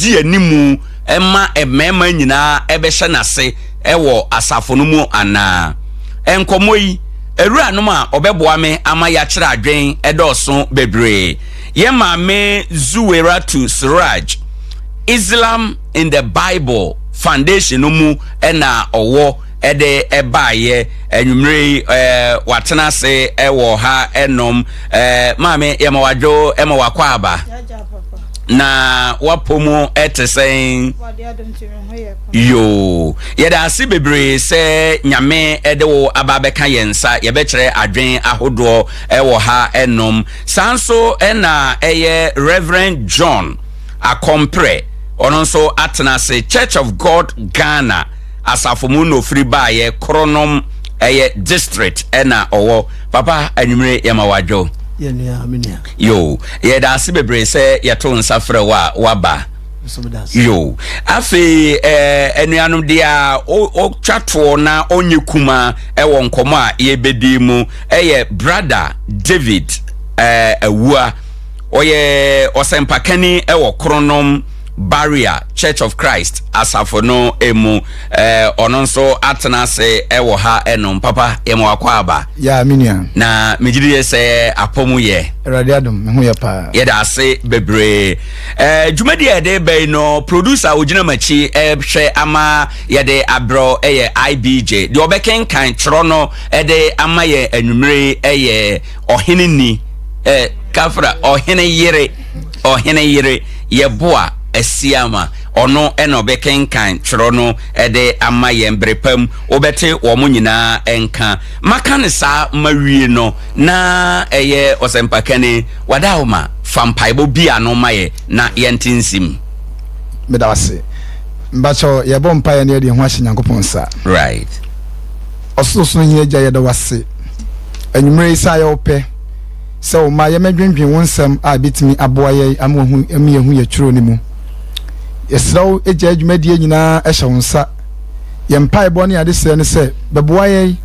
di animu ma mmarima nyinaa bɛhyɛ n'ase wɔ asafo no mu anaa? Nkɔmmɔ yi, awuranom a ɔbɛboa me ama yɛakyerɛ adwen dɔɔso bebree. Yɛn maame Zuweratu Siraj, Islam in the Bible Foundation no mu na ɔwɔ de baeɛ. Anwummerɛ yi, watena ase wɔ ha nom. Maame, yɛma wadwo, ma wakɔ aba. Na wapɔ mu te sɛn? Yoo, yɛda ase bebree sɛ Nyame de wo aba abɛka yɛn nsa. Yɛbɛkyerɛ adwen ahodoɔ wɔ ha nom. Saa nso na ɛyɛ Reverend John Akɔmprɛ, ɔno nso atena ase, Church of God Ghana asafo mu na ofiri baayɛ, Kronom ɛyɛ district ɛna ɔwɔ. Papa, anwummere yɛma wadwo. Yo, yɛda ase bebree sɛ yɛto nsa frɛ wo a waba. Yo, afei anuanom, deɛ a ɔtwa toɔ na ɔnyɛ kuma ɛwɔ nkɔmɔ a yɛbɛdi mu ɛyɛ Brother David Awua. Ɔyɛ ɔsɛmpakani ɛwɔ Kronom Barrier Church of Christ asafo no emu. Ɔno nso atena ase ɛwɔ ha ɛnom. Papa, yɛma wakɔ aba. Ya, me nua. Na megye di sɛ apɔ mu yɛ. Awurade adom, me ho yɛ paa. Yɛda ase bebree. Dwumadi a yɛde bɛyi no, producer a ogyina m'akyi ɛhwɛ ama yɛde abrɛ ɛyɛ IBJ. Deɛ ɔbɛkenkan twerɛ no ɛde ama yɛ anwummere ɛyɛ ɔhene ni kafra, ɔhene yere, ɔhene yere Yɛboa Asiama. Ɔno ɛna ɔbɛkenkan twerɛ no ɛde ama yɛn. Bere pam wobɛte wɔn nyinaa nka maka ne saa ma wie no na ɛyɛ ɔsɛmpakani wada wo ma fa mpaebɔ bi ano ma yɛ na yɛnte nsim. Meda ase. Mbakyɛw, yɛbɔ mpaeɛ ne yɛde yɛn ho ahyɛ Nyankopɔn nsa. Ɔsorosoro hene Agya, yɛda wo ase anwummerɛ yi sɛ ayɛ wo pɛ sɛ wo ma yɛmɛdwendwen wo nsɛm a ɛbɛtumi aboa yɛn ama wahu ama yɛhu yɛ twerɛ no mu. Yɛsrɛ wo, gya adwumadie nyinaa hyɛ wo nsa. Yɛn mpaebɔ ne adesrɛ ne sɛ bɛboa yɛn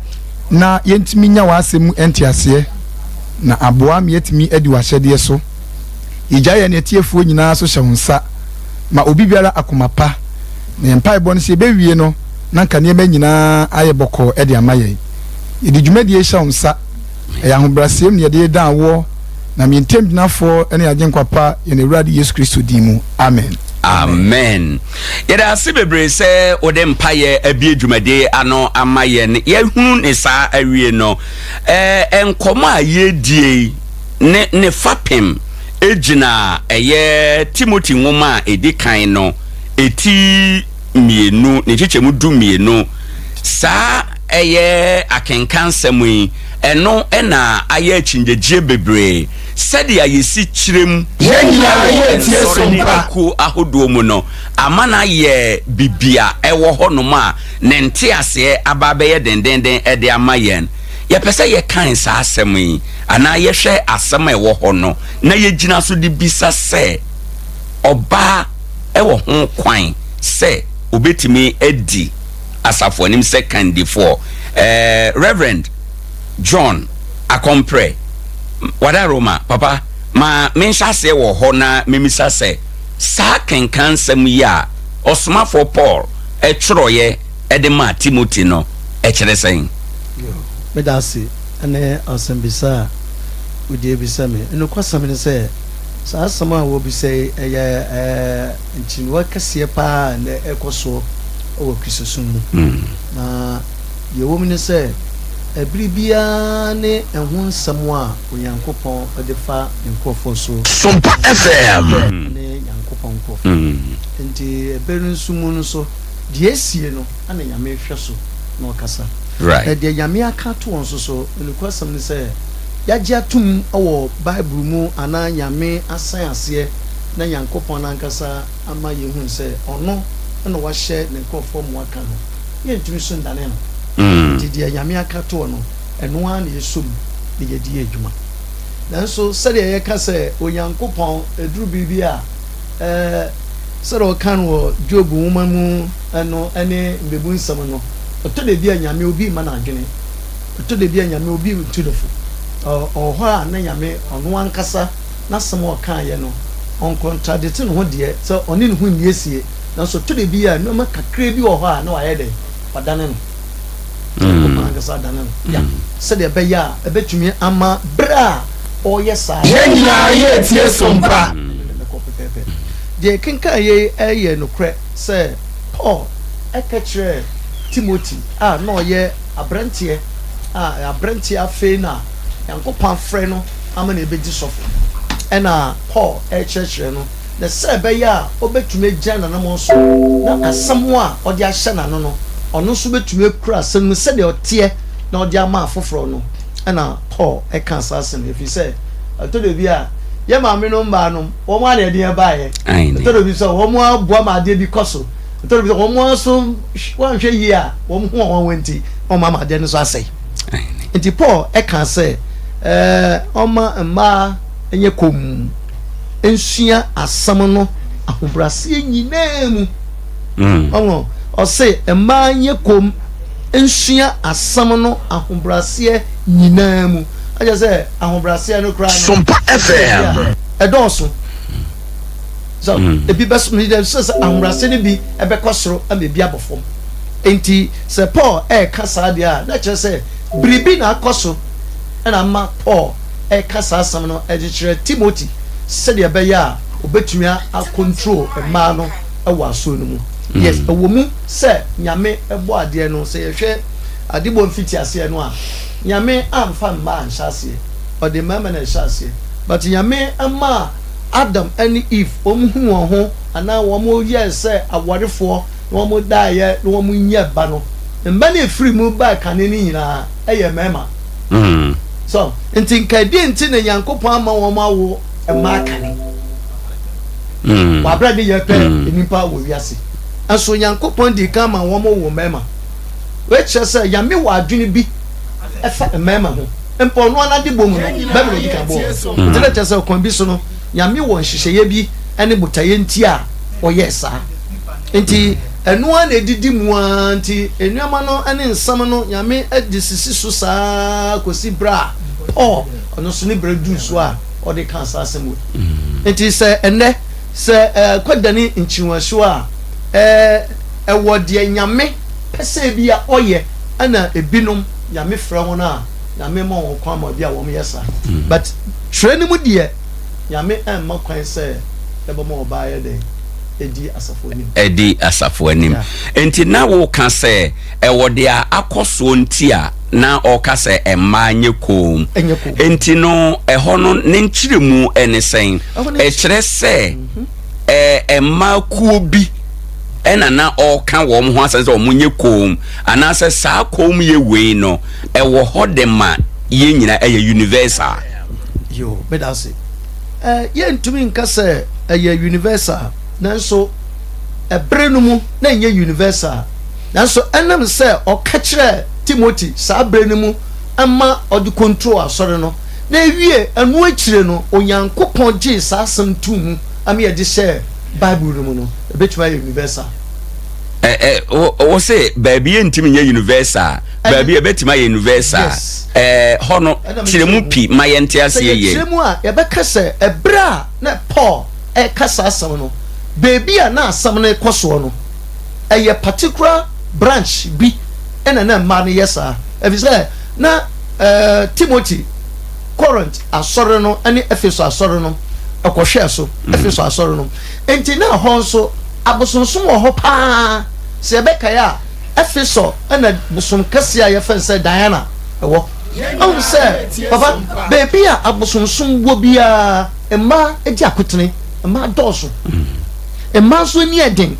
na yɛntumi nya w'asɛm mu nteaseɛ na aboa ma yɛatumi adi w'ahyɛdeɛ so. Yɛgya yɛn atiefoɔ nyinaa so hyɛ wo nsa. Ma obi biara akoma pa. Na yɛn mpaebɔ no sɛ yɛbɛwie no na nka nneɛma nyinaa ayɛ bɔkɔɔ de ama yɛn. Yɛde dwumadie yi hyɛ wo nsa. Ɛyɛ ahobrɛaseɛ mu na yɛde redan woɔ, nam yɛn ntamgyinafoɔ ne Agyenkwa pa, yɛn Awurade Yesu Kristo din mu. Amen. Amen. Yɛda ase bebree sɛ wode mpayɛ abie dwumadie ano ama yɛn. Yɛhunu ne saa awie no, nkɔmmɔ a yɛdie ne fapem gyina ɛyɛ Timothy nwoma a ɛdi kan no ɛti 2 ne nkyekyɛmu 12. Saa ɛyɛ akenkansɛm yi, ɛno ɛna ayɛ akyinnyegyeɛ bebree sɛdeɛ yɛsi kyerɛ mu Yɛn nyinaa yɛ tie nsɔre ne Sompa. akuo ahodoɔ mu no, ama no ayɛ bibi a ɛwɔ hɔnom a ne nteaseɛ aba abɛyɛ dendenden ɛde ama yɛn. Yɛpɛ sɛ yɛkan saa asɛm yi anaa yɛhwɛ asɛm a ɛwɔ hɔ no na yɛgyina so de bisa sɛ ɔbaa ɛwɔ ho kwan sɛ obetumi adi asafo anim sɛ kandifoɔ. Reverend John Akɔmprɛ wada Roma, papa, ma menhyɛ aseɛ wɔ hɔ na memisa sɛ saa kenkan nsɛm yi a ɔsomafoɔ Paul ɛtwerɛeɛ ɛde maa Timothy no ɛkyerɛ sɛn? Meda ase ne asɛmbisa a wode abisa me. Nokwasɛm ne sɛ, saa asɛm a wɔbisa yi, ɛyɛ nkyiniwa kɛseɛ paa a nnɛ ɛrekɔ soɔ wɔ Kristosom mu. Na deɛ ɛwɔ mu ne sɛ, ɛbere biara ne ɛho nsɛm a Onyankopɔn de fa ne nkurɔfoɔ so. Sompa FM. Ne Nyankopɔn nkurɔfoɔ. Nti ɛberɛ no nso mu no nso, deɛ asie no ana Nyame hwɛ so na ɔkasa. Na deɛ Nyame aka ato wɔn so so, nokwasɛm ne sɛ, yɛagye atom wɔ Bible mu anaa Nyame asan aseɛ na Nyankopɔn no ankasa ama yɛhunu sɛ ɔno na wahyɛ ne nkurɔfoɔ ma wɔaka no, yɛntumi nso nnane no. Nti deɛ Nyame aka toɔ no, ɛno ara na yɛsɔ mu na yɛde yɛ adwuma. Nanso sɛdeɛ yɛka sɛ Onyankopɔn, ɛduru bere bi a, sɛdeɛ ɔka no wɔ Job nwoma mu no ne Mmebu nsɛm no, ɛtɔ da bi a Nyame obi mma no adwene, ɛtɔ da bi a Nyame obi ntu no fo. Ɔwɔ hɔ a na Nyame ɔno ankasa n'asɛm a ɔkaeɛ no, Ɔnkontradikte ne ho deɛ, sɛ ɔne ne ho nni asie, nanso ɛtɔ da bi a nneɛma kakraa bi wɔ hɔ a na wayɛ dɛn? Wadane no. Nyankopɔn ankasa adane no. Ya, sɛdeɛ ɛbɛyɛ a ɛbɛtumi ama berɛ a ɔreyɛ saa no. Yɛn nyinaa yɛretie som pa. Ɛbɛkɔ pɛpɛɛpɛ. Deɛ yɛkenkan yei yɛ nokorɛ sɛ Paul ka kyerɛɛ Timothy a na ɔyɛ aberanteɛ a aberanteɛ afei na Nyankopɔn afrɛ no ama no abɛdi sɔfo. Ɛna Paul rekyerɛkyerɛ no, na sɛ ɛbɛyɛ a ɔbɛtumi agyina n'anammɔn so na asɛm a ɔde ahyɛ n'ano no, ɔno nso bɛtumi akura asɛm no mu sɛdeɛ ɔteɛ na ɔde ama afoforɔ no, ɛna Paul kaa saa asɛm yi, ɛfiri sɛ ɛtɔ da bi a yɛn maamenom mmaanom, wɔn ara na ɛde yɛn baeɛ. Ɛtɔ da bi nso a wɔn ara boa ma adeɛ bi kɔ so. Ɛtɔ da bi nso a wɔn ara nso wɔanhwɛ yie a wɔn ho a wɔn nti na wɔn ama adeɛ no nso asɛe. Nti Paul kaa sɛ ɛɛ ɔma mmaa nyɛ komm nsua asɛm no ahobrɛaseɛ nyinaa mu. Ɔho ɔse mmaa nyɛ komm nsua asɛm no ahobrɛaseɛ nyinaa mu. Akyɛ sɛ ahobrɛaseɛ no koraa no Sompa FM. ɛdɔɔso. So ebi bɛ sɛ sɛ ahobrɛaseɛ no bi ɛbɛkɔ soro ama ebi abɔ fam. Enti sɛ Paul reka saa deɛ a, na ɛkyerɛ sɛ biribi na akɔ so na ama Paul reka saa asɛm no de kyerɛ Timothy sɛdeɛ ɛbɛyɛ a ɔbɛtumi akontrol mmaa no wɔ asuo no mu. Yes, ɛwɔ mu sɛ Nyame bɔ adeɛ no, sɛ yɛhwɛ adebɔ mfitiaseɛ no a, Nyame amfa mmaa anhyɛ aseɛ, ɔde mmarima na ɛhyɛ aseɛ. But Nyame maa Adam ne Eve wɔn hu wɔn ho anaa wɔn yɛɛ sɛ awarefoɔ na wɔdaeɛ na wɔnyaa ba no, mma no a ɛfiri mu baa kane no nyinaa yɛ mmarima. So, nti nka ɛdeɛn nti na Nyankopɔn ama wɔn awo mmaa kane? Wɔ aberɛ a ne yɛ pɛ nnipa wɔ wiase. Nso Nyankopɔn dii kan ma wɔn woo mmarima. Wei kyerɛ sɛ Nyame wɔ adwene bi ɛfa mmarima ho. Mpo ɔno ara n'adebɔ mu no, barima na ɔdi kan bɔɔ wɔn. Nti na kyerɛ sɛ ɔkwan bi so no, Nyame wɔ nhyehyɛeɛ bi ne botaeɛ nti a ɔyɛɛ saa. Nti ɛno ara na ɛdidi mu ara nti nneɛma no ne nsɛm no Nyame de sisi so saa ara kɔsi berɛ a Paul ɔno nso ne berɛ duru so a ɔde kaa saa asɛm wei. Nti sɛ ɛnnɛ sɛ ɛkɔdane nkyiriwasuo a ɛwɔ deɛ Nyame pɛ sɛ ebia ɔyɛ ɛna ebinom Nyame frɛ wɔn a Nyame ma wɔn kwan ma ebia wɔn yɛ saa but twerɛ no mu deɛ Nyame ɛmma kwan sɛ yɛbɛma ɔbaa ayɛ dɛn adi asafo anim. Adi asafo anim. Enti na woka sɛ ɛwɔ deɛ akɔ soɔ nti a na ɔka sɛ mmaa nyɛ koom. Enti no ɛhɔ no ne nkyerɛmu ne sɛn? Ɛkyerɛ sɛ mhm. mmaa kuo bi ɛna na ɔka wɔn ho asɛm sɛ wɔn nyɛ koom anaasɛ saa koom yɛ wei no ɛwɔ hɔ de ma yɛn nyinaa ɛyɛ universal. Yo, meda ase. Yɛntumi nka sɛ ɛyɛ universal, nanso ɛbere no mu na ɛnyɛ universal. Nanso ɛnam sɛ ɔka kyerɛɛ Timothy saa bere no mu ma ɔde control asɔre no, na ewie ɛno akyire no Onyankopɔn gyee saa asɛm too mu ama yɛde hyɛɛ Bible no mu no, ebetumi ayɛ universal. Ɛ ɛ wo wo se baabi yɛntumi nyɛ universal, baabi ɛbɛtumi ayɛ universal. Yes. Ɛɛ hɔ no Ɛna kyerɛ mekyerɛ mu mu. pi ma yɛnte Sɛ aseɛ yie. yɛkyerɛ mu a, yɛbɛka sɛ ɛberɛ a na Paul reka saa asɛm no, baabi a na asɛm no rekɔ soɔ no, ɛyɛ particular branch bi na na mmaa no yɛ saa. Ɛfiri sɛ na ɛɛ Timothy Corinth asɔre no ne Efeso asɔre no ɛkɔhwɛɛ so, Efeso asɔre no. Enti na ɛhɔ nso abosonsom wɔ hɔ paa. Sɛ yɛbɛkae a, Efeso na bosom kɛseɛ a yɛfrɛ no sɛ Diana wɔ. Woahu sɛ, papa, baabi a abosonsom wɔ biara, mmaa di akotene, mmaa dɔɔso. Mmaa nso ani yɛ den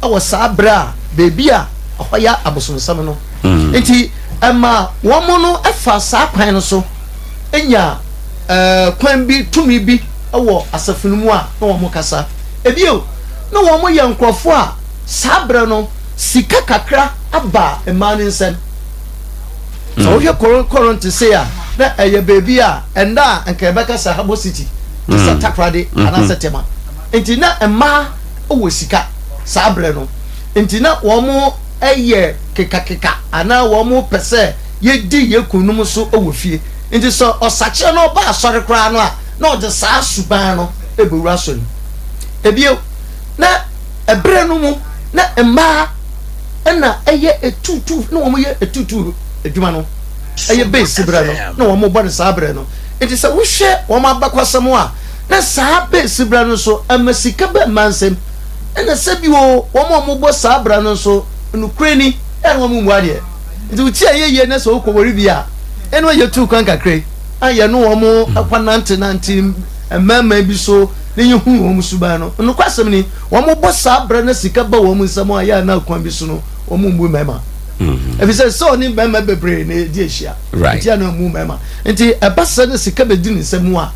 wɔ saa berɛ a baabi a ɛhɔ yɛ abosonsɛm no. Nti ɛma wɔn no fa saa kwan no so nya kwan bi, tumi bi wɔ asafo no mu a na wɔkasa. Ebio, na wɔyɛ nkurɔfoɔ a saa berɛ no sika kakra aba mmaa no nsam. Sɛ wohwɛ Corinth sei a, na ɛyɛ baabi a ɛnnɛ a nka yɛbɛka sɛ Harbour City, te sɛ Takoradi anaasɛ Tema. Nti na mmaa wɔ sika saa berɛ no. Nti na wɔyɛ kekakeka anaa wɔpɛ sɛ yɛdi yɛn kununom so wɔ fie. Nti sɛ ɔsakyera na ɔba asɔre koraa no a, na ɔde saa suban no bɛwura asɔre mu. Ebio, na ɛberɛ no mu na mmaa na ɛyɛ etuutuu, na wɔn yɛ etuutuu adwuma no, ɛyɛ base berɛ no, na wɔn bɔ no saa berɛ no. Nti sɛ wohwɛ wɔn abakwasɛm a, na saa base berɛ no nso ɛma sika ba mmaa nsam. Ɛna sɛbi o, wɔn a wɔbɔ saa bra no nso, nokorɛ ni, ɛyɛ na wɔn mmu adeɛ. Nti wo ti a ɛyɛ yie na sɛ wokɔ ware bi a, ɛne wɔn yɛ tuu kwan kakra yi, a yɛne wɔn kɔ nante nante mmarima bi so na yɛhunu wɔn suban no. Nokwasɛm ni, wɔn bɔ saa bra na sika ba wɔn nsam a, ɛyɛ a na kwan bi so no, wɔn mmu mmarima. Ɛfiri sɛ, sɛ ɔne mmarima bebree na ɛdi ahyia, nti a na mmu mmarima. Nti ɛba sɛ na sika bɛdi ne nsam a,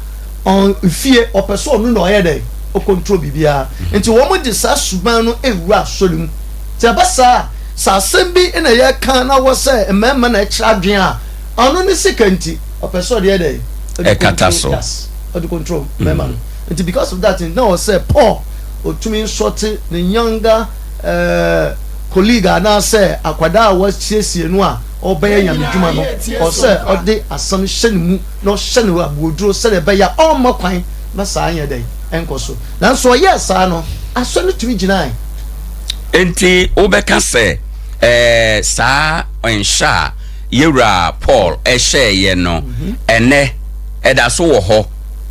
ɔn fie ɔpɛ sɛ ɔno na ɔyɛ dɛn ɔcontrol biribiara nti wɔn de saa suban no ewura asɔre mu nti ɛba saa a sɛ asɛm bi na yɛka na wɔ sɛ mmarima na ɛkyerɛ adwene a ɔno ne sika nti ɔpɛ sɛ ɔde yɛ dɛn ɔde Ɛkata control so. yes ɔde control mmarima no nti because of that na wɔ sɛ Paul ɔtumi nsɔte ne younger eh, colleague anaasɛ akwadaa a wasiesie no a ɔbɛyɛ nyame dwuma no ɔsɛ ɔde asɛm hyɛ ne mu na ɔhyɛ no abooduro sɛdeɛ ɛbɛyɛ a ɔremma kwan ma saa nyɛ dɛn nkɔ so. Nanso ɔyɛɛ saa no, asɔre no tumi gyinae. Enti wobɛka sɛ ɛɛ saa nhyɛ a yɛwura Paul hyɛeɛ no, ɛnnɛ ɛda so wɔ hɔ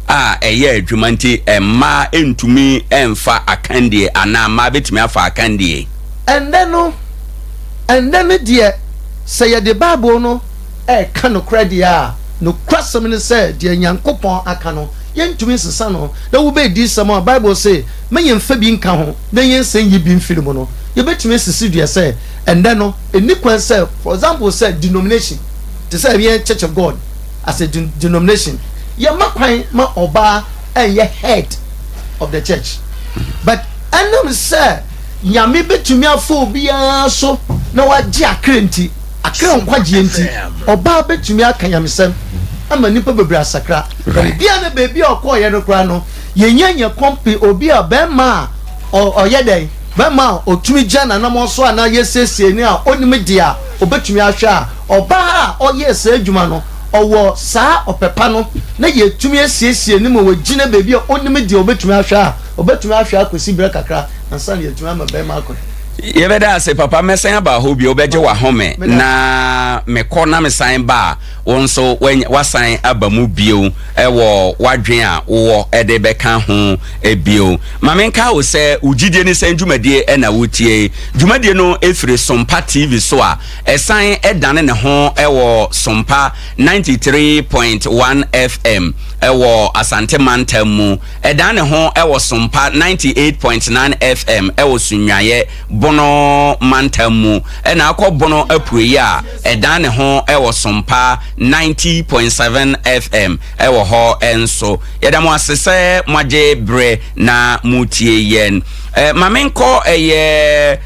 a ɛyɛ adwuma nti mmaa ntumi mfa akandie anaa mmaa bɛtumi afa akandie? Ɛnnɛ no, ɛnnɛ no deɛ, sɛ yɛde Bible no reka nokorɛ deɛ a, nokwasɛm ne sɛ deɛ Nyankopɔn aka no, yɛntumi nsesa no. Na wobɛ adiyisɛm a, Bible se, ma yɛmfa bi nka ho na yɛnsan nyi bi mfiri mu no, yɛbɛtumi asisi dua sɛ, ɛnnɛ no, ɛnni kwan sɛ, for example sɛ denomination, te sɛ yɛn Church of God as a denomination, yɛmma kwan ma ɔbaa nyɛ head of the church. But ɛnam sɛ Nyame bɛtumi afa obiara so na wagye akra nti, Akra nkwagyeɛ nti, ɔbaa bɛtumi aka nyamesɛm ama nnipa bebree asakra. Ebia na baabi a ɔkɔeɛ no koraa no, yɛnya nya kɔmpe obi a bɛrima a ɔyɛ dɛn, bɛrima a ɔtumi gyina n'anammɔn so anaa yɛsiesie no a ɔnim deɛ a ɔbɛtumi ahwɛ a, ɔbaa a ɔyɛɛ saa adwuma no, ɔwɔ saa ɔpɛ pa no na yɛtumi asiesie no ma wagyina baabi a ɔnim deɛ ɔbɛtumi ahwɛ a, ɔbɛtumi ahwɛ akɔsi berɛ kakra ansa na yɛatumi ama bɛrima akɔ. Yɛbɛda ase papa, mɛsan aba hɔ bio, wobɛgye w'ahome na mekɔ na mesan ba a, wo nso woasan aba mu bio wɔ w'adwene a wowɔ de bɛka ho bio. Ma menka wo sɛ wo gyidie ne sɛn dwumadie na wotie. Dwumadie no firi Sompa TV so a ɛsan dane ne ho wɔ Sompa 93.1 FM wɔ Asante Mantam mu. Ɛdan ne ho wɔ Sompa 98.9 FM wɔ Sunyuayɛ, Bono mantam mu, ɛna akɔ Bono apueeɛ a, ɛdan ne ho wɔ Sompa 90.7 FM wɔ hɔ nso. Yɛda mo ase sɛ moagye berɛ na moretie yɛn. Ma menkɔ ɛyɛ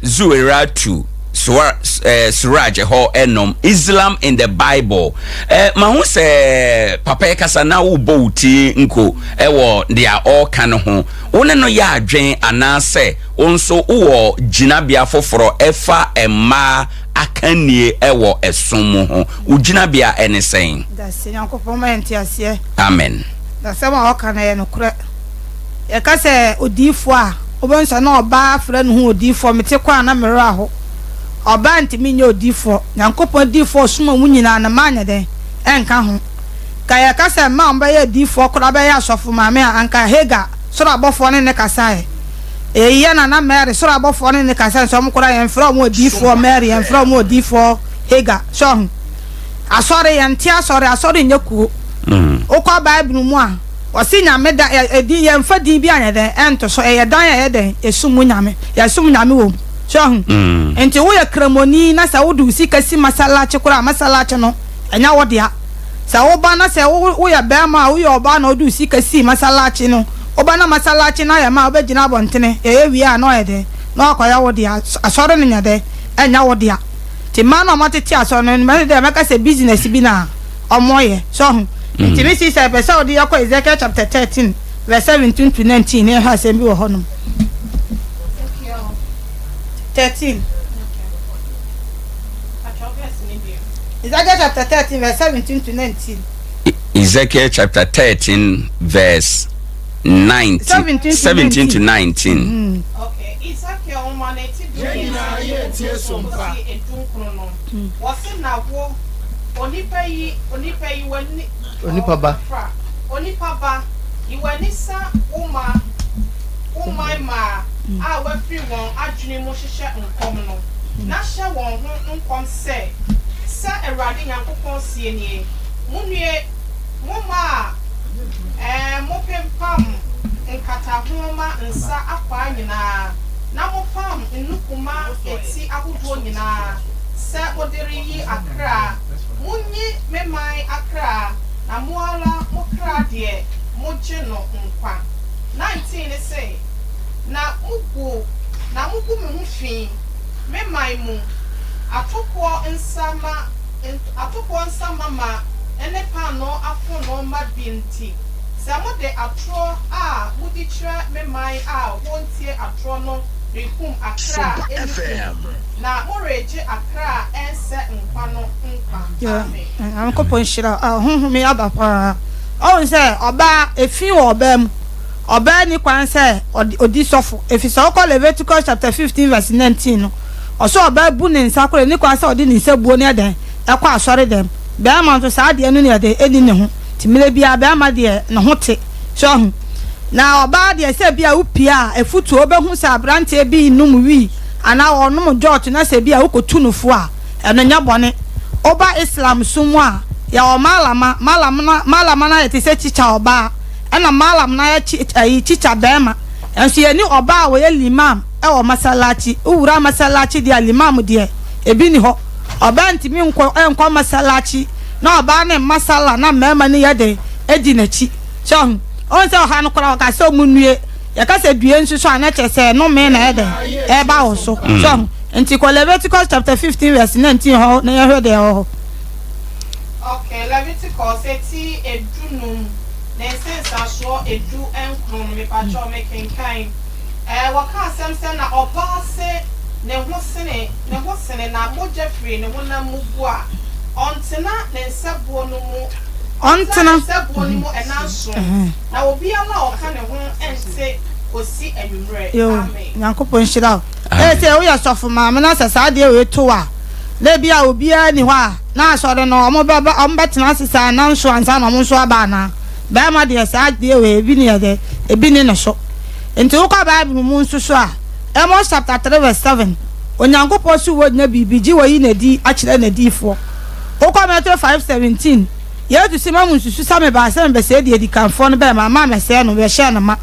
Zuweratu. Suraj hɔ nom Islam in the Bible. Mahu sɛ papa yi kasa na wobɔ wo ti nko wɔ deɛ ɔreka no ho. Wo ne no yɛ adwen anaasɛ wo nso wowɔ gyinabea foforɔ ɛfa mmaa akannie wɔ ɛsom mu ho? Wo gyinabea ɛne sɛn? Dase Nyankopɔn ma yɛn nteaseɛ. Amen. Asɛm a ɔka no ɛyɛ nokorɛ. Yɛka sɛ odiyifoɔ a, wobɛhu sɛ na ɔbaa frɛ ne ho odiyifoɔ. Mete kɔ a na me werɛ aho. Ɔbaa ntumi nyɛ odiyifoɔ. Nyankopɔn adiyifoɔ a ɔsoma wɔn nyinaa no, mmaa nyɛ dɛn? Ɛnka ho. Nka yɛka sɛ mmaa a wɔbɛyɛ adiyifoɔ koraa bɛyɛ asɔfo maame a, anka Hagar, soro abɔfoɔ ne no kasaeɛ. Eyi yɛ na na Mary, soro abɔfoɔ ne no kasaeɛ nso wɔn koraa yɛmfrɛ wɔn odiyifoɔ Mary, yɛmfrɛ wɔn odiyifoɔ Hagar. So ahu? Asɔre, yɛnte asɔre, asɔre nyɛ kuo. Wokɔ Bible mu a, Ɔse Nyame da ɛ ɛdin yɛnfa din bi anyɛ dɛn ɛnto so ɛyɛ dan a ɛyɛ dɛn yɛsom mu Nyame yɛsom Nyame wɔ mu so ahu nti woyɛ kramoni na sɛ wode wo sika si masalakye koraa a masalakye no ɛnyɛ wo dea sɛ woba na sɛ wo woyɛ bɛɛma a woyɛ ɔbaa na wode wo sika si masalakye no woba na masalakye no ayɛ ma a wobɛgyina abɔntene yɛyɛ wie a na ɔyɛ dɛn na wakɔyɛ wo dea asɔre no nyɛ dɛn ɛnyɛ wo dea nti mmaa no a wɔatete asɔre no mɛne dɛ mɛka sɛ business bi na ɔmo yɛ. So ho? Nti me sista yɛpɛ sɛ wode yɛkɔ Ezekiel chapter 13 verse 17 to 19 na yɛhwɛ asɛm bi wɔ hɔnom. 13. Ezekiel chapter 13 verse 17 to 19. Ezekiel chapter 13 verse. 19 17 to 19. Okay, Ezekiel nwoma no eti 13 nkyekyɛmu kɔsi 19 no, wɔse na wo, onipa yi, onipa yi w'ani, Onipa ba. Fra, onipa ba, yi w'ani sa wo ma, wo man mmaa a wɔafiri wɔn adwene mu hyehyɛ nkɔm no, na hyɛ wɔn ho nkɔm sɛ, 'Sɛ Awurade Nyankopɔn seɛ nie, Monnue, mo mmaa a mopempam nkataho ma nsa akwaa nyinaa, na mopam nnuku ma eti ahodoɔ nyinaa sɛ mode reyi akra. Monyi me man akra, na mo ara mo kra deɛ, mogye no nkwa. 19 ne se, Na mogu, na mogu me ho fi, me man mu, atokoɔ nsa ma, atokoɔ nsa mama ne paanoo afonoo ma bi nti, sɛ mode atorɔ a modi kyerɛ me man a wɔntie atorɔ no rekum akra a ɛnni kum, na moregye akra a ɛnsɛ nkwa no nkwa. Amen. Nyankopɔn nhyira wo. Honhom yi aba paa. Ɔhu sɛ ɔbaa, efi wɔ ɔbaa mu. Ɔbaa nni kwan sɛ ɔdi sɔfo, efisɛ wokɔ Leviticus chapter 15 verse 19 no, ɔsɛ ɔbaa bu ne nsa koraa, enni kwan sɛ ɔde ne nsa buo no yɛ dɛn? Ɛkɔ asɔre dɛm. Barima nso saa adeɛ no na yɛde ɛnni ne ho. Nti mmerɛ biara barima deɛ ne ho te. So ahu? Na ɔbaa deɛ sɛ ebia wopie a, afutuo, wobɛhu sɛ aberanteɛ bi renom wii anaa ɔrenom jɔɔto na sɛ ebia wokɔtu no fo a, ɛno nyɛ bɔne. Woba Islam som mu a, yɛwɔ malama, malam no, malama no ayɛ te sɛ tikya ɔbaa, ɛna malam no ayɛ kyi, ayi, tikya barima. Nanso yɛnni ɔbaa a ɔyɛ limam wɔ masalachi. Wowura masalachi deɛ a, limam deɛ, ebi nni hɔ. Ɔbaa ntumi nkɔ nkɔ masalachi na ɔbaa no mma sala na mmarima no yɛ dɛn di n'akyi. So ahu? Wohu sɛ ɔha no koraa wɔka sɛ ɔmo nnue. Yɛka sɛ due nso so a na kyerɛ sɛ nnome na ɛyɛ dɛn ɛreba wo so. So ahu? Nti kɔ Leviticus chapter 15 verse 19 hɔ na yɛhwɛ deɛ ɛwɔ hɔ. Ok, Leviticus eti edunum ne nsensasoɔ 19 no, mepakyɛw mekenkan. Ɛɛ, wɔka asɛm sɛ na ɔbaa se ne ho sene ne ho sene na mogya firi ne honam mu gu a, ɔntena ne nsabuo no mu, ɔntena ne nsabuo no mu nnanson, na obiara a ɔka ne ho nte kɔsi anwummerɛ. Yoo, Amen. Nyankopɔn nhyira wo. Ɛyɛ sɛ woyɛ sɔfo maame na sɛ saa adeɛ wei to wo a, na ebi a obiara nni hɔ a, na asɔre no wɔn bɛba, wɔn bɛtena ase saa nnanson ansa na wɔn nso aba anaa? Barima deɛ saa adeɛ wei ebi ne yɛ dɛ, ebi ne ne so. Nti wokɔ Bible mu nso so a, Amos chapter 3 verse 7, Onyankopɔn se wɔnnya biribi gye wɔyi no adi akyerɛ n'adiyifoɔ. Wokɔ Matthew 5:17, Yesu se, Mma munnsusu sɛ mebaa sɛ mebɛsɛe deɛ adikanfoɔ no bɛɛ ma, mamma mɛsɛe no, mebɛhyɛɛ no ma.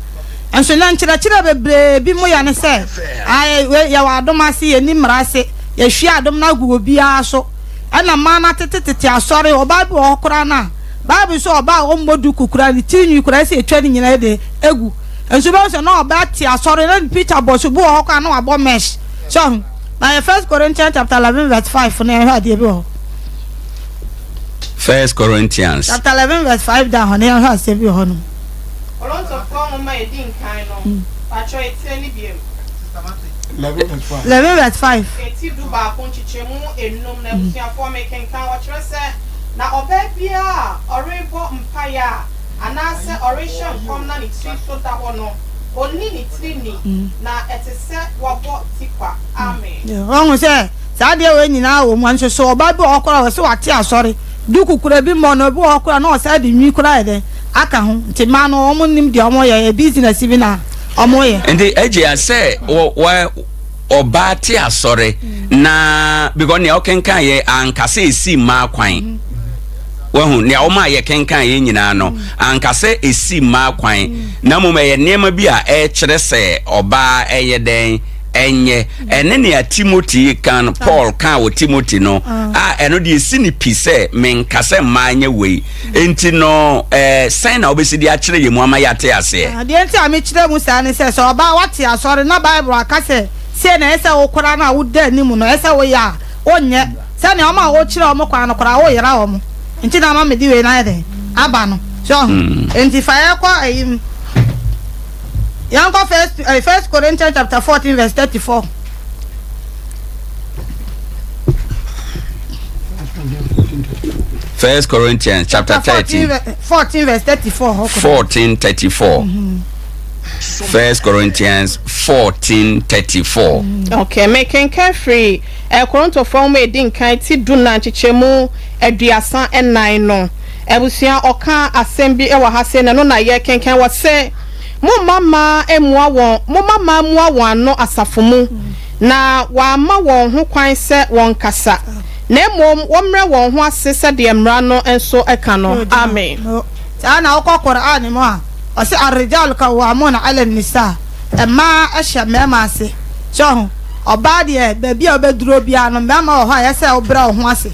Nso nnɛ nkyerɛkyerɛ bebree bi mo yɛ ne sɛ, ae, wei, yɛwɔ adom ase, yɛnni mmara ase, yɛhwie adom no agu obiara so. Ɛna mmaa no atetetete asɔre, ɔbaa bi wɔ hɔ koraa no a, Bible se ɔbaa a ɔmmɔ duku koraa, ne tiri nwi koraa, ɛsɛ yɛtwa ne nyinaa de gu. Nso wobɛhu sɛ na ɔbaa te asɔre na ne picture bɔ so, bi wɔ hɔ koraa na wabɔ mesh. So ahu? Na yɛ First Corinthians chapter 11 verse 5 no yɛnhwɛ adeɛ bi wɔ hɔ. First Corinthians. Chapter 11 verse 5 down hɔ no yɛnhwɛ asɛm bi wɔ hɔ nom. Korintofoɔ nwoma a ɛdi nkan no, patrɔ etire no biom. 11 verse 5. Eti 11 nkyekyɛmu enum na abusuafoɔ mekenkan wɔkyerɛ sɛ na ɔbaa biara a ɔrebɔ mpaeɛ a anaasɛ ɔrehyɛ nkɔm na ne tiri so da hɔ no, ɔnni ne tiri ni, na ɛte sɛ wabɔ tikwa. Amen. Wahu sɛ saa adeɛ wei nyinaa wɔ mu, nso so ɔbaa bi wɔ hɔ koraa a ɔse wate asɔre, duku koraa bi mmɔ no, ebi wɔ hɔ koraa na ɔsan de nwi koraa ayɛ dɛn aka ho, nti mmaa no wɔn nnim deɛ wɔn yɛ, ɛyɛ business bi na wɔn yɛ. Nti agye a sɛ wɔ wɔ ɔbaa te asɔre na because nea ɔkenkan yɛ anka sɛ esi mmaa kwan. Wahu, nea wɔn a yɛkenkan yɛn nyinaa no, anka sɛ esi mmaa kwan, na mmom ɛyɛ nneɛma bi a ɛkyerɛ sɛ ɔbaa ɛyɛ dɛn ɛnyɛ. Ɛne nea Timothy kan, Paul kan wɔ Timothy no, a ɛno deɛ esi ne pi sɛ menka sɛ mmaa nyɛ wei. Enti no, ɛɛ, sɛn na wobɛsi de akyerɛ yɛn mu ama yɛate aseɛ? Deɛ nti a mekyerɛ mu saa ne sɛ, sɛ ɔbaa wate asɔre na Bible aka sɛ sei na ɛsɛ sɛ wokora no a woda anim no, ɛsɛ sɛ woyɛ a, wonyɛ. Sɛnea wɔn a wokyerɛ wɔn kwan no koraa woyera wɔn nti na ama mede wei no ayɛ dɛn aba no. So ɔho? Enti fa yɛn kɔ ayi mu. Yɛnkɔ first, eh, first Corinthians chapter 14 verse 34. First Corinthians chapter 13. 14 verse 34. 14 34. First Corinthians 14 34. Okay, mekenkan firi eh, Korintofoɔ nwoma a edi nkan ti dunan nkyekyɛmu 34 no. Abusua, ɔka asɛm bi wɔ ha sei na ɛno na yɛkenkan wɔ se, Momma mmaa mmua wɔn, momma mmaa mmua wɔn ano asafo mu, na wɔamma wɔn ho kwan sɛ wɔnkasa, na mmom wɔmmrɛ wɔn ho ase sɛdeɛ mmara no nso ka no. Amen. Saa na wokɔ Qur'aan mu a, ɔse Ar-rijaal qawwaamuuna 'ala an-nisaa, mmaa hyɛ mmarima ase. So ho? Ɔbaa deɛ, baabi a wobɛduro biara no, mmarima wɔ hɔ a ɛyɛ sɛ wobrɛ wo ho ase.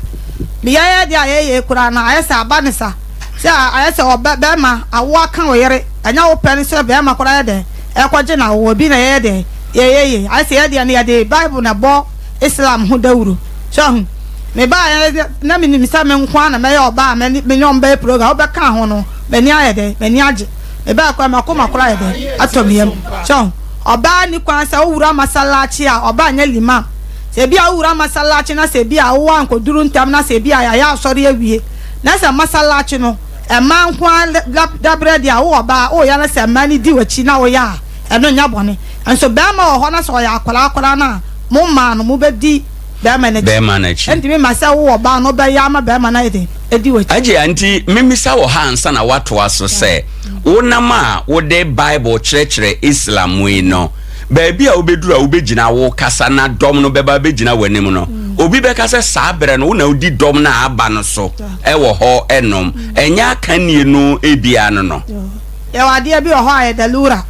Yɛyɛ deɛ a yɛyɛ yi koraa no, ayɛ sɛ aba ne sa. Sɛ ayɛ sɛ ɔbɛ, barima, awoɔ aka wo yere, ɛnyɛ wo pɛ ne sɛ barima koraa yɛ dɛn, ɛrekɔgye no awoɔ bi na yɛyɛ dɛn, yɛyɛ yei. Ayɛ sɛ yɛ deɛ no, yɛde Bible na ɛbɔ Islam ho dawuro. So ahu? Mebaeɛ na menim sɛ me nko ara na mɛyɛ ɔbaa a me ne wɔn bɛyɛ program. Wobɛka ho no, m'ani ayɛ dɛn? M'ani agye. Mebaeɛ koraa, m'akoma koraa ayɛ dɛn? Atɔ me yam. So ahu? Ɔbaa nni kwan sɛ wowura masallaci a, ɔbaa nyɛ limam. Sɛ ebia wowura masallaci na sɛ ebia woankɔduru ntɛm na sɛ ebia yɛayɛ asɔre awie na sɛ masallaci no mmaa nko ara dabrɛ deɛ a, wo ɔbaa woyɛ na sɛ mmaa no di w'akyi na woyɛ a, ɛno nyɛ bɔne. Nso barima wɔ hɔ na sɛ ɔyɛ akwadaa koraa no a, mo mmaa no mobɛdi barima no akyi. Barima no akyi. Ɛntumi mma sɛ wo ɔbaa no wobɛyɛ ama barima no ayɛ dɛn? Adi w'akyi. Agye, nti memmisa wɔ ha ansa na woatoa so sɛ, wonam a wode Bible kyerɛkyerɛ Islam mu yi no, baabi a wobɛduru a wobɛgyina wokasa na dɔm no bɛba abɛgyina w'anim no, obi bɛka sɛ saa berɛ no wo na wodi dɔm no a aba no so wɔ hɔ nom. Ɛnyɛ akannie no biara no no. Yɛwɔ adeɛ bi wɔ hɔ a ɛyɛ dalura,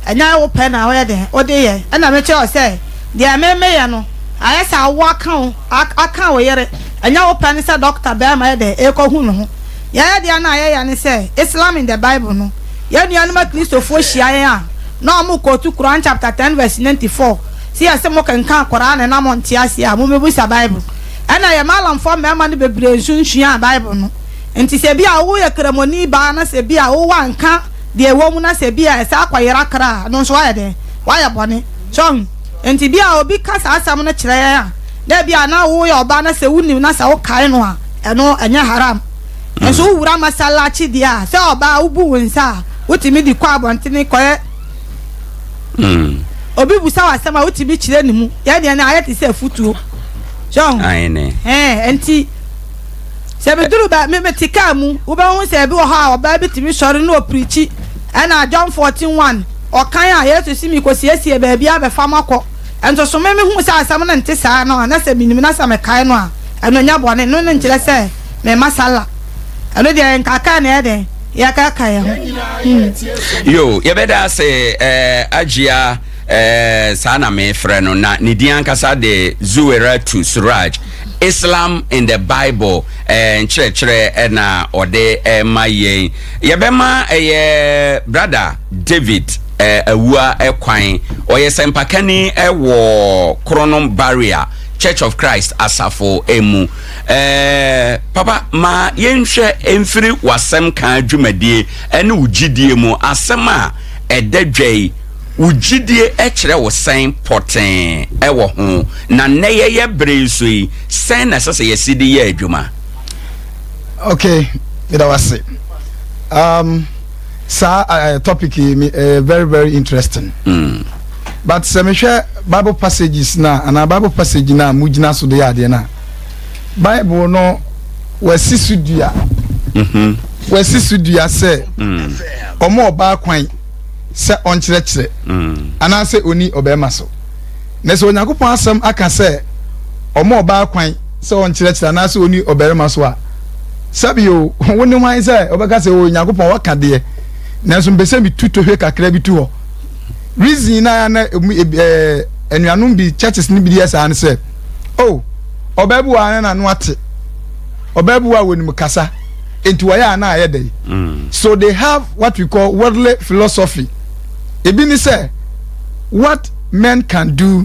ɛnyɛ wo pɛ na woyɛ dɛn wode yɛ. Ɛna mekyerɛ wo sɛ deɛ me meyɛ no ayɛ sɛ awoɔ aka wo, aka wo yere, ɛnyɛ wo pɛ ne sɛ dɔkta bɛɛma yɛ dɛn ɛrekɔhu ne ho. Yɛn deɛ no a yɛyɛ ne sɛ Islam in the Bible no, yɛn nuanom akristofoɔ hyia yɛn a na wɔn kootu Quran chapter 10 verse 94, sɛ yɛse mo kenkan Quran na mo nte aseɛ a mommɛbusa Bible. Ɛna yɛn Malamfoɔ mmarima no bebree nso nsuaa Bible no. Nti sɛ ebia woyɛ Kramoni baa na sɛ ebia wo wanka deɛ ɛwɔ mu na sɛ ebia ɛsɛ akɔyera kra a, ɛno nso woayɛ dɛn? Woayɛ bɔne. So ahu? Nti ebia obi ka saa asɛm no kyerɛ yɛn a, na ebia na woyɛ ɔbaa na sɛ wonim na sɛ wokae no a, ɛno ɛnyɛ haram. Nso wowura masallaci deɛ a, sɛ ɔbaa wobu wo nsa a, wotumi de kɔ abɔntene kɔyɛ obi busa wo asɛm a wotumi kyerɛ ne mu. Yɛn deɛ no ayɛ te sɛ afutuo. So ahu? Ɛɛ, nti. Sɛ meduru baa me mete kaa mu, wobɛhu sɛ ebi wɔ hɔ a ɔbaa bi tumi sɔre na ɔpirikyi. Ɛna John 14 1, ɔkan a Yesu se mekɔsiesie baabi abɛfa mo akɔ. Nso so me mehu sɛ asɛm no nte saa no a, na sɛ menim na sɛ mekae no a, ɛno nyɛ bɔne. Ɛno no nkyerɛ sɛ mema sala. Ɛno deɛ nkaakae na ɛyɛ dɛn? Yɛkaakae yɛn ho. Hmm. Yo, yɛbɛda ase eh, Agyia eh, saa na mefrɛ no na ne din ankasa de Zuweratu Suraj. Islam in the Bible nkyerɛkyerɛ na ɔde rema yɛn. Yɛbɛma ɛyɛ Brada David Awua kwan. Ɔyɛ sɛmpakani wɔ Kronom Barrier Church of Christ asafo mu. Papa, ma yɛnhwɛ mfiri w'asɛm ka dwumadie ne wo gyidie mu asɛm a ɛda dwa yi. Wo gyidie kyerɛ wo sɛn pɔtee wɔ ho, na nnɛ yɛyɛ bere yi so yi, sɛn na ɛsɛ sɛ yɛsi de yɛ adwuma? Okay, meda wo ase. Um, saa uh, topic yi me uh, very very interesting. Mm. But sɛ mehwɛ Bible passages na anaa Bible passage na mo gyina so de yɛ adeɛ na Bible no wɔasi so dua. Mm -hmm. Wɔasi so dua sɛ mm. ɔmo ɔbaa kwan. sɛ ɔnkyerɛkyerɛ anaasɛ onni ɔbarima so. Na sɛ Onyankopɔn Asɛm aka sɛ ɔma ɔbaa kwan sɛ ɔnkyerɛkyerɛ anaasɛ onni ɔbarima so a, sɛbi o, wo ne hwan sɛ wobɛka sɛ o Onyankopɔn waka deɛ, nanso mepɛ sɛ metu tohwe kakra bi tu hɔ. Reason na na eh, anuanom bi churches no bi yɛ saa no sɛ, o, ɔbaa bi wɔ ha na n'ano ate, ɔbaa bi wɔ a wɔnim kasa, nti wɔyɛ a na ayɛ dɛ. Mm. So they have what we call worldly philosophy. Ebi ni sɛ what men can do,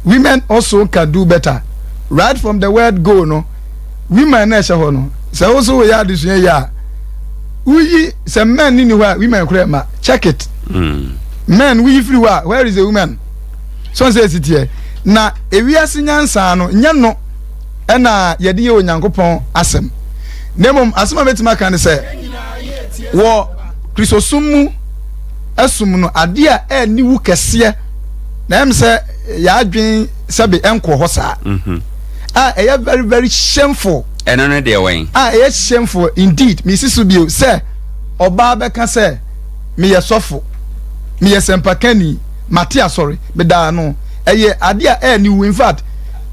women also can do better. Right from the word go no, women na ɛhyɛ hɔ no. Sɛ wo so woyɛ adesua yi a, woyi sɛ men ni ni hɔ a women kora ma check it. Mm. Men woyi firi hɔ a where is the woman? So nsɛ esi teɛ. Na ewiase nyansa no nyɛ no. ɛna yɛde yɛ Onyankopɔn asɛm. Na mmom asɛm a mɛtumi aka ne sɛ, wɔ Kristosom mu som no, adeɛ a ɛnni wu kɛseɛ na ɛm sɛ yɛadwen sɛbe ɛnkɔ hɔ saa mhm. a ɛyɛ very very shameful. Ɛno no deɛ wɛn? A ɛyɛ shameful indeed. Mesi so bio sɛ ɔbaa bɛka sɛ meyɛ sɔfo, meyɛ sɛmpakani, mate asɔre, meda ano. Ɛyɛ adeɛ a ɛnni wu. In fact,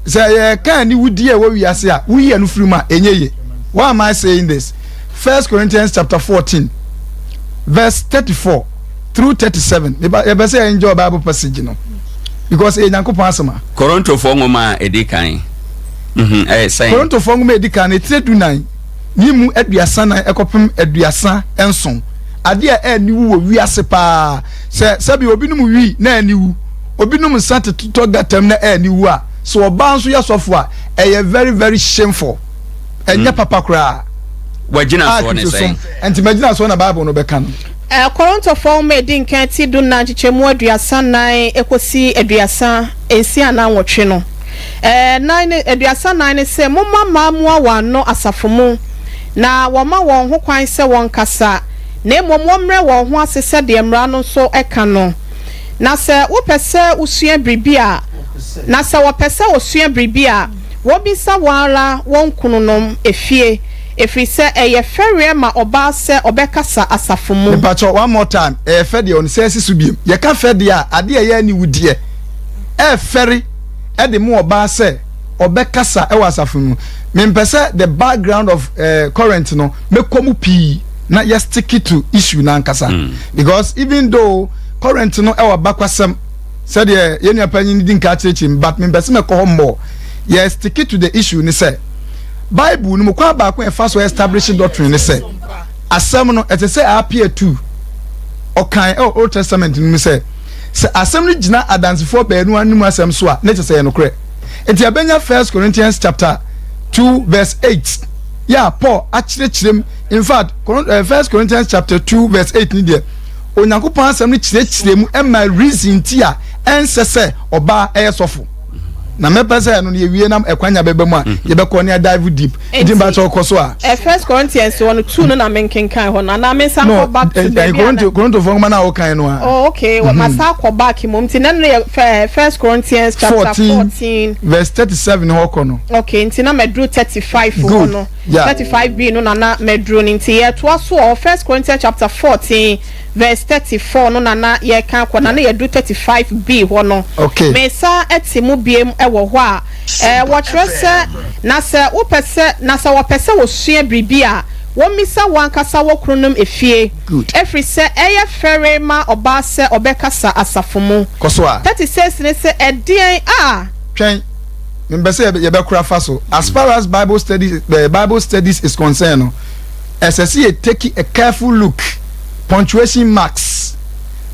sɛ yɛka aniwudie a ɛwɔ wiase a, woyi ɛno firi mu a, ɛnyɛ ye. Why am I saying this? First Corinthians chapter 14 verse 34 through 37. Yɛbɛ sɛ enjoy Bible passage no because ɛyɛ Nyankopɔn asɛm a. Korintofoɔ nwoma a ɛdi kan. Mhm, ɛyɛ sɛn? Korintofoɔ nwoma a ɛdi kan no etire dunan ne mu 34 ɛkɔpem 37. Adeɛ a ɛniwu wɔ wiase paa sɛ sɛbi obi nom wii na ɛniwu, obi nom nsa tetotɔ gatam na ɛniwu a, sɛ ɔbaa nso yɛ sɔfo a, ɛyɛ very very shameful. Ɛnyɛ papa koraa. Wagyina soɔ ne sɛn? Nti magyina soɔ na Bible no bɛka no. Korintofoɔ nwoma a ɛdi nkan ti 14 nkyekyɛmu 34 kɔsi 36 anaa nwɔtwe no, nan ne, 34 ne sɛ, Momma mmaa mmua wɔn ano asafo mu, na wɔmma wɔn ho kwan sɛ wɔnkasa, na mmom wɔmmrɛ wɔn ho ase sɛdeɛ mmara no nso ka no. Na sɛ wopɛ sɛ wosua biribi a, na sɛ wɔpɛ sɛ wɔsua biribi a, wɔmmisa wɔn ara wɔn kununom efie, ɛfiri sɛ ɛyɛ fɛreɛ ma ɔbaa sɛ ɔbɛkasa asafo mu. Mepakyɛw, one more time, ɛyɛ fɛ deɛ, ɔno sɛ ɛsi so biom. Yɛka fɛ deɛ a, adeɛ a ɛyɛ aniwudeɛ, ɛfɛre de ma ɔbaa sɛ ɔbɛkasa wɔ asafo mu. Mempɛ sɛ the background of eh, current no mɛkɔ mu pii na yɛ stick to issue no ankasa. Because even though current no ɛwɔ abakwasɛm sɛdeɛ yɛn nua panyin di nka akyerɛkyerɛ mu, but mempɛ sɛ mɛkɔ hɔ mmɔ. Yɛ stick to the issue ne sɛ Bible no mu kwan baako a ɛfa so establish doctrine ne sɛ asɛm no ɛte sɛ appear to ɔkan ɛwɔ Old Testament no mu sɛ sɛ asɛm no gyina adansefoɔ baanu anom asɛm so a, na kyerɛ sɛ ɛyɛ nokorɛ. Nti yɛbɛnya First Corinthians chapter 2 verse 8 yɛ a Paul akyerɛkyerɛ mu. In fact, First Corinthians chapter 2 verse 8 ni deɛ, Onyankopɔn asɛm no kyerɛkyerɛ mu ɛma reason ti a ɛnsɛ sɛ ɔbaa ɛyɛ sɔfo. Na mɛpɛ sɛ ɛno no yɛwie na ɛkwanya bɛba mu a yɛbɛkɔ ne adive deep. Nti mba kyɛ ɔkɔ so a. Ɛ First Corinthians hɔ no two no na menkenkan hɔ no anaa mensan kɔ back to baabi a na. Korintofoɔ nwoma no a wokan no a. Oh okay, mm -hmm. masa akɔ back mmom nti na no yɛ First Corinthians chapter 14 verse 37 hɔ kɔ no. Okay, nti na maduru 35 hɔ no. Yeah. 35b no na na maduru no nti yɛtoa so wɔ First Corinthians chapter 14 verse 34 no na na yɛka akɔ na na yɛduru 35b hɔ no. Okay. Mesa te mu biem wɔ hɔ a Ɛɛ, wɔkyerɛ sɛ, na sɛ wopɛ sɛ, na sɛ wɔpɛ sɛ wɔsua biribi a, wɔmmisa wɔn ankasa wɔ kununom efie, ɛfiri sɛ ɛyɛ fɛre ma ɔbaa sɛ ɔbɛkasa asafo mu. Kɔ so a. 36 ne sɛ, Ɛdeɛn a. Twɛn, mempɛ sɛ yɛbɛkora fa so. As far as Bible studies, eh, Bible studies is concerned no, ɛsɛ sɛ yɛ take a careful look, punctuation marks,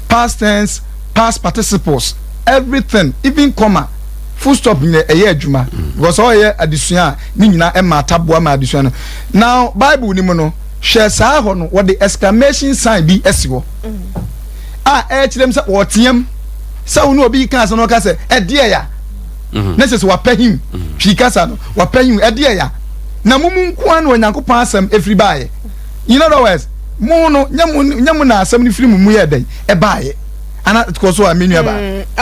past tense, past participles, everything, even comma. Full stop nyɛ ɛyɛ adwuma because ɔyɛ adesua a ne nyinaa ɛma ataboa ma adesua no. Now Bible ni mu no, hwɛ saa hɔ no, wɔde exclamation sign bi asi hɔ a ɛkyerɛ mu sɛ wɔteam sɛ wo ne obi ka asɛm na ɔka sɛ ɛdeɛ ya mm-hmm. na kyerɛ sɛ wapɛ him mm-hmm. twi kasa no wapɛ him ɛdeɛ ya na mo mu nko ara na Onyankopɔn asɛm efiri baayɛ. In other words, mo no nyɛ mo na asɛm no firi mo mu yɛ dɛn ɛbaayɛ. Ana kɔ so a me nua baa.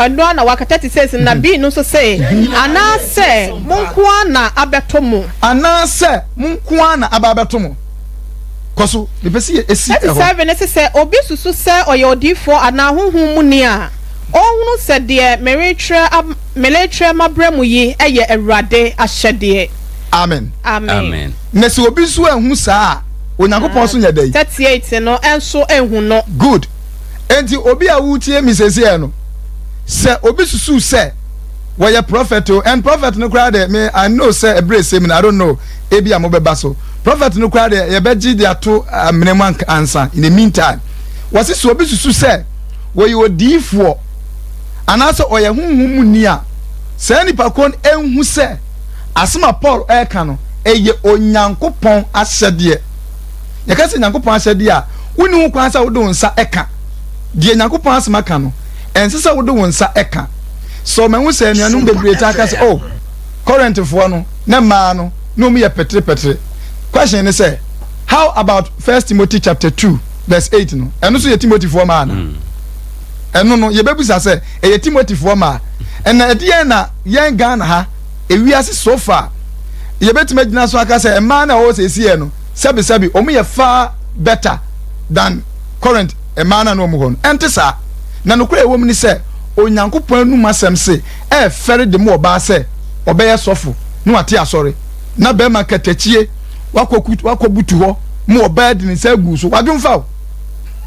Ɛno ara na waka 36 na B no nso se, Anaasɛ mo nko ara na abɛto mo. Anaasɛ mo nko ara na aba abɛto mo. Kɔ so, mepɛ sɛ yɛ esi ɛhɔ. 37 no se, Sɛ obi susu sɛ ɔyɛ odiyifoɔ anaa honhom muni a, ɔnhunu sɛ deɛ meretwerɛ meretwerɛ mabrɛ mo yi yɛ Awurade ahyɛdeɛ. Amen. Amen. Na sɛ obi nso anhu saa a, Onyankopɔn nso nyɛ dɛn? 38 no nso anhu no. Good. Enti obi a woretie me seesei no, sɛ obi susuw sɛ wɔyɛ prɔfɛt o, and prɔfɛt no koraa deɛ, me I know sɛ ɛberɛ ɛsɛ mu no, I don't know, ebi a mobɛba so. Prɔfɛt no koraa deɛ, yɛbɛgye de ato amena mu ansa. In the meantime, wɔse sɛ obi susu sɛ wɔyɛ odiyifoɔ anaasɛ ɔyɛ honhom mu ni a, saa nipa korɔ no nhu sɛ asɛm a Paul ɛreka no, ɛyɛ Onyankopɔn ahyɛdeɛ. Yɛka sɛ Nyankopɔn ahyɛdeɛ a, wonni ho kwan sɛ wode wo nsa ka. Deɛ Nyankopɔn asɛm aka no, ɛnsɛ sɛ wode wo nsa ka. So mahu sɛ anuanom bebree taa ka sɛ, Oh, Korintfoɔ no, na mmaa no, na wɔn yɛ pɛtrepɛtre. Question ne sɛ, how about First Timothy chapter 2 verse 8 no? Ɛno nso yɛ Timothy foɔ maa na? Ɛno no yɛbɛbusa sɛ ɛyɛ Timothy foɔ maa. Ɛna ɛdeɛn na yɛn Ghana ha, ewiase so far, yɛbɛtumi agyina so aka sɛ mmaa no a wɔwɔ seesei no, sɛbesɛbe, wɔn yɛ far better than current mmaa no a na wɔn hɔ no? Ɛnte saa. Na nokorɛ a ɛwɔ mu ne sɛ, Onyankopɔn anum asɛm se, ɛɛfɛre de mo ɔbaa sɛ ɔbɛyɛ sɔfo na wate asɔre, na bɛrima katakyie wakɔ wakɔ butu hɔ ma ɔbaa di ne nsa agu so, wadwomfa o.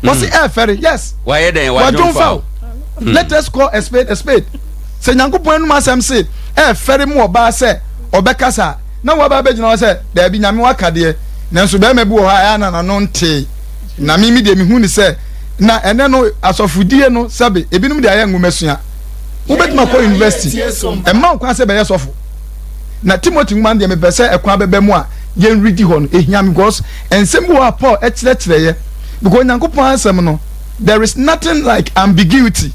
Wɔsi ɛɛfɛre, yes. Wayɛ dɛn? Wadwomfa o. Let us call a spade a spade. Sɛ Nyankopɔn anum asɛm se ɛɛfɛre mu ɔbaa sɛ ɔbɛkasa, na waba abɛgyina hɔ sɛ daabi, Nyame waka deɛ, nanso bɛrima bi wɔ hɔ a ɛyɛ na n'ano ntee. Na me deɛ mehu ne sɛ, na ɛnɛ no asɔfodie no, sɛbe, ebinom de ayɛ nwomasua. Wobɛtumi akɔ university, ɛmma wo kwan sɛ bɛyɛ sɔfo. Na Timothy nwoma no deɛ, mepɛ sɛ ɛkwan bɛbɛ mu a yɛnredi hɔ no, ɛhia me because nsɛm bi wɔ hɔ a Paul ɛkyerɛkyerɛeɛ, because Onyankopɔn asɛm no, there is nothing like ambiguity.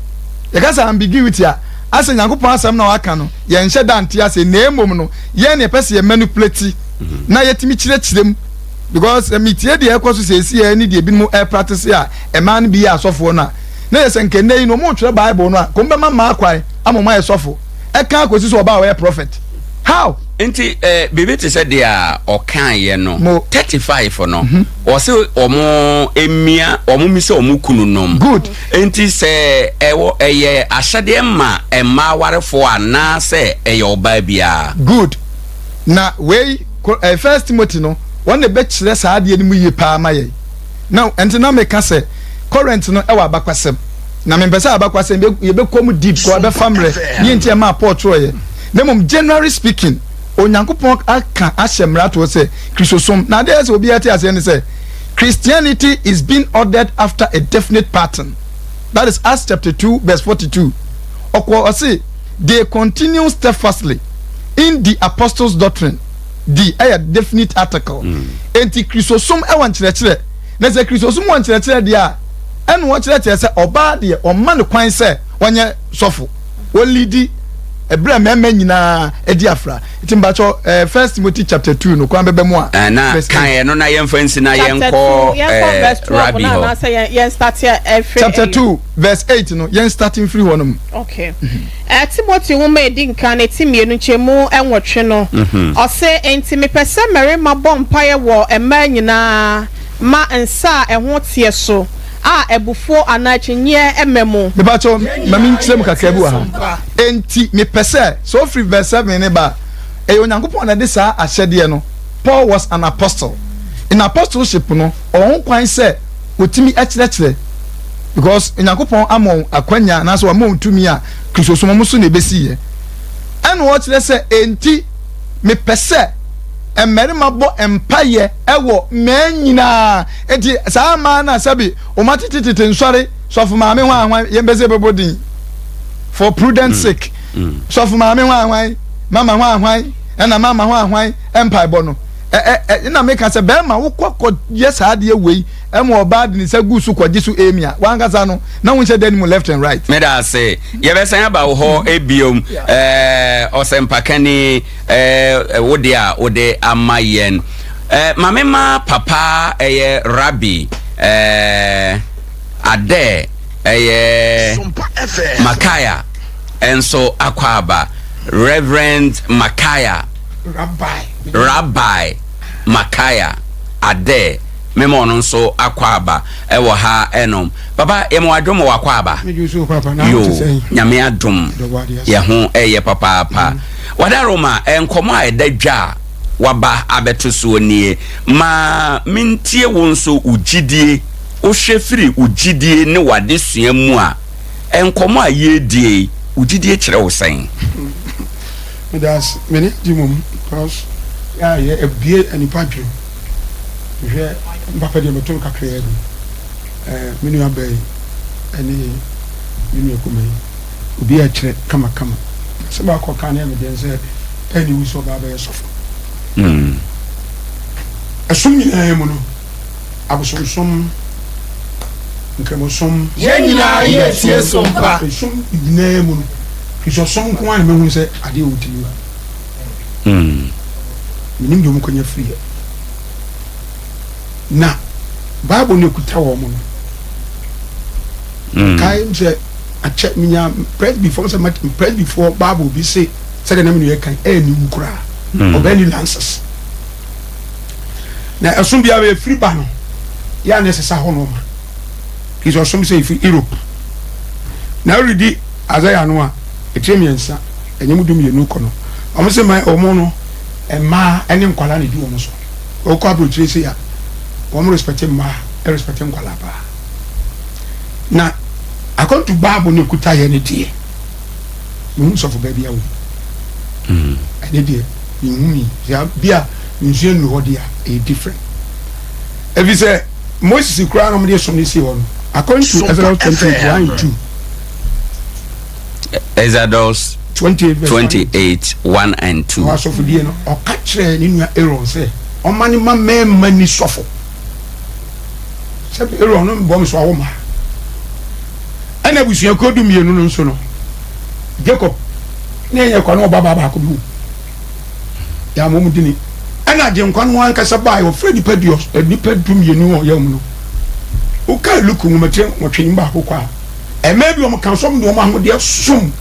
Yɛka sɛ ambiguity a, asɛ Nyankopɔn asɛm na waka no yɛnhyɛ da nte ase, na mmom no yɛn na yɛpɛ sɛ yɛ manipulate na yɛtumi kyerɛkyerɛ mu, because metie deɛ ɛkɔ so seesei ne deɛ ebinom ɛpractice a mmaa no bi yɛ asɔfoɔ no a, na yɛ sɛ nkɛnɛ yi no wɔn retwerɛ Bible no a, kɔn bɛma mmaa kwan ama wɔn ayɛ sɔfo, ɛka akɔsi sɛ ɔbaa ɔyɛ prophet. How? Nti biribi te sɛ deɛ a ɔkaeɛ no Mo. 35 no, ɔse wɔn emia wɔn mi sɛ wɔn kunu nom. Good. Nti sɛ ɛwɔ ɛyɛ ahyɛdeɛ ma mmaa awarefoɔ anaasɛ ɛyɛ ɔbaa biara? Good. Na wei First Timothy no, wɔn na ɛbɛkyerɛ saa adeɛ no mu yie paa ma yɛn. Na ɛnti na meka sɛ Corinth no ɛwɔ abakwasɛm. Na mempɛ sɛ abakwasɛm yɛbɛkɔ mu deep kɔ ɛbɛfa mmerɛ ne nti ɛmaa Paul twerɛeɛ. Na mmom generally speaking, Onyankopɔn aka ahyɛ mmara toɔ sɛ Kristosom. Na adeɛ a ɛsɛ sɛ obiara te aseɛ ne sɛ Christianity is being ordered after a definite pattern. That is Acts chapter 2 verse 42. Ɔkɔ ɔse they continue steadfastly in the apostles' doctrine. The ɛyɛ definite article. Enti Kristosom ɛwɔ nkyerɛkyerɛ. Na sɛ Kristosom wɔ nkyerɛkyerɛ deɛ a, ɛna wɔkyerɛkyerɛ sɛ ɔbaa deɛ ɔmma no kwan sɛ ɔnyɛ sɔfo. Wɔlidi ɛberɛ a mmarima nyinaa adi afra. Nti mpakyɛ First Timothy chapter 2 no kwan bɛbɛ mu a. Na verse kan 8. ɛno na yɛmfa nsi na Chapter yɛnkɔ 2, yɛnkɔ verse 12 Rabbi no hɔ. anaasɛ yɛn yɛn start ɛfiri Chapter ɛyi. 2 verse 8 no, yɛn start mfiri hɔ nom. Okay. Timothy nwoma a edi nkan no ti mmienu nkyɛmu nwɔtwe no, ɔse, Enti mepɛ sɛ mmarima bɔ mpaeɛ wɔ mmaa nyinaa ma nsa a ɛho teɛ so, a abufuo anaa akyinnyeɛ mma mu. Mepakyɛw, ma menkyerɛ mu kakra bi wɔ ha. Enti mepɛ sɛ, sɛ wofiri verse 7 no ba a, ɛyɛ Onyankopɔn na ɛde saa ahyɛdeɛ no. Paul was an apostle. In apostleship no, ɔwɔ ho kwan sɛ ɔtumi kyerɛkyerɛ because Onyankopɔn ama wɔn akwanya anaasɛ wama wɔn tumi a Kristosom wɔn so na ɛbɛsiiɛ. Ɛna ɔkyerɛ sɛ, enti mepɛ sɛ mmarima bɔ mpaeɛ wɔ mmaa nyinaa. Enti saa mmaa no a sɛbi wɔn atetetete nsɔre, sɔfo maame hwan hwan, yɛn bɛ sɛ yɛbɛbɔ din for prudent sake, sɔfo maame hwan hwan, mama hwan hwan, ɛna mama hwan hwan mpaebɔ no. Ɛ ɛ ɛ ɛna meka sɛ bɛrima wokɔ kɔ yɛ saa adeɛ wei ɛma ɔbaa de ne nsa gu so kɔgye so emi a, wankasa no na wonhyɛ da anim left and right. Meda ase. Yɛbɛsan aba wo hɔ ebiom. Ɛɛ ɔsɛmpakani, ɛɛ wo deɛ a wode ama yɛn. Ɛɛ ma me ma papa ɛyɛ Rabbi ɛɛ Adɛ ɛyɛ Makaya ɛnso akɔ aba. Reverend Makaya. Rabbi. Rabbi Makaya Adɛ mema ɔno nso akɔ aba ɛwɔ ha ɛnom. Papa, yɛma wadwom wɔ wakɔ aba. Yo, Nyame adom yɛ ho ɛyɛ papaapa. Wadaroma, nkɔmɔ a ɛda dwa a waba abɛto soɔ nie. Ma mentie wo nso wo gyidie, wohwɛ firi wo gyidie ne w'adesua mu a, nkɔmɔ a yɛredie yi, wo gyidie kyerɛ wo sɛn? Meda ase, m'ani agye mmom because yɛ a yɛ abue nipa adwene. Mehwɛ me papa deɛ meto no kakraa bi. Ɛɛ me nua baa yi ɛne me nua kuma yi obi ɛkyerɛ kama kama. Asɛm baako ɔka ne yɛ me deɛ sɛ ɛne wu sɛ ɔbaa bɛyɛ sɔfo. Ɛsom nyinaa mu no, abosomsom, nkramosom. Yɛn nyinaa yɛ tie som pa. Ɛsom nyinaa mu no, Kristosom nko ara na mahu sɛ adeɛ a wɔtumi yɛ. Menim deɛ wɔkɔnya firiiɛ. Na Bible no ekuta wɔn no. Mm. Kae sɛ akyɛ menya Presbyfoɔ sɛ Presbyfoɔ Bible bi se sɛdeɛ na me nua kan ɛyɛ ne wu koraa. Mm. Ɔbɛn ni lances. Na ɛsom biara ɛfiri ba no yɛ a na ɛsesa hɔ nɔɔma. Nti ɔsom sɛ ɛfiri Europe. Na woredi Isaiah no a etire mmiɛnsa ɛnyɛ mu 12 kɔ no wɔn se ma wɔn no mmaa ne nkwadaa na edi wɔn so. Wokɔ aburokyire sei a wɔn respect mmaa respect nkwadaa paa. Na according to Bible no ekuta yɛ ne deɛ mehu sɔfo baabi a wɔ mu. Ɛne deɛ mehu yi bi a nsua nnu hɔ deɛ a ɛyɛ different. Efi sɛ Moses koraa na wɔde som no si hɔ no according to Exodus 28 1 and 2. Exodus 28 1 and 2. Wɔ asɔfodie no, ɔka kyerɛɛ ne nua Aaron sɛ ɔma ne mma mmarima nni sɔfo. Sɛ Aaron no mbɔ nso awo mmaa. Ɛna abusuakuo 12 no nso no, Jacob ne ɛyɛ kwa no ɔba baa baako bi wo. Yɛ ama wɔn dini. Ɛna agyenkwa no ankasa baa wɔfrɛ nipa du nipa 12 wɔ yɛn mu no. Woka Luke nwoma tire nwɔtwe mu baako kɔ a, mmaa bi wɔn ka sɔm de wɔn ahodeɛ som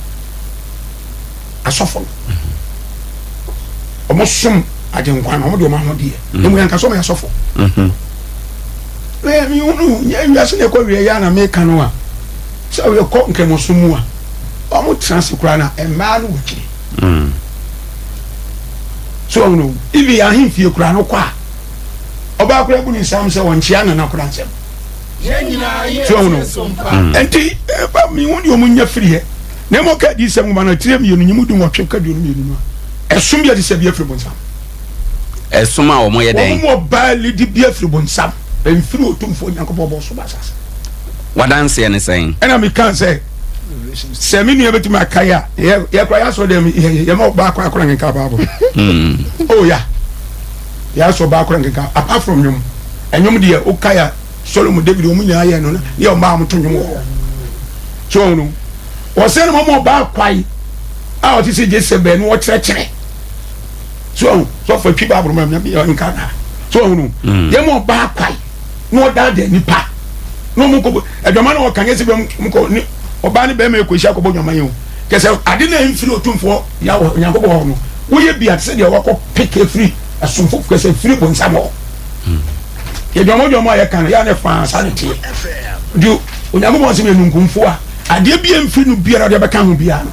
asɔfo no. Wɔn som agyenkwa no, wɔn de wɔn ahodeɛ. Emu yɛn nka sɔm yɛ asɔfo. Mɛ mi hunu nyɛ wiase na ɛkɔ wie yɛ na meka no a sɛ yɛkɔ nkramosom mu a wɔn tena ase koraa na mmaa no wɔ akyire. So wɔn no even ahemfie koraa no kɔ a ɔbaa koraa bu ne nsam sɛ wɔnkyea nana koraa nsɛm. So wɔn no nti ɛba mi hu deɛ wɔn nya firi yɛ na emu ka di sɛm nwoma no tiri mmienu nyimu 18 ka 22 no a ɛsom bi a ti sɛ bi afiri bonsam. Ɛsom a wɔn yɛ dɛn? Wɔn mu ɔbaa lidi bi afiri bonsam mfiri otumfoɔ Nyankopɔn bɔ so ba asase. Wadanseɛ ne sɛn? Ɛna mi kan sɛ sɛ me nua bɛtumi akae a yɛkora yɛasɔ dɛm yɛma ɔbaa kora kora nkenka Bible. Oh ya yɛasɔ ɔbaa kora nkenka apart from nwom ɛnwom deɛ wokae a Solomon David wɔn nyinaa yɛ no na yɛ ɔbaa wɔn to nwom wɔ hɔ so wɔn no wɔsɛn no wɔn ɔbaa kwae a ɔte sɛ Jezebel no wɔkyerɛkyerɛ so wɔn sɔfo atwi Bible ma nka na so wɔn no yɛ ma ɔbaa kwae na ɔdaadaa nipa na wɔn kɔ adwama na ɔka nyɛ sɛ bɛn kɔ ne ɔbaa ne bɛrima ekɔ ehyia kɔbɔ dwama yi o kɛsɛ ade na mfiri otumfoɔ ya wɔ Onyankopɔn hɔ no woyɛ bi ate sɛ deɛ wakɔ peke firi asomfo kɛsɛ firi bonsam hɔ yɛ dwama a yɛka no yɛ ne faa saa ne teɛ nti Onyankopɔn sɛ yɛ nunkumfo a adeɛ bi mfiri no biara deɛ bɛka ho biara no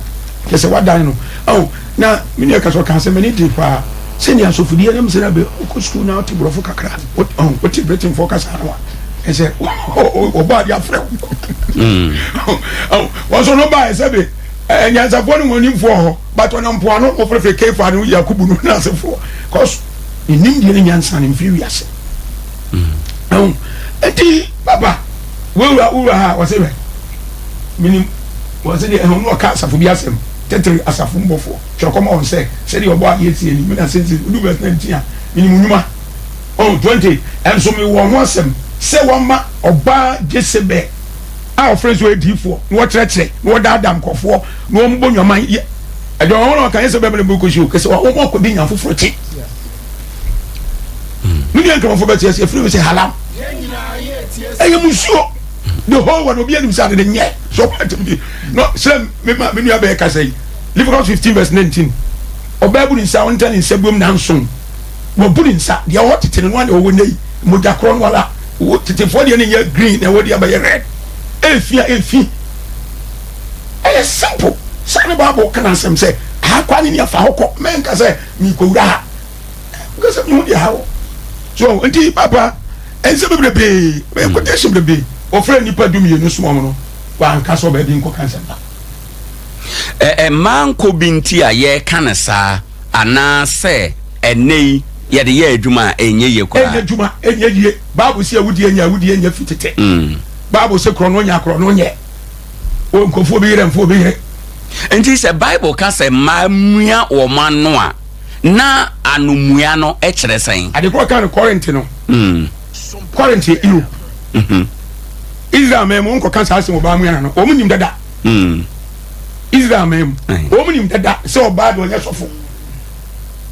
kɛsɛ wadan no ɔn na me nua kasa ɔka sɛ m'ani gye paa sɛnea asɔfodie nam sɛ na bɛ wokɔ sukuu na wote borɔfo kakra wote britainfoɔ kasa no a ɛsɛ wɔbɔ adeɛ afrɛ wo wɔn so no baɛ sɛ be nyansafoɔ ne wɔn nimfoɔ hɔ but ɔnam mpoano wɔfrɛfrɛ kefa no yakubu no n'asefoɔ cause ne nimdeɛ ne nyansa no mfiri wiase nti papa wowura wowura ha wɔse bɛ menim wɔse deɛ ɛho no ɔka asafo bi asɛm tɛtɛre asafo mbɔfoɔ twerɛ kɔma wɔn sɛ sɛdeɛ ɔbɔ adeɛ tie ni mena sɛnti wodu verse 19 a menim nnwuma ɔn 20 ɛnso mewɔ ho asɛm sɛ wɔma ɔbaa Jesebel a ɔfrɛ nso adiyifoɔ na wɔkyerɛkyerɛ na wɔdaadaa nkurɔfoɔ na wɔbɔ nnwaman yɛ adwuma wɔn na wɔka yɛ sɛ bɛbɛn mu kɔsi o kɛsɛ wɔn wɔn akɔdi nya foforɔ kyi me nua nkramofoɔ bɛte ase efiri mi sɛ halam ɛyɛ musuo the whole world obi anim sɛ ade de nyɛ so ɔba atam di no sɛ me ma me nua bɛyɛ kasa yi Leviticus 15 verse 19 ɔbaa bu ne nsa ɔnta ne nsa buom nanson wɔbu ne nsa deɛ ɔwɔ tete no no ana ɔwɔ nnɛ yi mogya korɔ no ara wɔ tetefoɔ deɛ no nyɛ green na ɛwɔ deɛ abɛyɛ red efi a efi ɛyɛ simple saa ne Bible ka n'asɛm sɛ aha kwa ne nea fa hɔ kɔ mɛnka sɛ mekɔwura ha nka sɛ mehu deɛ ha wɔ so nti papa ɛnsɛ bebrebee bɛyɛ quotation bebrebee wɔfrɛ nnipa 12 soma wɔn no wanka sɛ ɔbaa bi nkɔka nsɛmpa. Mmaa nkɔ bi nti a yɛreka no saa anaasɛ ɛnnɛ yi yɛde yɛ adwuma a ɛnyɛ yie koraa? Ɛnyɛ adwuma, ɛnyɛ yie. Bible sɛ awudie nyɛ awudie nyɛ fi tete. Bible sɛ korɔno nyɛ akorɔno nyɛ. Nkurɔfoɔ bi yerɛ mfa obi yere. Nti sɛ Bible ka sɛ mmaa mmua wɔn ano a, na anomua no kyerɛ sɛn? Ade korɔ ka no Corinth no. Corinth yɛ Europe. Israel man mu nkɔka saa asɛm ɔbaa mua n'ano. Wɔn nim dada. Israel man mu. Wɔn nim dada sɛ ɔbaa de ɔnyɛ sɔfo.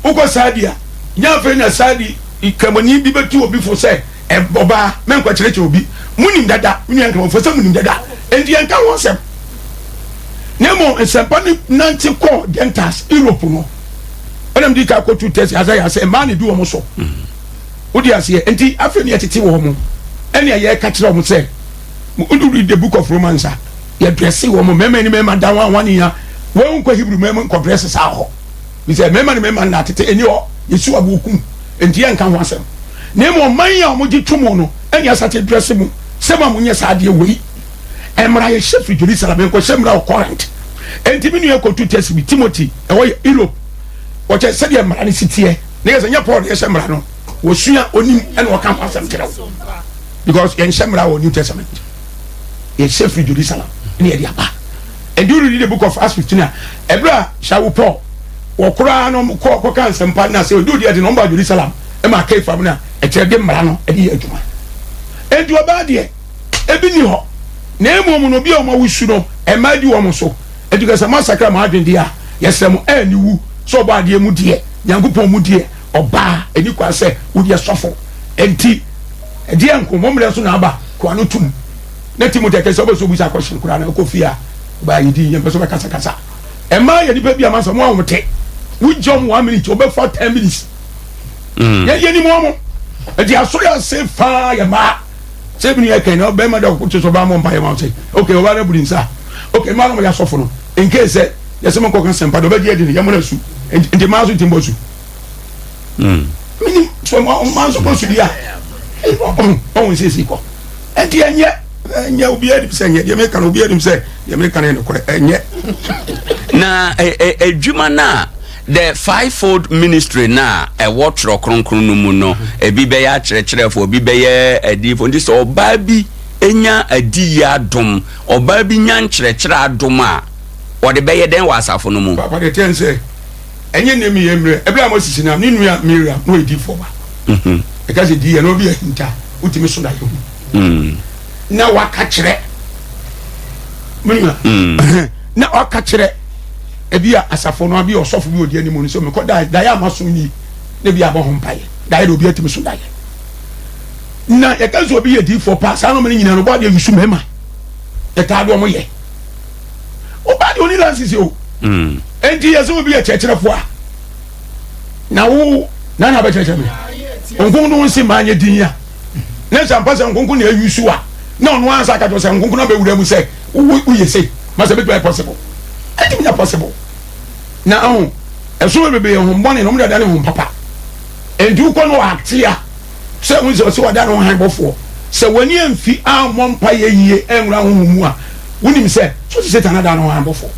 Wokɔ Saudi a, nyɛ afei na Saudi kramoni bi bɛtu obi fo sɛ. Ɔbaa, mɛnkɔ kyerɛkyerɛ obi. Monim dada, me nua Nkramofoɔ, sɛ monim dada. Enti yɛnka ho asɛm. Na mmom nsɛmpa no nante kɔɔ Gentiles, Europe no. Ɛna mede ka kɔtu tɛsi Isaiah sɛ mmaa na ɛdi wɔn so. Wode aseɛ? Enti afei ne yɛtete wɔn mo. Ɛne yɛka kyerɛ wɔn sɛ, wode read the book of Romans a, yɛdrɛse wɔn mmarima ne mmarima da wɔn awane ya. Wɔn nkɔ Hebrew mmarima nkɔdrɛse saa hɔ. Bisɛ mmarima ne mmarima nna tete ɛni hɔ, yɛsi wɔ aboɔkum. Enti yɛnka ho asɛm. Na mmom ɔman a wɔgye to mu no ɛne asate drɛse mu sɛ ma monyɛ saa adeɛ wei. Mmara yɛhyɛ firi Jerusalem, yɛnkɔhyɛ mmara wɔ Corinth. Enti me nua kɔtu tɛsi bi, Timothy, ɛhɔ yɛ Europe. Wɔkyɛ sɛdeɛ mmara no si teɛ. Ne yɛ sɛ nyɛ Paul na yɛhyɛ mmara no, wɔsua, onim, ɛna ɔka ho asɛm kyerɛ wo. Because yɛnhyɛ mmara wɔ New Testament. Yɛhyɛ firi Jerusalem ne yɛde aba. Enti wo read the book of Acts 15 a, ɛberɛ a Shaul Paul wɔ koraa no kɔ kɔka nsɛmpa no sɛ ɔdi odi adi na ɔmba Jerusalem ɛma Kaifa mu no a ɛkyerɛ de mmara no ɛde yɛ adwuma. Enti ɔbaa deɛ ebi nni hɔ, na mmom no obi a wɔn awusu no, mma adi wɔn so. Enti ka sɛ, Moasakra mo adwene deɛ a, yɛsrɛ mo, anni wu sɛ ɔbɔ adeɛ mu deɛ, Nyankopɔn mu deɛ, ɔbaa, ɛnni kwan sɛ wodeɛ sɔfo. Enti, ɛdeɛ nko, mo mmerɛ so na aba, koa no tum. Na Timothy ɛkɛ sɛ wobɛ sɛ obusa question koraa na wokɔ fie a, ɔbaa yɛ din, yɛmpɛ sɛ wobɛkasakasa. Mmaa yɛ nipa bi a masa, wɔn a wɔn te, wogye wɔn one minute, wɔbɛfa ten minutes. Mm. Yɛ yɛ nim wɔn. Enti asɔre ase faa yɛ mmaa. Sɛ ebi yɛ kɛn na bɛrima de ɔkò kyerɛ sɛ ɔbaa mɔ mpa yɛ ma ɔsɛ ok ɔbaa no aburi nsa ok mmaa no yɛ asɔfo no nkee sɛ yɛsɛ mo nkɔka sɛmpa de ɔbɛgye adi no yɛ mo na su nti mmaa nso ti mbɔ su menim sɛ mmaa nso bɔ su di a ɔho nsiesie kɔ nti ɛnyɛ ɛnyɛ obiara nim sɛ ɛnyɛ deɛ meka no obiara nim sɛ deɛ meka no yɛ nokorɛ ɛnyɛ. Na adwuma no a The Fivefold Ministry no a ɛwɔ Twerɛ Kronkron no mu no, ebi bɛyɛ akyerɛkyerɛfoɔ, ebi bɛyɛ adiyifoɔ. Nti sɛ ɔbaa bi nya adiyie adom, ɔbaa bi nya nkyerɛkyerɛ adom a, ɔde bɛyɛ dɛn wɔ asafo no mu? Papa deɛ ɛteɛ ne sɛ, ɛnyɛ nnɛ meyɛ mmerɛ. Ɛberɛ a Moses nam, ne nua Miriam na ɔyɛ diyifoɔ ba. Ɛka sɛ diyiɛ na obi ahinta, wotumi so daeɛ hu. Na waka kyerɛ, me nua, na waka kyerɛ. Ebia asafo no, ebia ɔsɔfo bi a odi anim no sɛ mekɔ dae, daeɛ a maso nie, na ebia abɔ ho mpaeɛ. Daeɛ de obi atumi so daeɛ. Na yɛka sɛ obi yɛ diifoɔ paa, saa nneɛma no nyinaa no, ɔbɔ adeɛ yusu mmarima. Yɛtaa de wɔn yɛ. Ɔbaa deɛ ɔni lances o. Mm. Enti yɛ sɛ obi yɛ kyerɛkyerɛfoɔ a, na wo na na abɛkyerɛkyerɛ me. Nkonko no nsi maa nyɛ din a. Na sɛ ampa sɛ nkonko na ayusu a, na ɔno ansa aka kyerɛ sɛ nkonko no abɛwura mu sɛ woyɛ sei. Masa bɛtumi ayɛ possible. Ɛntumi nyɛ possible. Na ahu, ɛso bebrebe yɛ honhom bɔne na wɔn de adane honhom papa. Enti wokɔ no ate a, sɛ wohu sɛ ɔsɛ wɔada ne ho hann bɔfoɔ. Sɛ w'ani amfi ammɔ mpaeɛ yie anwura honhom mu a, wonim sɛ so te Satan adan ne ho hann bɔfoɔ.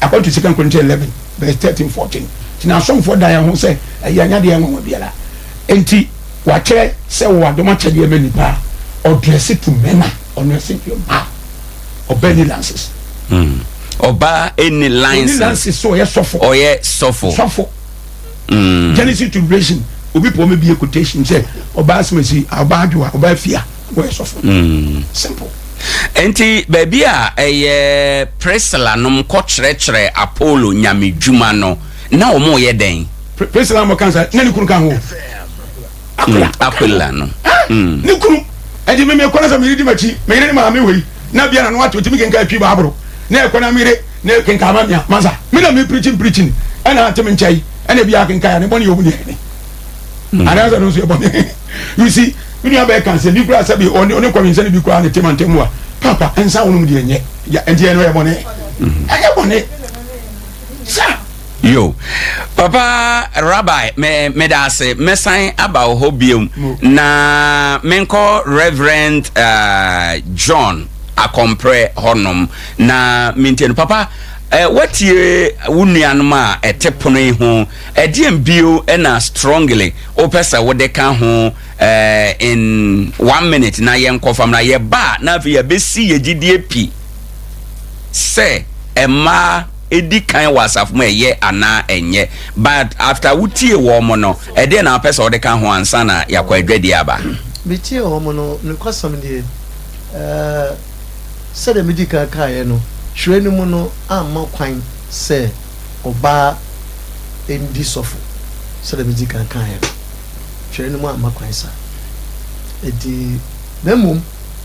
According to Second Corinthians 11 verse 13, 14. Nti na asomfoɔ dan yɛn ho sɛ ɛyɛ anya deɛ nwanwa biara. Enti wakyerɛ sɛ wɔ adom akyɛdeɛ ma nipa a, ɔdrɛse to mmarima, ɔnrɛse to mmaa. Ɔbaa ni lances. Mm. Ɔbaa ni lances. Ɔni lances so ɔyɛ sɔfo. Ɔyɛ sɔfo. Sɔfo. Mm. Genesis to Revelation obi pɔ ɔmɛ bie quotation sɛ ɔbaa asemasi ɔbaa adwoa ɔbaa fia ɔyɛ sɔfo. Mm. Simple. Nti baabi a ɛyɛ Priscilla nom kɔkyerɛkyerɛ Apollo nyamedwuma no na wɔn yɛ dɛn? Priscilla mo kan sa na ne kunu ka ho. Aquila Aquila no. Mm. Ne kunu. Ɛnti me mekɔ na sɛ meyere di m'akyi, me yere ne maame wei, na bia na no ate otumi kenkan twi baaboro, na ɛkɔ na meyere ne kenkan ma mea, masa, me na me preaching preaching, ɛna ate me nkyɛe, ɛna bia kenkan a ne bɔne yɛ ɔmu ne ɛne. Mm. Anaasɛ no nso yɛ bɔne. You see, me nua bɛɛ kan sɛ bi koraa sɛ bi ɔne ɔne kɔmi nsɛn bi koraa ne tema ntɛm a, papa nsa wɔnom deɛ nyɛ, ya ɛnti ɛno yɛ bɔne. Ɛnyɛ bɔne. Sa. Yo. Papa Rabbi, me meda ase. Mɛsan aba wo hɔ biom. Na menkɔ Reverend uh, John Akɔmprɛ hɔnom na mentie no. Papa, uh, watie wo nuanom a ɛte pono yi ho. Ɛdeɛn bio na strongly wopɛ sɛ wode ka ho uh, in one minute na yɛnkɔ fam na yɛba a na afei yɛbɛsi yɛ gyidie pi sɛ mmaa di kan wɔ asafo mu ɛyɛ anaa ɛnyɛ but after wo tie wɔn no ɛdeɛn na wopɛ sɛ wode ka ho ansa na yɛakɔ adwadie aba? Me tie wɔn no nokwasɛm nie eh, sɛdeɛ me di kan kaeɛ no twerɛ no mu no amma kwan sɛ ɔbaa ndi sɔfo sɛdeɛ me di kan kaeɛ no twerɛ no mu amma kwan saa. Enti, na mmom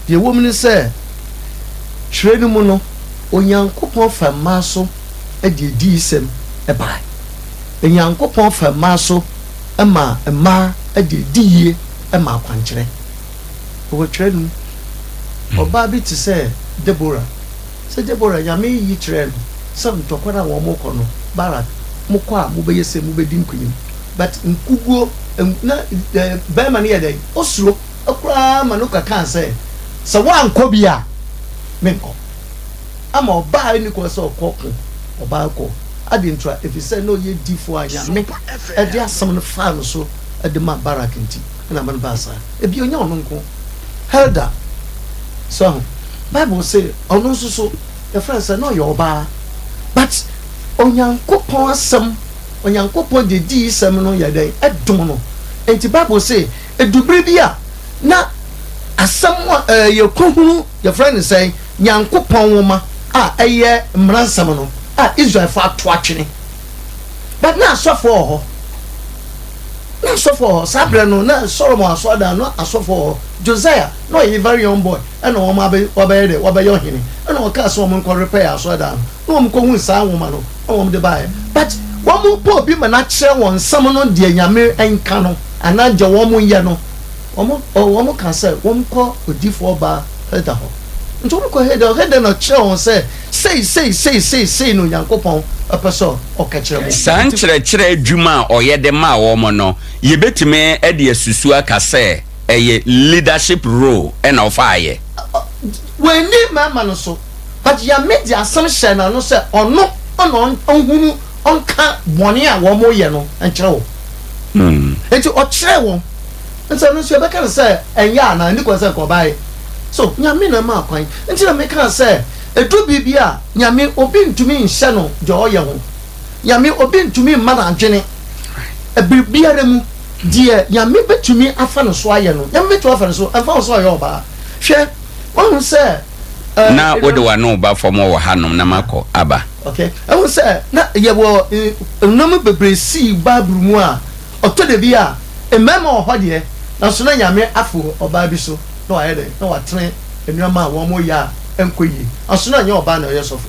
deɛ ɛwɔ mu ne sɛ, twerɛ no mu no, Onyankopɔn fa mmaa so de adiyisɛm bae. Onyankopɔn fa mmaa so ma mmaa de adiyie ma akwankyerɛ. Ɛwɔ twerɛ no mu. Ɔbaa bi te sɛ Debora. Sɛ Debora, Nyame yi kyerɛɛ no sɛ ntɔkwa no a wɔn rekɔ no, Barak, mokɔ a mobɛyɛ sei, mobɛdi nkunim. But nkuguo, na barima no yɛ dɛn? Osuro koraa ma no kɔkaa sɛ, sɛ woankɔ bi a, menkɔ. Ama ɔbaa nni kwan sɛ ɔkɔ ko, ɔbaa kɔ. Adɛn ntia? Ɛfiri sɛ na ɔyɛ difoɔ a Nyame de asɛm no faa no so de maa Barak nti na ama no baa saa. Ebia ɔnyɛ ɔno nko. Helda, so ahu? Bible se ɔno nso so, yɛfrɛ no sɛ na ɔyɛ ɔbaa. But Onyankopɔn asɛm, Onyankopɔn de adiyisɛm no yɛ dɛn? Ɛdom no. Enti Bible se edu bere bi a na asɛm a ɛɛ yɛkɔhunu, yɛfrɛ no sɛn, Nyankopɔn nwoma a ɛyɛ mmara nsɛm no a Israelfo ato atwene. But na asɔfoɔ wɔ hɔ. Na asɔfoɔ wɔ hɔ. Saa berɛ no, na Solomon asɔredan no, na asɔfoɔ wɔ hɔ. Josiah, na ɔyɛ very young boy, ɛna wɔn abɛ, wabɛyɛ dɛ, wabɛyɛ ɔhene. Ɛna ɔkaa sɛ wɔn nkɔ repair asɔredan no. Na wɔn kɔhuu saa nwoma no, na wɔn de baeɛ. But wɔn pɛ obi ma no akyerɛ wɔn nsɛm no deɛ Nyame nka no, anaa deɛ wɔn nyɛ no. Wɔn, wɔn kaa sɛ wɔn kɔ odiyifoɔ baa Huldah hɔ. Nti wɔn kɔ Huldah hɔ, Huldah na ɔkyerɛɛ wɔn sɛ, sei, sei, sei, sei, sei na Onyankopɔn pɛ sɛ ɔka kyerɛ mo. Saa nkyerɛkyerɛ adwuma a ɔyɛ de maa wɔn no, yɛbɛtumi de asusu aka sɛ ɛyɛ leadership role na ɔfaeɛ. Wanni mmarima no so, but Nyame de asɛm hyɛɛ n'ano sɛ ɔno na ɔnhunu, ɔnka bɔne a wɔyɛ no nkyerɛ wɔn. Nti ɔkyerɛɛ wɔn. Nti ɛno nso yɛbɛka no sɛ ɛnyɛ anaa? Ɛnni kwan sɛ nka ɔbaeɛ. So Nyame na ɛmaa kwan. Nti na mekaa sɛ ɛduru biribi a Nyame obi ntumi nhyɛ no deɛ ɔyɛ ho. Nyame obi ntumi mma no adwene. Biribiara mu deɛ Nyame bɛtumi afa no so ayɛ no, Nyame bɛtumi afa no so ɛmfa ho sɛ ɔyɛ ɔbaa. Hwɛ, woahu sɛ ɛɛ. Na wode w'ano reba fam wɔ hanom na makɔ aba. Okay, ɛhu sɛ na yɛwɔ nnoɔma bebree sii Bible mu a Ɔtɔ da bi a, mmarima wɔ hɔ deɛ, nanso na Nyame afo ɔbaa bi so na wayɛ dɛn? Na watene nnoɔma a wɔn yɛ a ɛnkɔ yie. Nanso na ɛnyɛ ɔbaa na ɔyɛ sɔfo.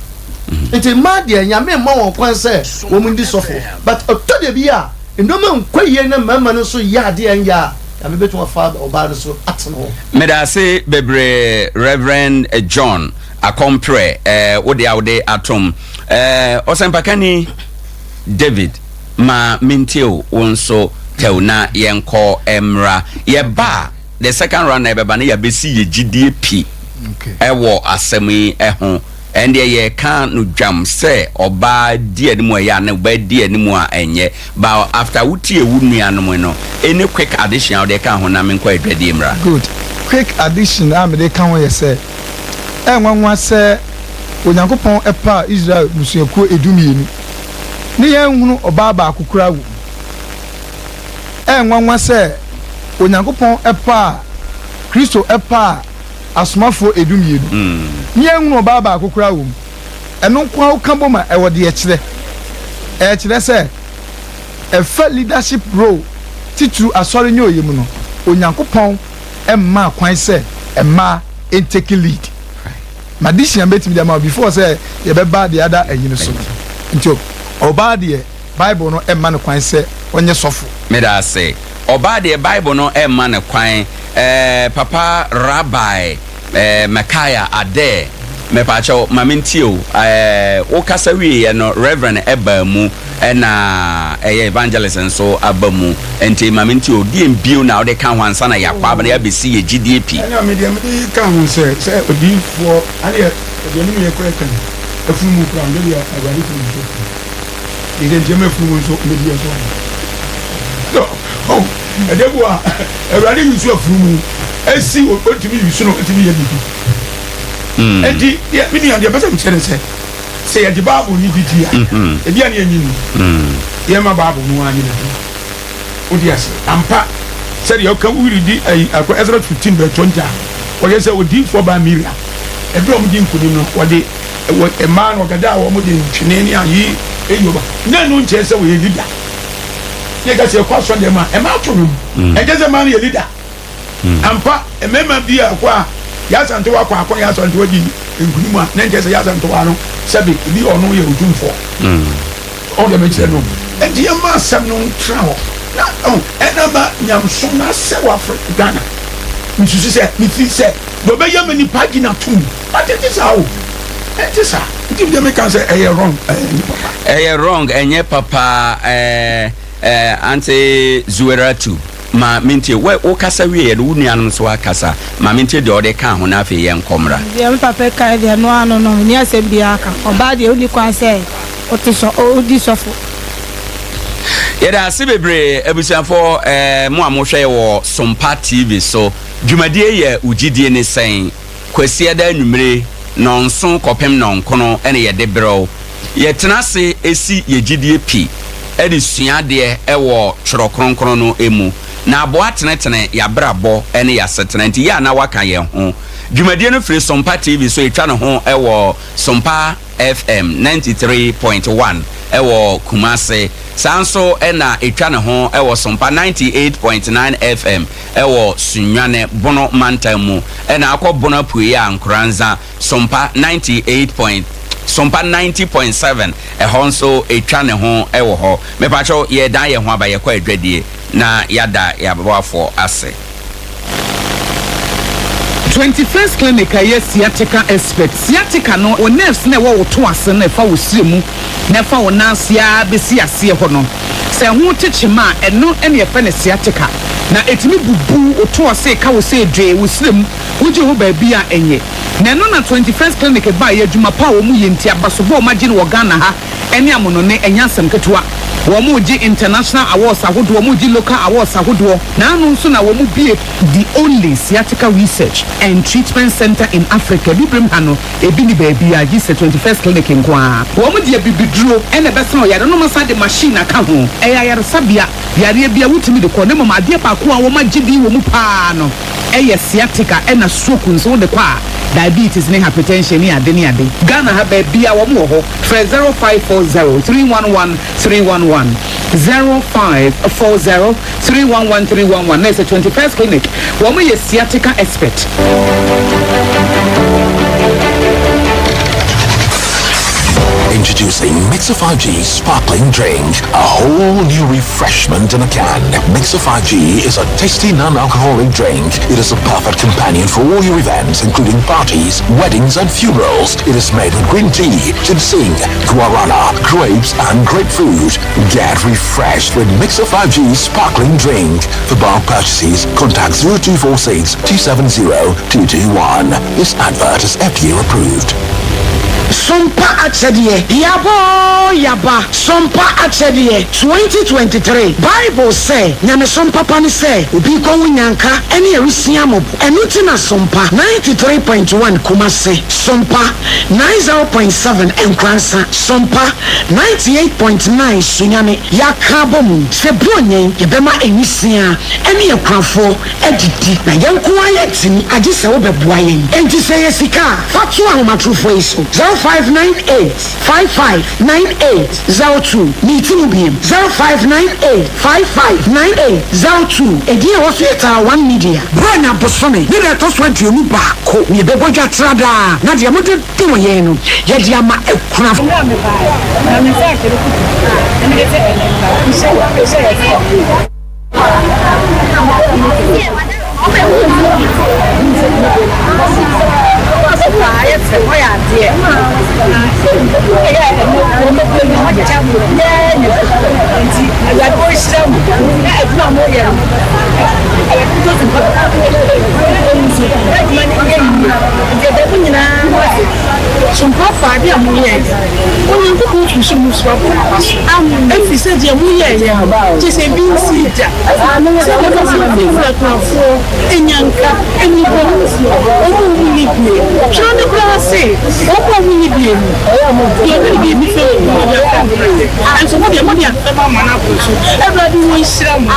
Nti mmaa deɛ, Nyame mma wɔn kwan sɛ wɔn ndi sɔfo. But ɔtɔ da bi a, nnoɔma nkɔ yie na mmarima no nso yɛ adeɛ a ɛnyɛ a, Nyame bɛtumi afa ɔbaa no so atene wɔn. Medaase bebree Rev. John Akɔmprɛ eh, wo deɛ a wode atom eh, Ɔsɛmpakani David. Ma mentie o, wo nso tɛw na yɛnkɔ mmra. Yɛba a, the second round na yɛbɛba no yɛabɛsi yɛ gyidie pi wɔ asɛm yi ho. Ɛndeɛ yɛreka no dwam sɛ ɔbaa di anim a ɛyɛ anaa ɔbaa di anim a ɛnyɛ. But after wotie wo nuanom no, any quick addition a wode ka ho na menkɔ adwadie mmra? Good. Quick addition a mede ka ho yɛ sɛ, ɛyɛ nwanwa sɛ Onyankopɔn paa Israel mmusuakuo edumienu. ne yɛanhunu ɔbaa baako koraa wɔ mu. Ɛyɛ nwanwa sɛ Onyankopɔn paa Kristo paa asomafoɔ edumienu, ne yɛanhunu ɔbaa baako koraa wɔ mu. Ɛno nko ara woka bom a, ɛwɔ deɛ ɛkyerɛ. Ɛkyerɛ sɛ ɛfa leadership role titiriw asɔre ne ɔyɛ mu no, Onyankopɔn mmaa kwan sɛ mmaa ntake lead. M'adesua mɛtumi de ama wo before sɛ yɛbɛba the other ayi no so no. Nti ɔbaa deɛ Bible no mma no kwan sɛ ɔnyɛ sɔfo. Meda ase. Ɔbaa deɛ Bible no mma no kwan. Eh, Papa Rabbi eh, Micaiah Adair, mepaakyɛw ma mentie o. Eh, wo kasa wieɛ no Reverend ɛbaa mu. Ɛna ɛyɛ evangelist nso aba mu nti ma me nti o deɛn bio na wode ka ho ansa na yɛakɔ aba na yɛabɛsi yɛ gyidie pi. Ɛna me deɛ mede ka ho sɛ sɛ odiyifoɔ adeɛ deɛ ne meyɛ kora ka afunumu kora ɔno deɛ awurade tumi nso afunumu deɛ deɛ nti ɛma afunumu nso medi ɛso ano so oh ɛdeɛ bu a awurade yusu afunumu esi otumi yusu no otumi yɛ biribi ɛnti deɛ me nua deɛ pɛ sɛ mekyerɛ ne sɛ Sɛ yɛgye Bible no di a, ebi a na yɛnnye nni. Yɛmma Bible no ara nyɛ n'adwuma. Wode ase? Ampa, sɛdeɛ ɔka woredi ayi akɔ Exodus 15 verse 20 a, wɔyɛ sɛ odiyifoɔ baa Miriam. Ɛberɛ a wɔdi nkonim no, wɔde wɔ mmaa no wɔkɛda a wɔde ntwene ne ayi eyi wɔn. Na ɛno nkyerɛ sɛ wɔyɛ leader. Ne yɛka sɛ yɛkɔ asɔre dɛm a, mmaa to nnwom. Ɛnkyerɛ sɛ mmaa no yɛ leader. Ampa, mmarima bi a kɔ a Yaa Asantewaa kɔ akɔ Yaa Asantewaa di nkunim a, na nkyerɛ sɛ Yaa Asantewaa no sɛbe ebi ɔno yɛ otumfoɔ. Ɔho deɛ mekyerɛ no. Nti yɛmma asɛm no ntra hɔ. Na ɔho ɛna ma nyamesom no asɛ wɔ Afri Ghana. Mesusu sɛ, mefiri sɛ deɛ ɔbɛyɛ ama nipa agye no atom. But ɛnte saa o. Ɛnte saa. Nti deɛ meka sɛ ɛyɛ wrong, ɛnyɛ papa. Ɛyɛ wrong, ɛnyɛ papa eh, eh, Auntie Zuweratu. Ma mentie. Wo, wokasa wieeɛ no, wo nuanom nso akasa. Ma mentie deɛ wɔde kaa ho na afei yɛnkɔ mmra. Deɛ me papa kaeɛ deɛ, ɛno ara no no, menni asɛm biara ka. Ɔbaa deɛ, wonni kwan sɛ wote sɔ, wodi sɔfo. Yɛda ase bebree abusuafoɔ eh, mo a mohwɛ yɛ wɔ Sompa TV so. Dwumadie yɛ Wo Gyidie Ne Sɛn? Kwasiada anwummere nnɔnson kɔpem nnɔnkono na yɛde brɛ wo. Yɛtena ase si yɛ gyidie pi de sua adeɛ wɔ Twerɛ Kronkron no mu, na aboa tenetene y'abrabɔ ne y'asetena. Nti yɛ a na woaka yɛn ho. Dwumadie no firi Sompa TV so, yɛtwa ne ho wɔ Sompa FM 93.1 wɔ Kumase. Saa nso na ɛtwa ne ho wɔ Sompa 98.9 FM wɔ Sunyani, Bono mantam mu. Ɛna akɔ Bono Apueeɛ a Nkoranza, Sompa 98. Sompa 90.7 ɛhɔ nso ɛtwa ne ho wɔ hɔ. Mepakyɛw yɛredan yɛn ho aba yɛkɔ adwadie na yɛada yɛn aboafoɔ ase. 21st Clinic a ɛyɛ sciatica expert. Sciatica no, wo nerves no a ɛwɔ wo to ase no a ɛfa wo srɛ mu na ɛfa wo nan ase ara bɛsi aseɛ hɔ no, sɛ ɛho te kyema a, ɛno na yɛfrɛ no sciatica. Na ɛtumi bubu wo to ase, ka wo sɛ dwee, wo srɛ mu, wogye ho baabi a ɛnyɛ. Na ɛno na 21st Clinic baeɛ, adwuma pa a wɔn yɛ nti, abasobɔ a wɔagye no wɔ Ghana ha ne amonone, ɛnyɛ asɛm ketewa. Wɔregye international awards ahodoɔ, wɔregye local awards ahodoɔ, na ano nso na wɔbue the only sciatica research and treatment centre in Africa, Abibirem ha no, ebi nni baabiara gye sɛ 21st Clinic nko ara. Wɔde abibiduro na ɛbɛsa ɔyare no, na wɔasan de machine aka ho. Ɛyɛ ayaresabea, yareɛ biara wotumi de kɔ, na mmom adeɛ baako a wɔagye din wɔ mu pa ara no, Ɛyɛ sciatica ɛna stroke nso wode kɔ a diabetes ne hypertension ne ade ne ade. Ghana ha baabia wɔn wɔ hɔ frɛ 0540 311 311 0540 311 311 na ɛsɛ 21st clinic wɔn yɛ sciatica expert. Introducing Mixer 5G Sparkling Drink, a whole new refreshment in a can. Mixer 5G is a tasty non-alcoholic drink. It is a perfect companion for all your events, including parties, weddings, and funerals. It is made with green tea, ginseng, guarana, grapes, and grapefruit. Get refreshed with Mixer 5G Sparkling Drink. For bulk purchases, contact 0246 270 221. This advert is FDA approved. Sompa Akyɛdeɛ, Yɛaba oo yɛaba, Sompa Akyɛdeɛ, 2023 Bible sɛ, Nyamesom papa ne sɛ obi rekɔwo nyanka ne awisia mmɔbɔ. Ɛno nti na Sompa 93.1 Kumasi, Sompa 90.7 Nkoransa, Sompa 98.9 Sunyani yɛaka abɔ mu sɛ Buronya yi yɛbɛma awisia ne akunafoɔ adidi. Na yɛn nko ara yɛntumi, agye sɛ wobɛboa yɛn. Enti sɛ ɛyɛ sika a, fa to ahomatorofoɔ yi so, 0598 55 98 02. Meti mu bio, 0598 55 98 02. Edin a ɛwɔ so yɛ Taa One Media. Buronya bosome ne da ɛtɔ so 21 na yɛbɛbɔ dwa tra daa, na deɛ mode dom yɛn no, yɛde ama akunafo. Onyankopɔn fi soro so abɔ mo aba so, ɛfiri sɛ deɛ moyɛeɛ no, kyerɛ sɛ ebi nsii da. Sɛ mobɛsi afiri akunafoɔ, anyanka, nnipɔnefoɔ, wɔn a wɔnni bie. Twerɛ no koraa se, wɔn a wɔnni bie no, deɛ ɔne biribi fɛ no, ɔde afɛm brɛ. Nanso mo deɛ, mode afɛm ama no aboro so. Awurade wɔnhyira mo.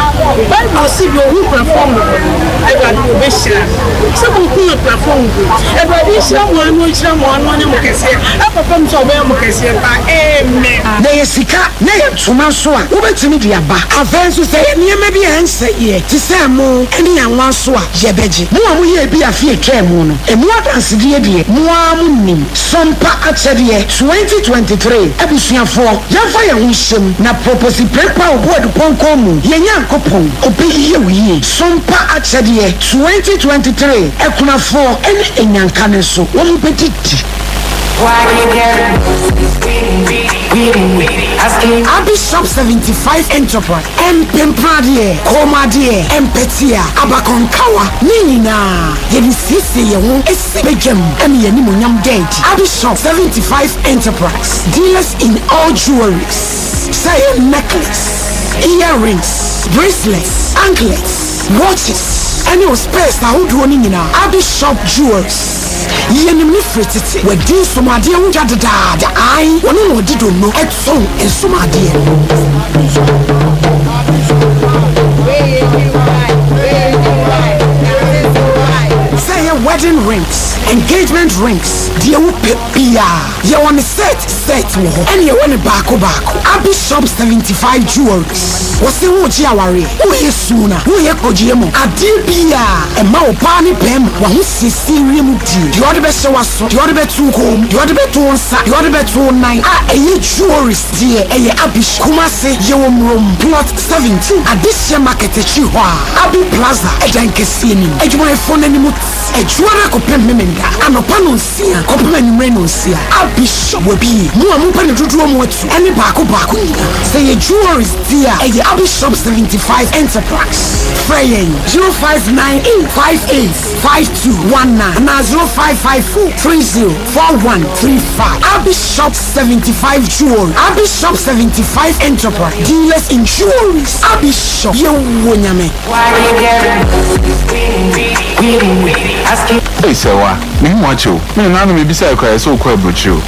Bible se, deɛ ɔhu akunafoɔ mmɔbɔ no, Awurade ɔbɛhyira no. Sɛ mohu akunafoɔ mmɔbɔ yi, Awurade nhyira mo ara na ɔnhyira mo ara na ɔnyɛ mo kɛseɛ. Ɛkɔpem sɛ ɔbɛyɛ mo kɛseɛ paa. Amen. Na ɛyɛ sika na ɛyɛ ntoma nso a, wobɛtumi de aba. Afei nso, sɛ ɛyɛ nneɛma bi a ɛnsɛeɛ te sɛ ɛmo ne anwa nso a, yɛbɛgye. Mo a moyɛɛ bi afe a ɛtwaa mu no, ɛmu adansedie deɛ, mo ara monim. Sompa Akyɛdeɛ 2023 Abusuafoɔ, yɛmfa yɛn ho nhyɛ mu na Proposi Prempeh a ɔbu adupɔnkɔn mu, yɛn Nyankopɔn, ɔbɛyɛ wo yie. Sompa Akyɛdeɛ 2023 Akunafoɔ ne Anyanka no nso, wɔbɛdidi. Abi Shop 75 Enterprise, Mpempradeɛ, kɔnmuadeɛ, mpɛtea, abakɔnkawa, ne nyinaa yɛde siesie yɛn ho si badwam ma yɛn animuonyam da adi. Abi Shop 75 Enterprise, dealers in all jewelries, sɛ ɛyɛ necklace, earrings, bracelets, anklets, watches, ɛne wo spares ahodoɔ no nyinaa, Abi Shop Jewelries. Yɛnim no firi tete. Wadi nsomadeɛ ho dwa dedaada. Ae, ɔno na ɔde donno tɔn nsomadeɛ. Sɛ ɛyɛ wedding rings, engagement rings, deɛ wopɛ biara, yɛwɔ no set set wɔ hɔ, ɛna yɛwɔ no baako baako. Abi Shop 75 Jewelries, wɔse woregye awareɛ, woreyɛ suna, woreyɛ kɔgyeɛ mu, adeɛ biara ɛma ɔbaa ne barima w'ahosiesie. Sereɛ mu die, deɛ ɔde bɛhyɛ w'aso, deɛ ɔde bɛto wo kɔn mu, deɛ ɔde bɛto wo nsa, deɛ ɔde bɛto wo nan a ɛyɛ jewelries deɛ ɛyɛ Abish. Kumasi yɛwɔ Murom plot 17 Adehyeɛ market akyiri hɔ a Abi Plaza ɛdan kɛseɛ no mu. Adwumayɛfoɔ no anim te Adwuara kɔpem Memenda anɔpa nonsia kɔpem anwummerɛ nonsia. Abish wabie mo a mopɛ no dodoɔ mu atu ɛne baako baako nyinaa. Sɛ ɛyɛ jewelries deɛ a ɛyɛ Abi Shop 75 Enterprise. Frɛ yɛn 0598 58. 5219 anaa 0554 30 4135. Abi Shop 75 Jewelry, Abi Shop 75 Enterprise, dealers in jewelries. Abi Shop, yɛwɔ Nyame. Ei Sɛwa, mehu wo akyɛ o. Me nana no mebisae koraa ɛsɛ wokɔ aburokyire o.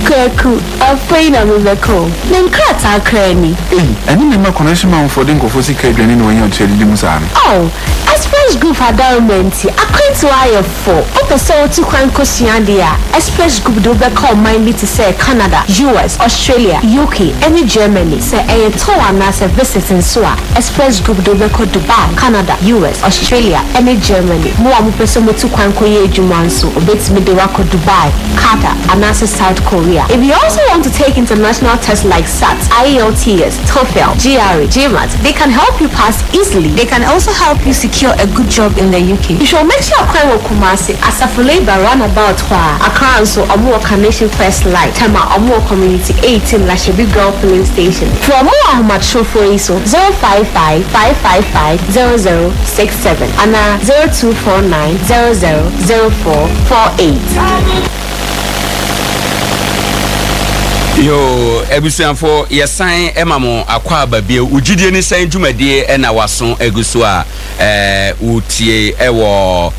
Kwaku, afei na mebɛkɔ o. Me nkrataa koraa ni. Ei, ɛne me mma connection manfoɔ de nkurɔfoɔ sika aduane na wɔanya ɔtua didi mu saa no. Oh, Express Group adaworoma nti, akwantuo ayɛ fo. Wopɛ sɛ wotu kwan kɔsua adeɛ a, Express Group de wo bɛkɔ ɔman bi te sɛ Canada, US, Australia, UK, ne Germany. Sɛ ɛyɛ tour anaasɛ visit nso a, Express Group de wo bɛkɔ Dubai, Canada, US, Australia, ne Germany. Mo a mopɛ sɛ motu kwan kɔyɛ adwuma nso, wɔbɛtumi de wo akɔ Dubai, Qatar, anaasɛ South Korea. If you also want to take international tests like SAT, IELTS, TOEFL, GRE, GMAT, they can help you pass easily. They can also help you secure a good job in the UK. Hwehwɛ wɔn akyi akwan wɔ Kumasi, Asafo Labour roundabout hɔ a. Accra nso, wɔn wɔ Carnation First Light, Tema, wɔn wɔ Community 18, Lashibi Girl Filling Station. Frɛ wɔn wɔ ahomatrofoɔ yi so, 055 555 0067 anaa 0249 00 04 48. Yoo, abusuafo, yɛsan ma mo akwaaba bio. Wo gyidie ne sɛn dwumadie na waso agu so a wotie wɔ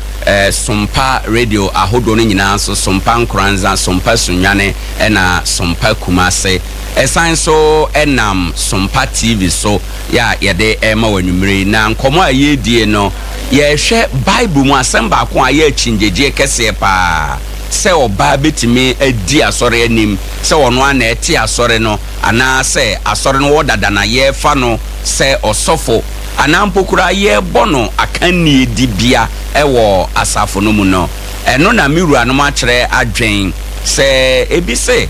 Sompa radio ahodoɔ no nyinaa so, Sompa Nkoranza, Sompa Sunyani ɛna Sompa Kumase. Ɛsan so nam Sompa TV so yɛ a yɛde rema wo anwummere yi. Na nkɔmmɔ a yɛredie no, yɛrehwɛ Bible mu asɛm baako a ayɛ akyinnyegyeɛ kɛseɛ paa. sɛ ɔbaa bɛtumi adi asɔre anim sɛ ɔno ara na ɛte asɔre no anaa sɛ asɔre no wɔ dada na yɛrefa no sɛ ɔsɔfo anaa mpo koraa yɛrebɔ no akannie dibea wɔ asafo no mu no. Ɛno na me wuranom akyerɛ adwen sɛ ebi se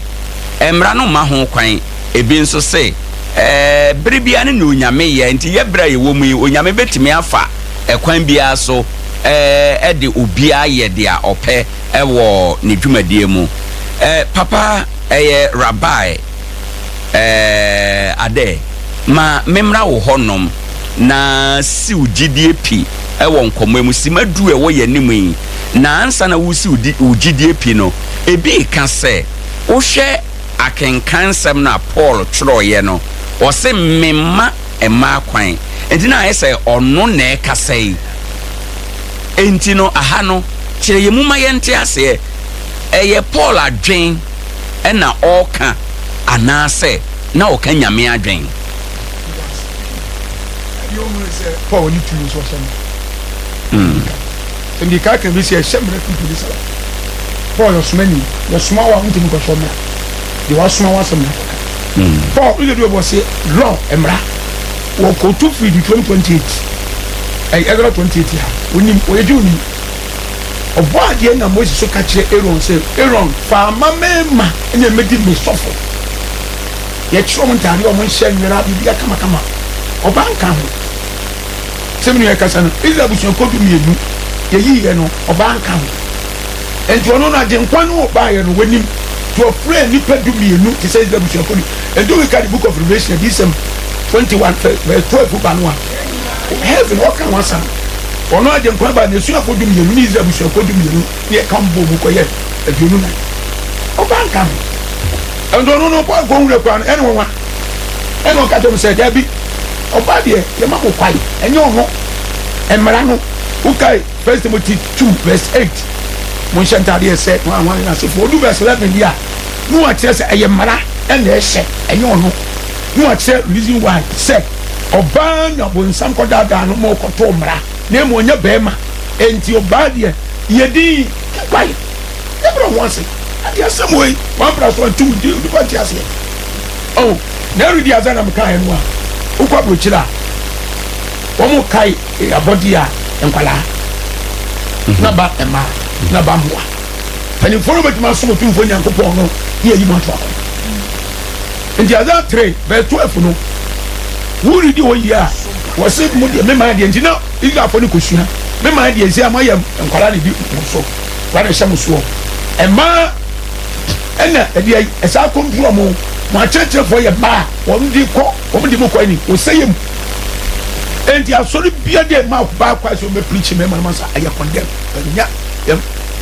mmara no mma ho kwan, ebi nso se bere biara ne nea Onyame yɛ nti yɛ bere a yɛwɔ mu yi Onyame bɛtumi afa ɛkwan biara so de obiara yɛ deɛ ɔpɛ wɔ ne dwumadie mu. Papa ɛyɛ Rabbi Adair, ma memmra wo hɔ nom na si wo gyidie pi wɔ nkɔmmɔ yi mu. Sima du a ɛwɔ yɛn anim yi, na ansa na woresi wo gyidie pi no, ebi reka sɛ, wohwɛ akenkansɛm no a Paul twerɛeɛ no, ɔse memma mmaa kwan. Enti na ayɛ sɛ ɔno na ɛrekasa yi. Enti no, aha no, kyerɛ yɛn mu ma yɛnte aseɛ. Ɛyɛ Paul adwen na ɔreka anaasɛ na ɔka Nyame adwen? Ɛdeɛ ɔmu ne sɛ Paul ne tumi nso ɔhyɛ mmara. Sɛ mede ka ka bi sɛ ɛhyɛ mmara firi Jerusalem. Paul yɛ ɔsomani, yɛsoma wo a wontumi nkɔhyɛ mmara. Deɛ wasoma wo asɛm na akɔka. Paul ne deɛ ɔbɔ se law mmara wɔkɔtu firi Deuteronomy 28 ɛyɛ Exodus 28 a onim ɔyɛ Jew ni. Ɔbɔ adeɛ na Moses so ka kyerɛ Aaron sɛ Aaron fa ama mmarima na ɛmɛdi me sɔfo. Yɛkyerɛ wɔn ntaadeɛ wɔn nhyɛ nwera biribiara kamakama. Ɔbaa nka ho. Sɛ me nua ɛkasa no Israel abusuakuo 12 yɛyiiɛ no ɔbaa nka ho. Enti ɔno no Agyenkwa no baeɛ no wɔnim nti ɔfrɛɛ nnipa 12 te sɛ Israel abusuakuo no. Enti wokenkan the book of Revelation adiyisɛm 21 verse 12 ba no a, heaven ɔka ho asɛm. Ɔno Agyenkwa baeɛ n'asuafoɔ 12 ne Israel abusuakuo 12 ne ɛka wɔn bɔɔ mu kɔyɛ 24. Ɔbaa nka ho. Enti ɔno no Paul kɔhunu akura no ɛne nwanwa. Ɛna ɔka kyerɛ wɔn sɛ daabi ɔbaa deɛ yɛma mo kwae ɛnyɛ ɔno mmara no wokae First Timothy 2 verse 8, Monhyɛ ntade a ɛsɛ hwan hwan n'asefoɔ. Odu verse 11 deɛ a, na wakyerɛ sɛ ɛyɛ mmara na ɛhyɛ, ɛnyɛ ɔno. Na wakyerɛ reason why sɛ ɔbaa na bonsam kɔdaadaa no ma ɔkɔtoo mmara, na mmom ɔnyɛ barima. Enti ɔbaa deɛ, yɛ din, keep quiet, yɛbrɛ ho ase. Ade asɛm wei, wampra so antu wo din, nipa nte aseɛ. Oh, na ɛredi adze na mekaeɛ no a, wokɔ aburokyire a, wɔn kae abɔdeɛ a nkwadaa na ba mmaa na ba mmoa mpanimfoɔ no bɛtumi asom Otumfoɔ Nyankopɔn no ne ayi mu ato akɔ. Nti Isaiah 3 verse 12 no woredi hɔ yie a wɔse mo deɛ me man deɛ nti na Israelfoɔ no kɔsua me man deɛ nsi a moayɛ nkwadaa na ɛdi mo so nkwadaa na ɛhyɛ mo soɔ mmaa ɛna ɛdeɛ ɛsaa kɔnturo mo mo akyerɛkyerɛfoɔ yɛ mmaa wɔn de kɔ Wɔn de mo kɔ ɛni osɛyɛ mu. Enti asɔre bia de ma ɔbaa kwa sɛ ɔbɛ preach mɛma no ma sa ɛyɛ condemn. Ɛnya yɛm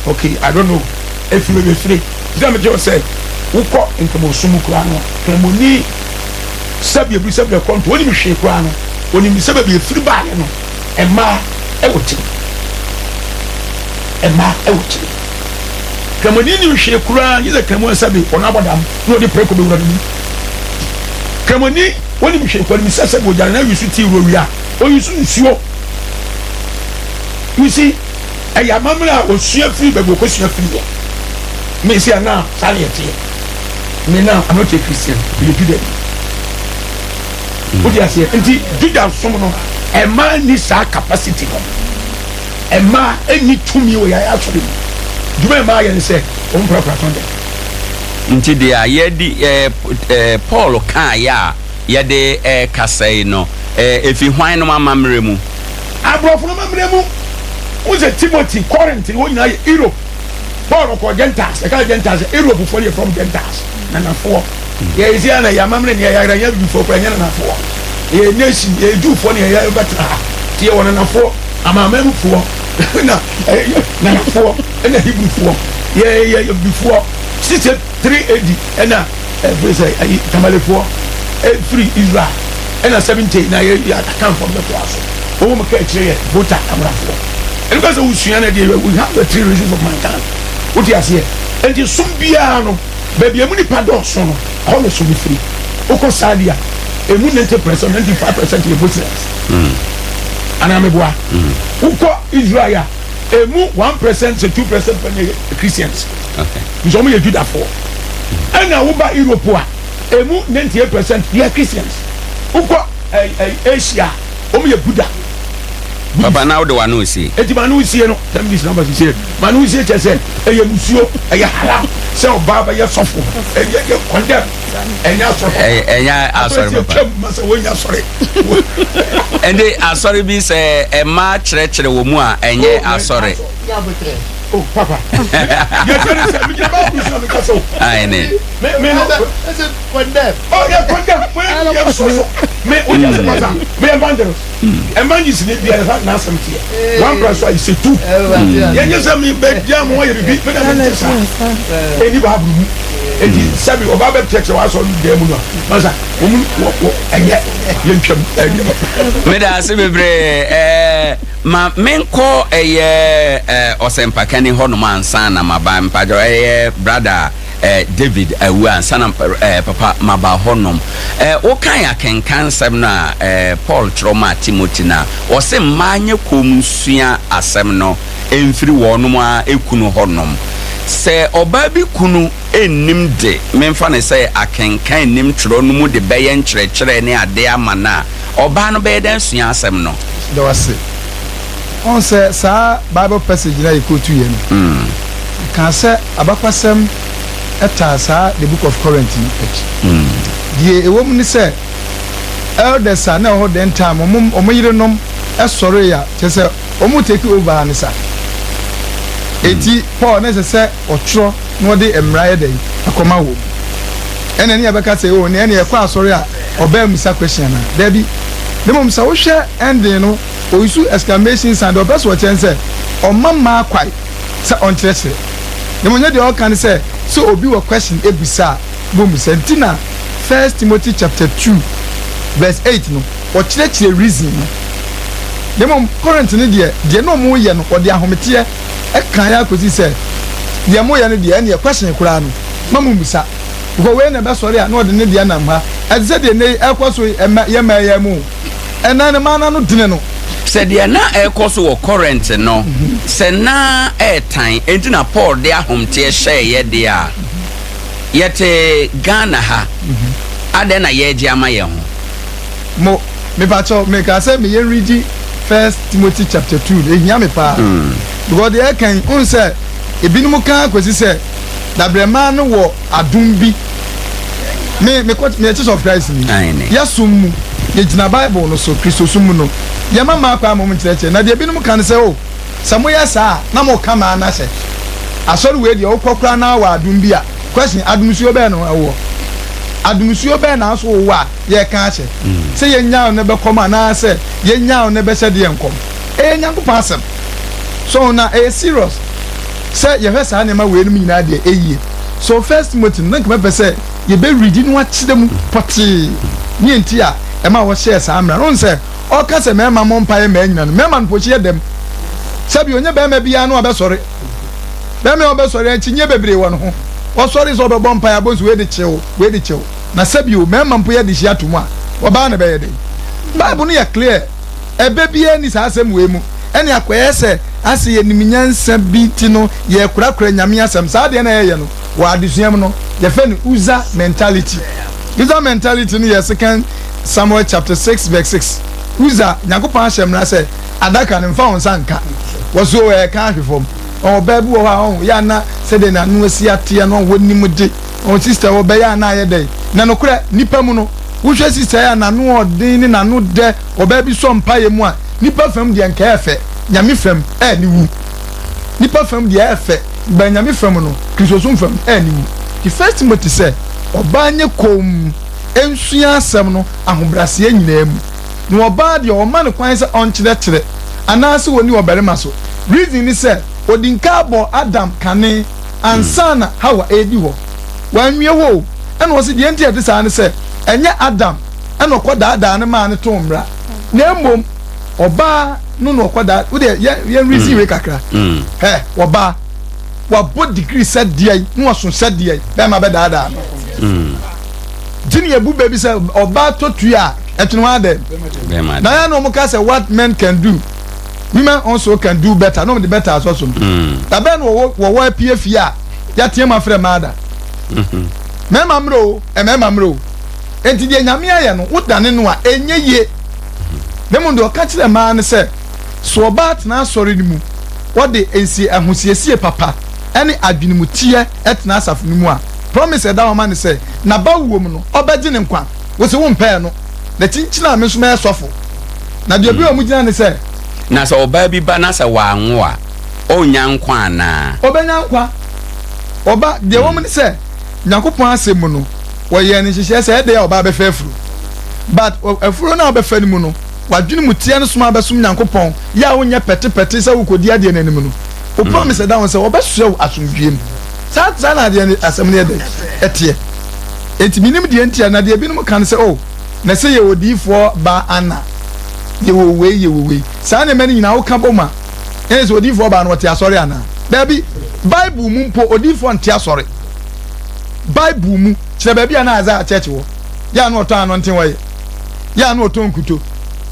okay I don't know efiri baabi efiri. Gyina me kyerɛ sɛ wokɔ nkramosom mu koraa no kramoni sɛbi ebi sɛbi ɛkɔ nto onim hwee koraa no onim sɛ baabi efiri baayɛ no mmaa ɛwɔ tiri mmaa ɛwɔ tiri kramoni nim hwee koraa gye sɛ kramoni sɛbi ɔno abɔdam na ɔde preko bɛwura ne mu. Kramoni wonim hwee kɔ nim sɛ sɛ bogya na yusu tii wɔ wia oyusu nsuo you see ɛyɛ amammerɛ a osua firi baabi okosua firi yɛ me si ana saa na yɛteɛ me na I'm not a Christian meyɛ Juda ni wode aseɛ nti Juda som no ɛma ni saa capacity no ɛma ɛni tumi wɔ yɛayɛ asɔre mu dwuma ɛma yɛ ne sɛ wɔn prapra tɔn dɛ. Nti deɛ yɛde ɛɛ Paul kaeɛ a yɛde rekasa yi no, ɛfi hwan nom amammerɛ mu? Aborɔfo no amammerɛ mu. Wohu sɛ Timothy, Corinth, wɔn nyinaa yɛ Europe. Paul ɔkɔɔ Gentiles. Yɛka Gentiles a, Europefoɔ no yɛ from Gentiles, nanafoɔ. Yɛyɛ sɛ na yɛ amammerɛ ne yɛyɛ ayera, yɛnyɛ abibifoɔ koraa, yɛnyɛ nanafoɔ. Yɛyɛ nation, yɛyɛ Jewfoɔ ne yɛyɛ bɛtena ha. Nti yɛwɔ nanafoɔ, amanamanmufoɔ, na nanafoɔ, ɛna Hebrewfoɔ. Yɛyɛ abibifoɔ. 63 AD ɛna ɛfiri sɛ ayi Tamalefoɔ ɛfiri Israel ɛna 70 na yɛ yɛ Akanfoɔ no bɛtoa so. Wɔn mu ka akyire yɛ Volta Amorafoɔ. Ɛno ka sɛ wosua no deɛ we have the three races of mankind. Wote aseɛ? Nti som biara no baabi emu nipa dɔɔso no ɛhɔ na som firi. Wokɔ Saudi a emu 90% 95% yɛ Muslims. Anaa meboa? Wokɔ Israel a emu 1% sɛ 2% pɛ na yɛ Christians. Nso wɔn yɛ Judafoɔ. Ɛna woba Europe a emu 98% yɛ Christians. Wokɔ Asia a wɔn yɛ Buddha. Papa na wode w'ano sie. Eti m'ano sie no sɛ mede sinaba sisi m'ano sie kyerɛ sɛ ɛyɛ musuo ɛyɛ haram sɛ ɔbaa bɛyɛ sɔfo ɛyɛ yɛ condemn ɛnyɛ asɔre papa. Ɛnyɛ asɔre papa. Asɔre twam ma sɛ wɔnyɛ asɔre. Ɛnde asɔre bi sɛ ɛma kyerɛkyerɛ wɔ mu a ɛnyɛ asɔre. Oh papa. Yɛ kyerɛ sɛ mi gyina baabu sɛ mi kasa o. Ayi Me me no. Ɛsɛ condemn. Oh yɛ condemn. Mo yɛ yɛ soso. Me o yɛ sɛ pasa. Me yɛ evangelist. Evangelist ni bi yɛ na asɛm teɛ. One plus one is two. Yɛ nyɛ sɛ mi bɛ di amu ayɛ bibi. Me na mi ti sa. Eni baabu mu. Eti sɛbi ɔba bɛ kyerɛkyerɛ wa sɔ dɛm mu no. Masa wɔn mu wɔ wɔ ɛnyɛ yɛ ntwam ɛnyɛ. Meda ase bebree ɛɛ. Ma menkɔ ɛyɛ eh, ɔsɛmpakani hɔnom ansa na maba. Mpakyɛw, ɛyɛ Brada eh, David awu ansa na eh, papa maba hɔnom. Eh, wokan akenkan nsɛm no a eh, Paul kyerɛw maa Timothy no a, ɔse mmaa nyɛ komm nsua asɛm no mfiri wɔnom ara ekunu hɔnom. Sɛ ɔbaa bi kunu nnim de, memfa no sɛ akenkan nnim twerɛ no mu de bɛyɛ nkyerɛkyerɛ ne adeɛ ama no a, ɔbaa no bɛyɛ dɛn asua asɛm no? Meda wo ase. Woahu sɛ saa Bible passage no a yɛkootuiɛ no, ɛkaa sɛ abakwasɛm taa saa The Book of Corinth no akyi. Deɛ ɛwɔ mu ne sɛ, elders a na ɛwɔ hɔ then time, wɔn wɔn yerenom sɔree a, kyerɛ sɛ wɔn take over ara ne sa. Enti Paul na ɛsɛ sɛ ɔtwerɛ na ɔde mmara yɛ dɛn ɛkɔma wɔn. Ɛna ne yɛbɛka sɛ, oh, ne ɛne yɛkɔ asɔre a ɔbaa mmisa question anaa? Dabi. Na mmom sɛ wohwɛ ending no, ɔuse exclamation sign, deɛ ɔpɛ sɛ ɔkyerɛ ne sɛ ɔmma mmaa kwae sɛ ɔnkyerɛkyerɛ. Na mmom nyɛ deɛ ɔreka ne sɛ, sɛ obi wɔ question bisa a, na ɔmmisa. Nti na First Timothy chapter 2 verse 8 no, ɔkyerɛkyerɛ reason no. Na mmom Corinth no deɛ, deɛ na wɔreyɛ no, ɔde ahometeɛ kaeɛ ara kɔsi sɛ, deɛ moreyɛ no deɛ, ɛnneɛ question koraa no, mma mommisa. Because wei na ɛbɛsɔre a, na ɔde ne deɛ nam ha. Ɛte sɛ deɛ nnɛ yi ɛrekɔ so yi, ɛmma yɛn mmaa yi ara mu o. Ɛnna ne mmaa no ano dene no. Sɛ deɛ na ɛrekɔ so wɔ Corinth no, sɛ na ɛretan enti na Paul de ahomteɛ hyɛeɛ deɛ a, yɛte Ghana ha, adɛn na yɛregye ama yɛn ho? Mo, mepakyɛw, mekaa sɛ me yɛn readi First Timothy chapter 2 no, ehia me paa. Because deɛ ɛka yi, wohu sɛ ebinom ka kɔsi sɛ dabrɛmaa no wɔ adom bi. Me, mekɔ, meyɛ Church of Christ ni. Yɛsom mu, yɛgyina Bible no so, Kristosom mu no, yɛma mmaa kwan ma wɔn nkyerɛkyerɛ. Na deɛ ebinom ka no sɛ, oh, sɛ moyɛ saa a, na moka mmaa no ahyɛ. Asɔre wei deɛ, wokɔ koraa na wɔ adom bi a, question, adomsuo bɛn na wowɔ? Adomsuo bɛn na nso wowɔ a yɛreka ahyɛ? Sɛ yɛnyaa no bɛkɔm anaasɛ yɛnyaa no bɛhyɛ deɛ nkɔm? Ɛyɛ Nyankopɔn asɛm. So na ɛyɛ serious sɛ yɛhwɛ saa nneɛma weinom nyinaa deɛ ɛyie. So First Timothy no, na nka mɛpɛ sɛ yɛbɛ readi no akyerɛ mu pɔtee ne nti a ɛma wɔhyɛɛ saa mmara no. Wohu sɛ ɔka sɛ mmarima mmɔ mpaeɛ mmaa nyina no, mmarima no pɔkyi yɛ dɛm. Sɛbi ɔnyɛ barima biara no abɛsɔre. Barima a ɔbɛsɔre akyinnye bebree wɔ ne ho. Ɔsɔre sɛ ɔbɛbɔ mpaeɛ abɔ nso wei de kyew, wei de kyew. Na sɛbi o, mmarima mpo yɛ de hyia to mu a, ɔbaa na ɛbɛyɛ dɛn? Bible no yɛ clear. Ɛbɛ biara nni saa asɛm wei mu. Ɛne akɔyɛ sɛ ase yɛnim nyansa bi nti no yɛrekorakora Nyame asɛm. Saa adeɛ no a yɛyɛ no wɔ adesua mu no, yɛfrɛ no Uzzah mentality. Uzzah mentality no yɛ Second Samuel chapter 6 verse 6. Uzzah, Nyankopɔn ahyɛ mmara sɛ adaka no mfa wo nsa nka. Wɔso ɛka ahwe fam. Ɔbaa bi wɔ hɔ a ɔho yɛ ana sɛdeɛ n'ano asi ateɛ no ɔho nim de. Ɔho sister wɔ bɛyɛ ana ayɛ dɛn. Na nokorɛ nipa mu no, wohwɛ sister yi a n'ano ɔden ne n'ano dɛ. Ɔbaa bi sɔ mpaeɛ mu a, nipa fam deɛ nka ɛyɛ fɛ, Nyame fam ɛyɛ aniwu. Nipa fam deɛ ɛyɛ fɛ, but Nyame fam no, Kristosom fam ɛyɛ aniwu. Nti First Timothy sɛ, ɔbaa nyɛ komm, nsua asɛm no ahobraseɛ nyinaa mu. Na ɔbaa deɛ ɔma no kwan sɛ ɔnkyerɛkyerɛ, anaasɛ ɔnni ɔbarima so. Reason ne sɛ, ɔdi nka bɔɔ Adam kane ansa na Hawa redi hɔ. Wanwie hɔ o, ɛna ɔse deɛ nti a ɛte saa ne sɛ, ɛnyɛ Adam ɛna ɔkɔ daadaa no maa no too mmara na mmom ɔbaa no na ɔkɔ daa wo deɛ yɛn yɛn reason wei kakra hɛ ɔbaa wabɔ degree sɛ deɛ yi na waso sɛ deɛ yi bɛrima bɛ daadaa no gye ne ebu baabi sɛ ɔbaa tɔ tua a ɛtene wɔn adɛ na yɛn na wɔn ka sɛ what men can do women also can do better na wɔn de better asɔ so no dabɛn na wɔwɔ wɔwɔ apue fie a yɛateɛ mu afrɛ mmaa da mmarima mmerɛ o mmarima mmerɛ o. Enti deɛ Nyame ayɛ no, wodane no a, ɛnyɛ yie. Na mmom deɛ ɔka kyerɛɛ mmaa ne sɛ, sɛ ɔbaa tena asɔre no mu, ɔde nsie ahosiesie papa ne adwenemuteɛ tena asafo no mu a, promise a ɛda hɔ ma no sɛ, n'abawuo mu no, ɔbɛgye ne nkwa. Wo se wompɛɛ no, na kyinkyin a me nso mɛyɛ sɔfo. Na deɛ ɛbɛyɛ a wɔgyina ne sɛ. Na sɛ ɔbaa bi ba na sɛ wanwo a, ɔrennya nkwa anaa? Ɔbɛnya nkwa. Ɔba, deɛ ɛwɔ mu ne sɛ, Nyankopɔn asɛm mu no, wɔyɛɛ no nhyehyɛɛ sɛ ɛdɛn a ɔbaa bɛfa afuro. But afuro no a wobɛfa no mu no, w'adwene mu teɛ no som a bɛsom Nyankopɔn yɛ a wonyɛ pɛte pɛte sɛ wokɔdi adeɛ no anim no, wo promise ɛda ho sɛ wɔbɛsoɛ wo asomdwie mu. Saa saa na adeɛ no asɛm no yɛ dɛn? Ɛteɛ. Enti menim deɛ nti a na deɛ ebinom ka no sɛ oh, na sɛ yɛwɔ odiyifoɔ baa Anna, yɛwɔ wei, yɛwɔ wei. Saa nneɛma no nyinaa woka bom a, ɛne sɛ odiyifoɔ baa no ɔte asɔre anaa? Daabi. Bible mu mpo odiyifoɔ nte asɔre. Bible mu, kyerɛ baabi a na Isaiah church wɔ. Yɛ a na ɔtɔn anointing oil. Yɛ a na ɔtɔn nkuto.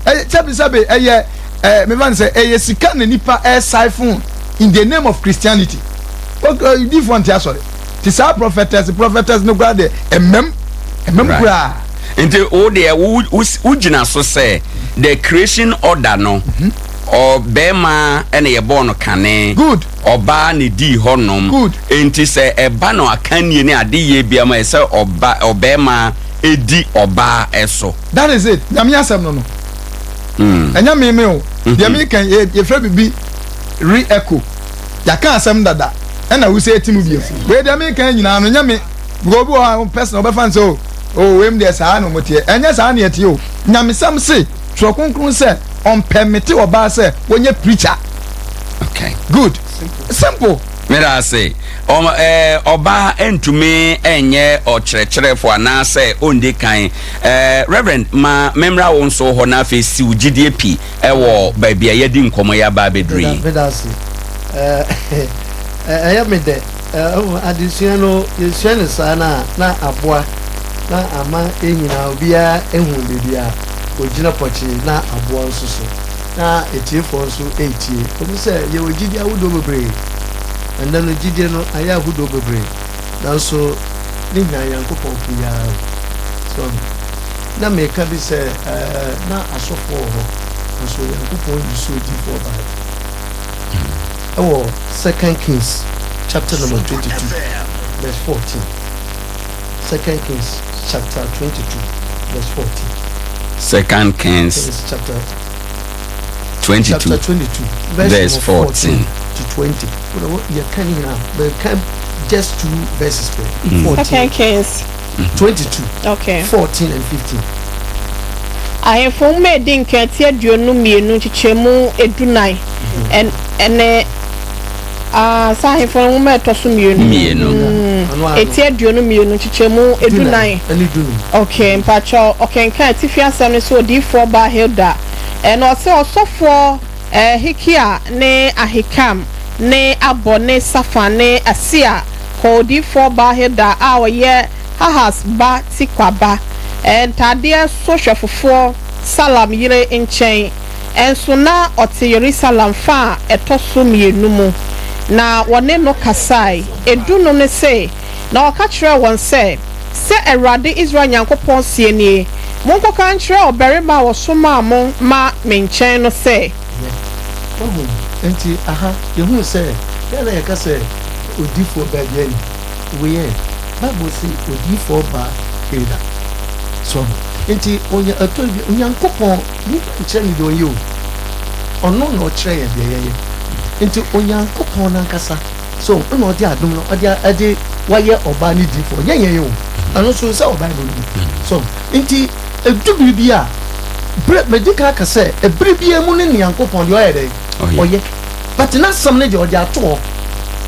Ɛyɛ sɛbi sɛbi ɛyɛ ɛɛ mefa no sɛ ɛyɛ sika na nipa ɛɛsiphon in the name of Christianity. Odiifoɔ nte asɔre. Ti saa prophetess prophetess no koraa deɛ ɛmam ɛmam koraa. Nti wo deɛ wo wo gyina so sɛ the creation order no mhm. ɔbɛrima ɛna yɛbɔɔ no kane. Good. Ɔbaa na edii hɔ nom. Good. Nti sɛ ɛba no akannie ne adeyɛ bia ma ɛsɛ ɔba ɔbɛrima edi ɔbaa ɛso. That is it. Nyame asɛm no no. Mm. Ɛnyɛ meme o. Mm-hmm. Deɛ meka yɛfrɛ biribi re-echo. Yɛaka asɛm dada ɛna wo sɛ ɛti mu bio. Wei deɛ meka nyinaa no nyɛ me. Because obi wɔ hɔ a person ɔbɛfa no sɛ o oh wei mu deɛ saa na ɔmo teɛ. Ɛnyɛ saa na ɛteɛ o. Nyamesɛm se twerɛ kronkron sɛ ɔmpɛ mete ɔbaa sɛ wɔnyɛ preacher. Okay. Good. Simple. Meda ase. Ɔbaa ntumi nyɛ ɔkyerɛkyerɛfo anaasɛ ɔndi kan. Reverend, ma memmra wo nso hɔ na afei si wo gyidie pi wɔ baabi a yɛadi nkɔmmɔ yi aba abɛduru yi. Meda ase. Ɛyɛ me dɛ. Adesua no, yɛsua no saa no a, na aboa na ama yɛn nyinaa obiara ahu baabi a ɔgyina pɔkyee na aboa nso so. Na atiefoɔ nso retie. Ɛwom sɛ yɛwɔ gyidie ahodoɔ bebree, ɛnnɛ no gyidie no ayɛ ahodoɔ bebree, nanso ne nyinaa Nyankopɔn ko yi ara o. So ahu? Na meka bi sɛ ɛɛ na asɔfoɔ wɔ hɔ, nanso Onyankopɔn yi so odiyifoɔ baeɛ. Ɛwɔ Second Kings chapter number 22 verse 14. Second Kings chapter 22 verse 14. Second Kings, Kings chapter 22, chapter 22 verse 14 to 20. You can but can just two verses. 14. Second Kings 22. Okay. 14 and 15. Ahemfo nwoma a edi nkan ti 22 nkyekyɛmu 14 ɛne ah, sɛ ahemfo nwoma a ɛtɔ so mmienu. Mmienu. Eti 22 nkyekyɛmu 14. Okay, mpakyɛw ɔkenkan atifi asɛm no sɛ odiyifoɔ baa Hilda ɛna ɔsɛ ɔsɔfoɔ eh, Hikia ne Ahikam ne Abɔ ne Safan ne Asia kɔɔ odiyifoɔ baa Hilda a ɔyɛ Hahas ba Tikwa ba, ntaadeɛ so hwɛfofoɔ Salam yere nkyɛn, nso na ɔte Yerusalem fa a ɛtɔ so mmienu mu, na wɔne no kasae. Edu no no se, na ɔka kyerɛɛ wɔn sɛ, Sɛ awurade Israel Nyankopɔn seɛ nie, Monkɔka nkyerɛ ɔbarima a ɔsomaa mo ma me nkyɛn no sɛ. Yɛ. Wahu? Enti aha, yɛhunu sɛ, dɛn na yɛka sɛ odiyifoɔ baa bi ani? Wei ɛ, Bible se odiyifoɔ baa Hilda. So wahu? Enti onya, ɛtɔ bi, Onyankopɔn, nnipa nkyerɛ no deɛ ɔnyɛ o. Ɔno na ɔkyerɛ yɛn deɛ yɛnyɛ. Enti Onyankopɔn no ankasa, so ɛna ɔde adom no, ɔde, ɛde wayɛ ɔbaa no diyifoɔ. Nyɛ yɛn o. Ɛno nso sɛ wɔ Bible no mu. So, enti ɛdu bere bi a, bere, madi kan aka sɛ, ɛbere biara mu no Nyankopɔn deɛ ɔyɛ dɛn? Ɔyɛ. But n'asɛm no deɛ ɔde ato hɔ.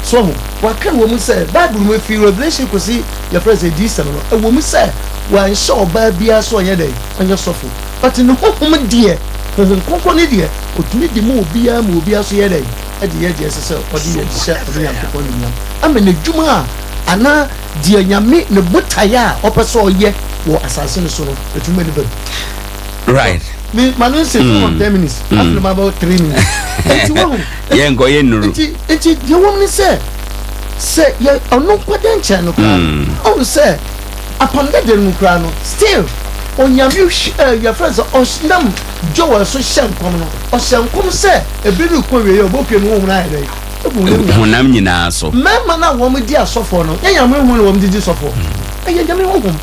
So wahu? Waka no wɔ mu sɛ, Bible mu efi Revelation kɔsi yɛfrɛ no sɛ Adiyisɛm no, ɛwɔ mu sɛ wanhyɛ ɔbaa biara sɛ ɔnyɛ dɛn? Ɔnyɛ sɔfo. But ne honhom deɛ, Honhom Kronkron no deɛ, ɔtumi de ma obiara ma obiara nso yɛ dɛn? Ɛde yɛ deɛ ɛsɛ sɛ ɔde yɛ de hyɛ ɔno Nyankopɔn animuonyam ama n'adwuma a anaa deɛ Nyame, ne botaeɛ a ɔpɛ sɛ ɔyɛ wɔ asase no so no, ɛtumi ma no ba mu. Right. Me ma no nse mm. for 10 minutes. Mm. After ma about 3 minutes. Enti wahu. Yɛn nkɔ yɛn nuru. Enti enti deɛ wɔm ne sɛ sɛ yɛ ɔno nkɔ dɛ nkyɛn no koraa no. Ɔhu sɛ apam dada no mu koraa no still onyame ɛɛ yɛfrɛ sɛ ɔnam Joel so hyɛ nkɔm no ɔhyɛ nkɔm sɛ ebi no kɔ wie yɛ ɔbɛpie no wɔn ayɛ dɛ egu honam nyinaa so. Mmarima no a wɔn di asɔfoɔ no yɛ nyame ho na wɔn di di sɔfoɔ ɛyɛ nyame honhom.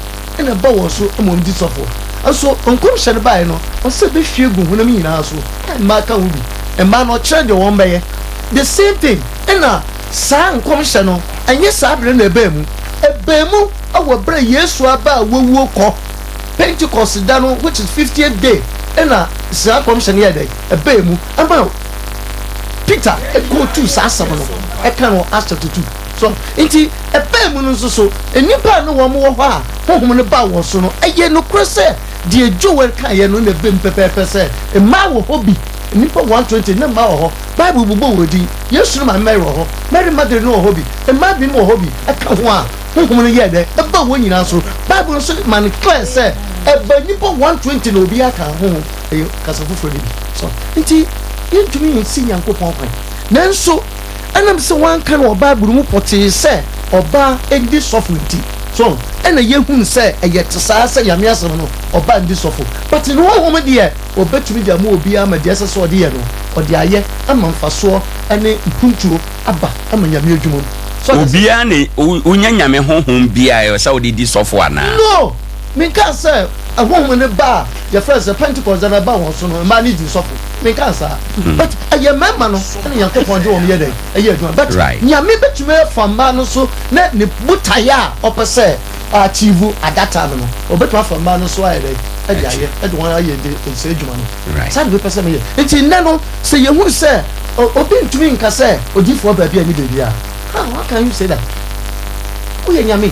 na ɛba wɔn so ma wɔdi sɔfo. Nso nkɔmhyɛ no baeɛ no, ɔsɛ bɛhwie gu honam nyinaa so, a mmaa ka ho bi. Mmaa no, ɔkyerɛ deɛ wɔn bɛyɛ. The same thing, ɛna saa nkɔmhyɛ no, ɛnyɛ saa berɛ na ɛbaa mu. Ɛbaa mu wɔ berɛ a Yesu aba a wawuo kɔ, Pentecost da no, which is 50th day, ɛna saa nkɔmhyɛ no yɛɛ dɛn? Ɛbaa mu. Ɛma Peter quote saa asɛm no, ɛka no wɔ Acts chapter 2. So nti ɛbaa mu no nso so, nnipa a ne wɔn wɔ hɔ a honhom no baa wɔn so no, ɛyɛ nokorɛ sɛ deɛ Joel kaeɛ no na ɛbaa mu pɛpɛɛpɛ sɛ mmaa wɔ hɔ bi, nnipa 120 ne mmaa wɔ hɔ, Bible bobɔ wɔn din, Yesu ne maame Mary wɔ hɔ, Mary Magdalene wɔ hɔ bi, mmaa binom wɔ hɔ bi, ɛka ho a honhom no yɛɛ dɛn? Ɛbaa wɔn nyinaa so. Bible nso ma no clear sɛ ɛbaa nnipa 120 na obiara ka ho, ɛyɛ kasa foforɔ no bi. So nti yɛntumi nsi Nyankopɔn kwan. Nanso. Ɛnam sɛ wɔanka no wɔ Bible mu pɔtee sɛ ɔbaa ndi sɔfo nti, so ɛna yɛhunu sɛ ɛyɛ te saa sɛ Nyame asɛm no, ɔbaa ndi sɔfo. But ne honhom deɛ, ɔbɛtumi de ama obiara ma deɛ ɛsɛ sɛ ɔde yɛ no, ɔde ayɛ ama mfasoɔ ne mpuntuo aba ama Nyame adwuma mu. So ɔte aseɛ? Obiara na wonya Nyame honhom biara ɛwɔ sɛ wode di sɔfo anaa? No! Menkaa sɛ honhom no ba a yɛfrɛ no sɛ Pentecost da no ɛba wɔn so no, mmaa no di sɔfo. Menkaa saa. But ɛyɛ mmarima no na Nyankopɔn de wɔn yɛ dɛn? Ɛyɛ adwuma. But Nyame bɛtumi afa mmaa no so na ne botaeɛ a ɔpɛ sɛ ɔ achieve at that time no, ɔbɛtumi afa mmaa no so ayɛ dɛn? Ɛde ayɛ, ɛde wɔn ayɛ de saa adwuma no. Saa na mepɛ sɛ meyɛ. Nti nnɛ no, sɛ yɛhunu sɛ obi ntumi nka sɛ odiyifoɔ baabi a ɛne baabi a, how, how can you say that? Woyɛ Nyame?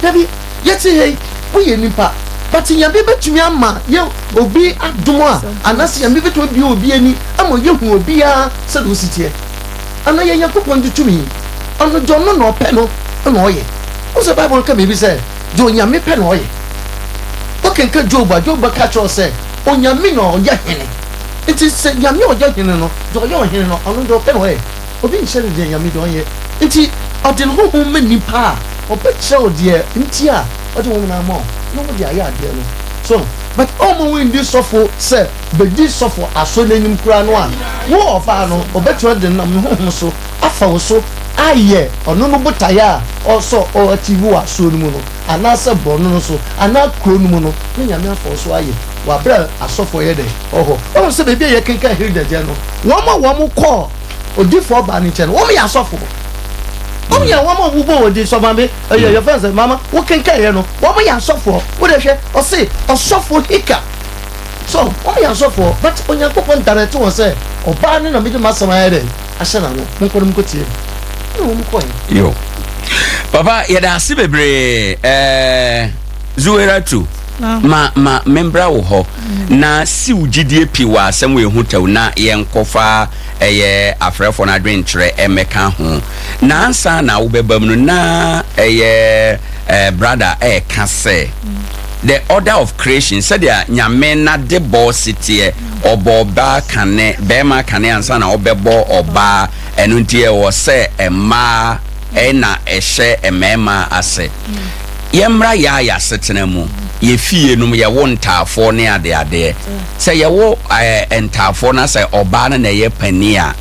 Dabi. Yɛte ha yi, woyɛ nipa, but Nyame bɛtumi ama yɛ obi adom a, anaasɛ Nyame bɛtumi abue obi ani ama yɛhu obiara sɛdeɛ osi teɛ. Anaa yɛ Nyankopɔn de tumi, ɔno deɛ ɔno na ɔpɛ no na ɔyɛ. Wohu sɛ Bible no ka biribi sɛ, deɛ Onyame pɛ na ɔyɛ. Wokenka Job a, Job bɛka akyerɛ wo sɛ, Onyame na ɔyɛ hene. Nti sɛ Nyame a ɔyɛ hene no, deɛ ɔyɛ ɔhene no, ɔno deɛ ɔpɛ na ɔyɛ. Obi nhyɛ no deɛ Nyame deɛ ɔnyɛ. Nti ɔde ne honhom ma nnipa a, ɔbɛkyerɛ wo deɛ nti a ɔde honhom no ama wo na wode ayɛ adeɛ no. So but ɔmma wo ndi sɔfo sɛ bɛdi sɔfo asɔre no anim koraa no a, wo ɔbaa no ɔbɛtumi de nam ne honhom so afa wo so ayɛ ɔno no botaeɛ a ɔsɛ ɔ achieve wɔ asɔre no mu no anaasɛ borɔno no so anaa kuro no mu no na Nyame afa wo so ayɛ wɔ aberɛ a asɔfoɔ yɛ dɛn wɔ hɔ. Woahu sɛ baabi a yɛkenkan Hilda deɛ no wɔn a wɔn kɔɔ odifoɔ baa ne nkyɛn no, wɔn yɛ asɔfoɔ. Wɔn yɛ wɔn a wɔbɔ wɔn din sɔmaame, ɛyɛ yɛ fɛn sɛ mama wokenkan yɛ no, wɔn yɛ asɔfoɔ. Wo de hwɛ, ɔse ɔsɔfoɔ Hika. So wɔn yɛ asɔfoɔ, but Onyankopɔn direct wɔn sɛ ɔbaa no na mede m'asɛm ayɛ dɛ ahyɛ n'ano, monkɔ na monkɔ tie no. Ɛna wɔn kɔɛ. Yo. Papa, yɛda ase bebree. Ɛɛ, Zuweratu, ma ma membra wo hɔ na siw gyidie pi wɔ asɛm wei ho tɛw na yɛnkɔfa ɛyɛ afrɛfoɔ no adwenkyerɛ mmɛka ho. Na ansa na wobɛba mu no, na ɛyɛ eh, brada ɛreka sɛ the order of creation, sɛdeɛ Nyame n'adebɔ si teɛ, ɔbɔ ɔbaa kane, bɛrima kane ansa na ɔbɛbɔ ɔbaa, ɛno nti ɛwɔ sɛ mmaa ɛna ɛhyɛ mmarima ase. Yɛmmra yɛ a yɛasetena mu, yɛ fie nom yɛwo ntaafoɔ ne adeadeɛ. Sɛ yɛwo ɛɛ ntaafoɔ na sɛ ɔbaa no na ɛyɛ panin a,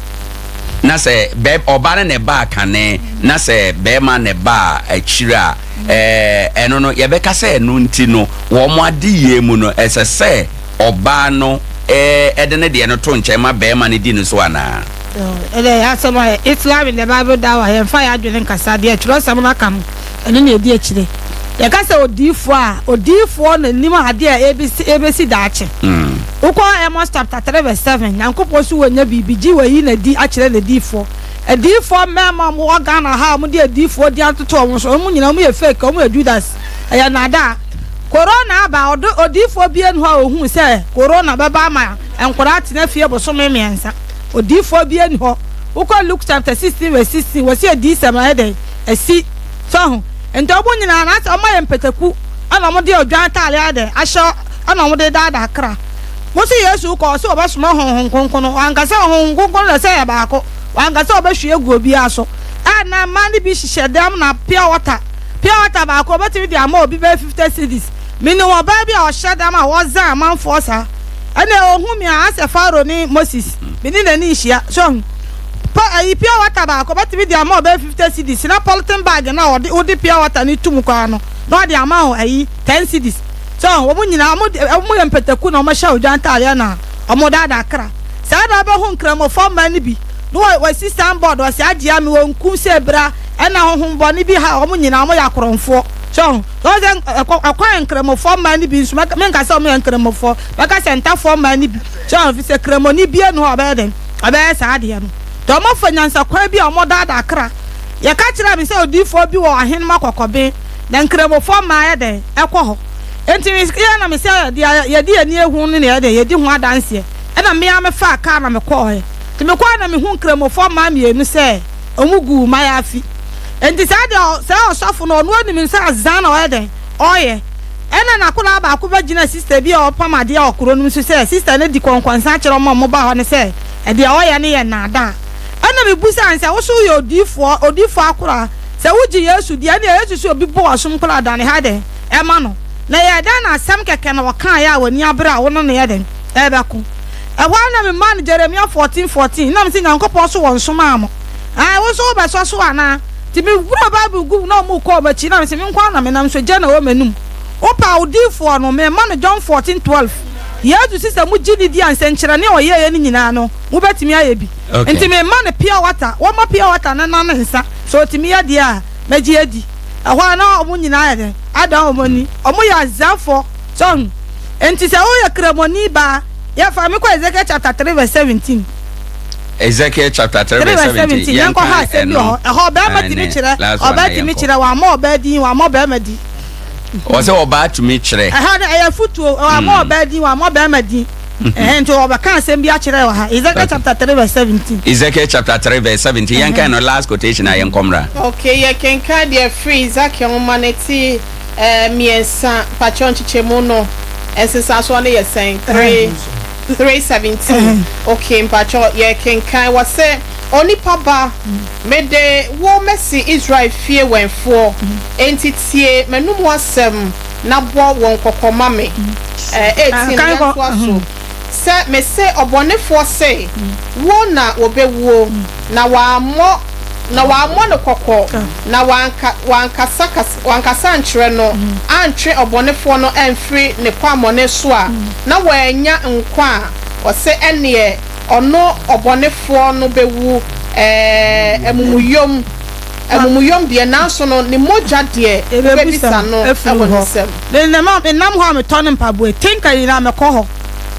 na sɛ bɛ ɔbaa no na ɛbaa kane na sɛ bɛrima na ɛbaa akyire a, ɛɛ ɛno no yɛbɛka sɛ ɛno nti no wɔn adeyɛ mu no ɛsɛ sɛ ɔbaa no ɛɛ ɛde ne deɛ no to nkyɛn ma bɛrima no di no so anaa? Ɛdɛ yɛ asɛm a Islam in the Bible Dawah yɛmfa yɛn adwene nkasa deɛ twerɛsɛm no aka no ɛno na ɛdi akyire. Yɛka sɛ odiyifoɔ a, odiyifoɔ na nim adeɛ a ɛbɛsi, ɛbɛsi daakye. Wokɔ Amos chapter 3 verse 7, Nyankopɔn so wɔnya biribi gye wayi n'adi akyerɛ n'adiyifoɔ. Adiyifoɔ mmarima a wɔwɔ Ghana ha a wɔde adiyifoɔ din atoto wɔn so, wɔn nyinaa wɔyɛ fake, wɔyɛ Judas, ɛyɛ nnaadaa. Corona aba, ɔdo, odiyifoɔ biara nni hɔ a ɔhuu sɛ corona bɛba ama nkwadaa atena fie bosome mmiɛnsa. Odiyifoɔ biara nni hɔ. Wokɔ Luke chapter 16 verse 16, wɔsi adiyisɛm ayɛ dɛn? Asi. So ahu? Nti ɔmo nyinaa no asɛ ɔmo ayɛ mpataku ɛna ɔmo de odwan ataare ayɛ dɛn ahyɛ ɛna ɔmo de daadaa kra. Mo se Yesu kɔ ɔse ɔbɛsoma Honhom Kronkron no, wanka sɛ Honhom Kronkron no deɛ sɛ ɛyɛ baako, wanka sɛ ɔbɛhwie agu obiara so. Ɛna mmaa no bi hyehyɛ dɛm na pure water, pure water baako ɔbɛtumi de ama obi bɛyɛ 50 cedis. Menim ɔbaa bi a ɔhyɛ dɛm a ɔzan amanfoɔ saa. Ɛna ɔhu me a asɛ Pharaoh ne Moses, me ne n'ani nhyia. So ahu? Pa ayi pure water baako ɔbɛtumi de ama ɔbɛyɛ 50 cedis na polythene bag no a ɔde wode pure water no to mu koraa no na ɔde ama wo ayi 10 cedis. So wɔn nyinaa wɔn de wɔn yɛ mpataku na wɔhyɛ odwan ntaadeɛ na wɔn daadaa kra. Saa na wobɛhu nkramofoɔ mmaa no bi na wɔ wɔasi sign board wɔsi agyea me wɔn nku sɛ bra ɛna honhom bɔne bi ha wɔn nyinaa wɔn yɛ akorɔmfoɔ. So wɔn sɛ ɛkɔ ɛkwan nkramofoɔ mmaa no bi nso menka sɛ wɔn yɛ nkramofoɔ mɛka sɛ ntafoɔ mmaa no bi so fi sɛ kramoni bie no hɔ ɔbɛyɛ dɛn ɔbɛyɛ saa adeɛ no. Nti wɔfa nyansakwan bi a wɔdaadaa kra. Yɛka kyerɛɛ me sɛ odiyifoɔ bi wɔ ahenem akɔkɔben, na Nkramofoɔ mmaa yɛ dɛn? Ɛkɔ hɔ. Enti me yɛ na me sɛ deɛ yɛde yɛn ani ahu no na yɛyɛ dɛn? Yɛdi ho adanseɛ. Ɛna me ara mefaa kaa na mekɔɔɛ. Nti mekɔɔɛ na mehuu Nkramofoɔ mmaa mmienu sɛ wɔgu mayaafi. Enti saa deɛ saa ɔsɔfo no ɔno anim sɛ azan na ɔyɛ dɛn? Ɔyɛ. Ɛna n'akwadaa baako bɛgyina sista bi a ɔpam adeɛ wɔ kuro no mu so sɛ sista no di kɔnkɔnsa kyerɛ wɔn a wɔba hɔ no sɛ Deɛ ɔyɛ no yɛ nnaadaa. Ɛnna mebisaa no sɛ, Wo nso woyɛ odiyifoɔ, odiyifoɔ akoraa? Sɛ wogye Yesu di a, ɛnneɛ Yesu sɛ obi bɔ w'asom koraa a, dane ha dɛn ma no. Na ɛyɛɛ dɛn na asɛm kɛkɛ na ɔkaeɛ a w'ani abere a wo ne no yɛ dɛn rebɛko? Ɛhɔ ara na memaa no Jeremia 14:14, na mese, Nyankopɔn so wɔnsomaa mo. Ae, wo nso wobɛsɔ so anaa? Nti mewuraa Bible guu mu na wɔkɔɔ m'akyi, na mese, Me nko ara na menam, nso gya na ɛwɔ m'anom. Wopɛ a, odiyifoɔ no, mema no John 14:12. Yesu se sɛ mogye no di a, nsɛnkyerɛnne a ɔyɛeɛ no nyinaa no, mobɛtumi ayɛ bi. Nti mema no pure water, wɔma pure water no na ne nsa, sɛ ɔtumi yɛ deɛ a, mɛgye adi. Ɛhɔ ara na wɔn nyinaa ayɛ dɛn? Adan wɔn ani. Wɔyɛ azafoɔ. So ahu? Nti sɛ woyɛ Kramoni baa, yɛfa me kɔ Ezekiel chapter 3 verse 17. Ezekiel chapter 3 verse 17. Yɛnkɔ ha asɛm bi wɔ hɔ. Ɛhɔ ɔbarima tumi kyerɛ, ɔbaa tumi kyerɛ, wammɔ ɔbaa din, wammɔ barima din. Ɔsɛ ɔbaa tumi kyerɛ. Ɛha no ɛyɛ afutuo, wammɔ ɔbaa din, wammɔ barima din. Ɛhɛn nti ɔbɛka asɛm bi akyerɛ wɔ ha. Ezekiel chapter 3 verse 17. Ezekiel chapter 3 verse 17. Yɛnkan no last quotation a yɛnkɔ mmra. Okay, yɛkenkan deɛ firi Ezekiel nwoma no ti mmiɛnsa, mpakyɛw nkyekyɛmu no nsesasoɔ no yɛ sɛn? 3, 3:17. Okay, mpakyɛw yɛkenkan wɔ sɛ, Onipa ba, mede wo masi Israel fie wɛnfoɔ, enti tie m'anomu asɛm na bɔ wɔn kɔkɔ ma me. 18 no, yɛntoa so. Sɛ mese ɔbɔnefoɔ se, Wuo na wɔbɛwuo, na wammɔ, na wammɔ no kɔkɔ, na wanka, wankasa, wankasa ankyerɛ no, antwe ɔbɔnefoɔ no amfiri ne kwammɔne so a, na wannya nkwa a, ɔse, ɛnneɛ ɔno ɔbɔnefoɔ no bɛwu, ɛɛ, amumuyom, amumuyom deɛ, nanso no, ne mogya deɛ, wobɛbisa no wɔ ne nsam. Menam hɔ a metɔ ne mpaboa, tinka nyinaa mekɔ hɔ.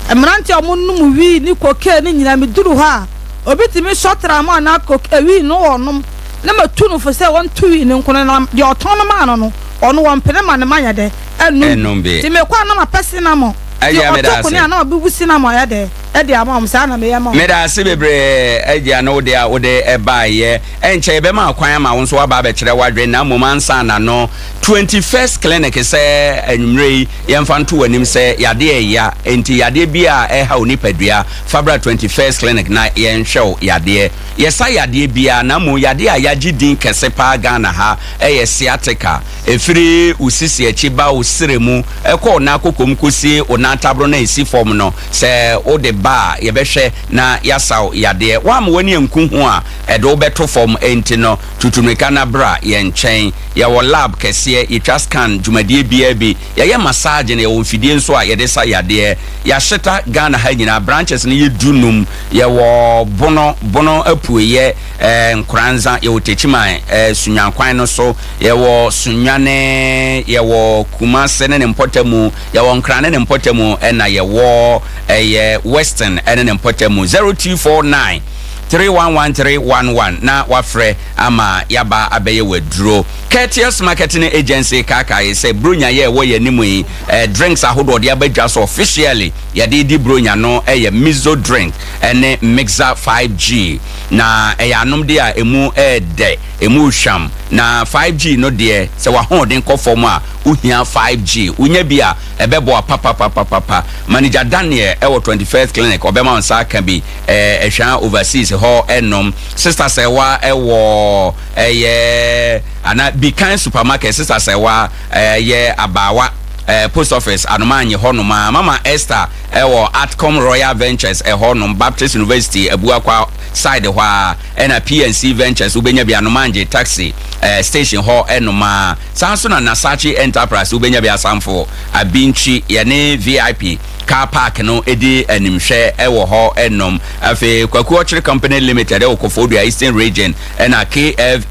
Mmerante a wɔnom wii ne cocaine no nyinaa meduru hɔ a, obi tumi sɔ tramol anaa coke wii no ɔnom na matu no fo sɛ ɔnto wii no nko no na deɛ ɔtɔn no maa no no ɔno ɔmpene ma ne ma nyɛ dɛ ɛnnom bi. Nti mekɔ a na mapɛ cinnamon nti ɔto kone a na mabubu cinnamon ayɛ dɛ ɛde ama wɔn saa na meyɛ ma wɔn. Meda ase bebree Agya ne wo deɛ a wode baeɛ. Ɛnkyɛ yɛbɛma kwan ama wo nso woaba abɛkyerɛ w'adwene na mmom ansa na no 21st Clinic sɛ anwummerɛ yi yɛmfa nto w'anim sɛ yadeɛ ɛya enti yadeɛ biara a ɛreha wo nipadua fa bra 21st Clinic na yɛnhwɛ wo yadeɛ. Yɛsa yadeɛ biara na mmom yadeɛ a yɛagye din kɛse paa Ghana ha ɛyɛ sciatica. Ɛfiri wo sisi akyi ba wo serɛ mu kɔ wo nan kokom kɔsi wo nan taboro no a ɛsi fam no sɛ wode ba a yɛbɛhwɛ na yɛasa wo yadeɛ. Woamma w'ani anku ho a ɛde wo bɛto fam enti no Tutu mmirika na bra yɛn nkyɛn. Yɛwɔ lab kɛseɛ, yɛtwa scan dwumadie biara bi, yɛyɛ massage na yɛwɔ mfidie nso a yɛde sa yadeɛ. Yɛahyeta Ghana ha nyinaa, branches no yɛ du num. Yɛwɔ Bono, Bono apueɛ, eh, Nkoranza, yɛwɔ Techiman, eh, Sunyani kwan no so, yɛwɔ Sunyani, yɛwɔ Kumase ne ne mpɔtamu, yɛwɔ Nkran ne ne mpɔtamu, ɛna yɛwɔ ɛyɛ Western ne ne mpɔtamu. 0249 311311 na wafrɛ ama yaba abɛyɛ w'aduro. Courteous Marketing Agency kaakae sɛ Buronya yɛ ɛwɔ yɛn anim yi, eh, drinks ahodoɔ ɔde aba dwa so officially yɛde di Buronya no yɛ Mizo drink ne Mixer 5G na ɛyɛ anomdeɛ a ɛmu ɛɛdɛ, ɛmu hwam na 5G no deɛ sɛ w'ahoɔden kɔ fam a wohia 5G wonya bi a ɛbɛboa papapapapa. Manager Daniel ɛwɔ 21st Clinic ɔbɛma wo nsa aka bi. Eh ɛhwɛ overseas hɔ ɛnom. Sister Sɛwa ɛwɔ ɛyɛ ana Bikan supermarket Sister Sɛwa ɛyɛ abaawa eh, post office Anomaanye hɔ nom a. Mama Esther ɛwɔ Atcom Royal Ventures ɛhɔ nom Baptist University Abuakwa side hɔ a ɛna PNC Ventures wobɛnya bi Anomaanye taxi eh, station hɔ ɛnom a. Saa nso na Nasachi Enterprise wobɛnya bi Asamfo Abinkyi yɛne VIP Car park no di animhwɛ wɔ hɔ nom. Afei Kwaku Ɔkyere Company Limited wɔ Koforidua Eastern Region ɛna KF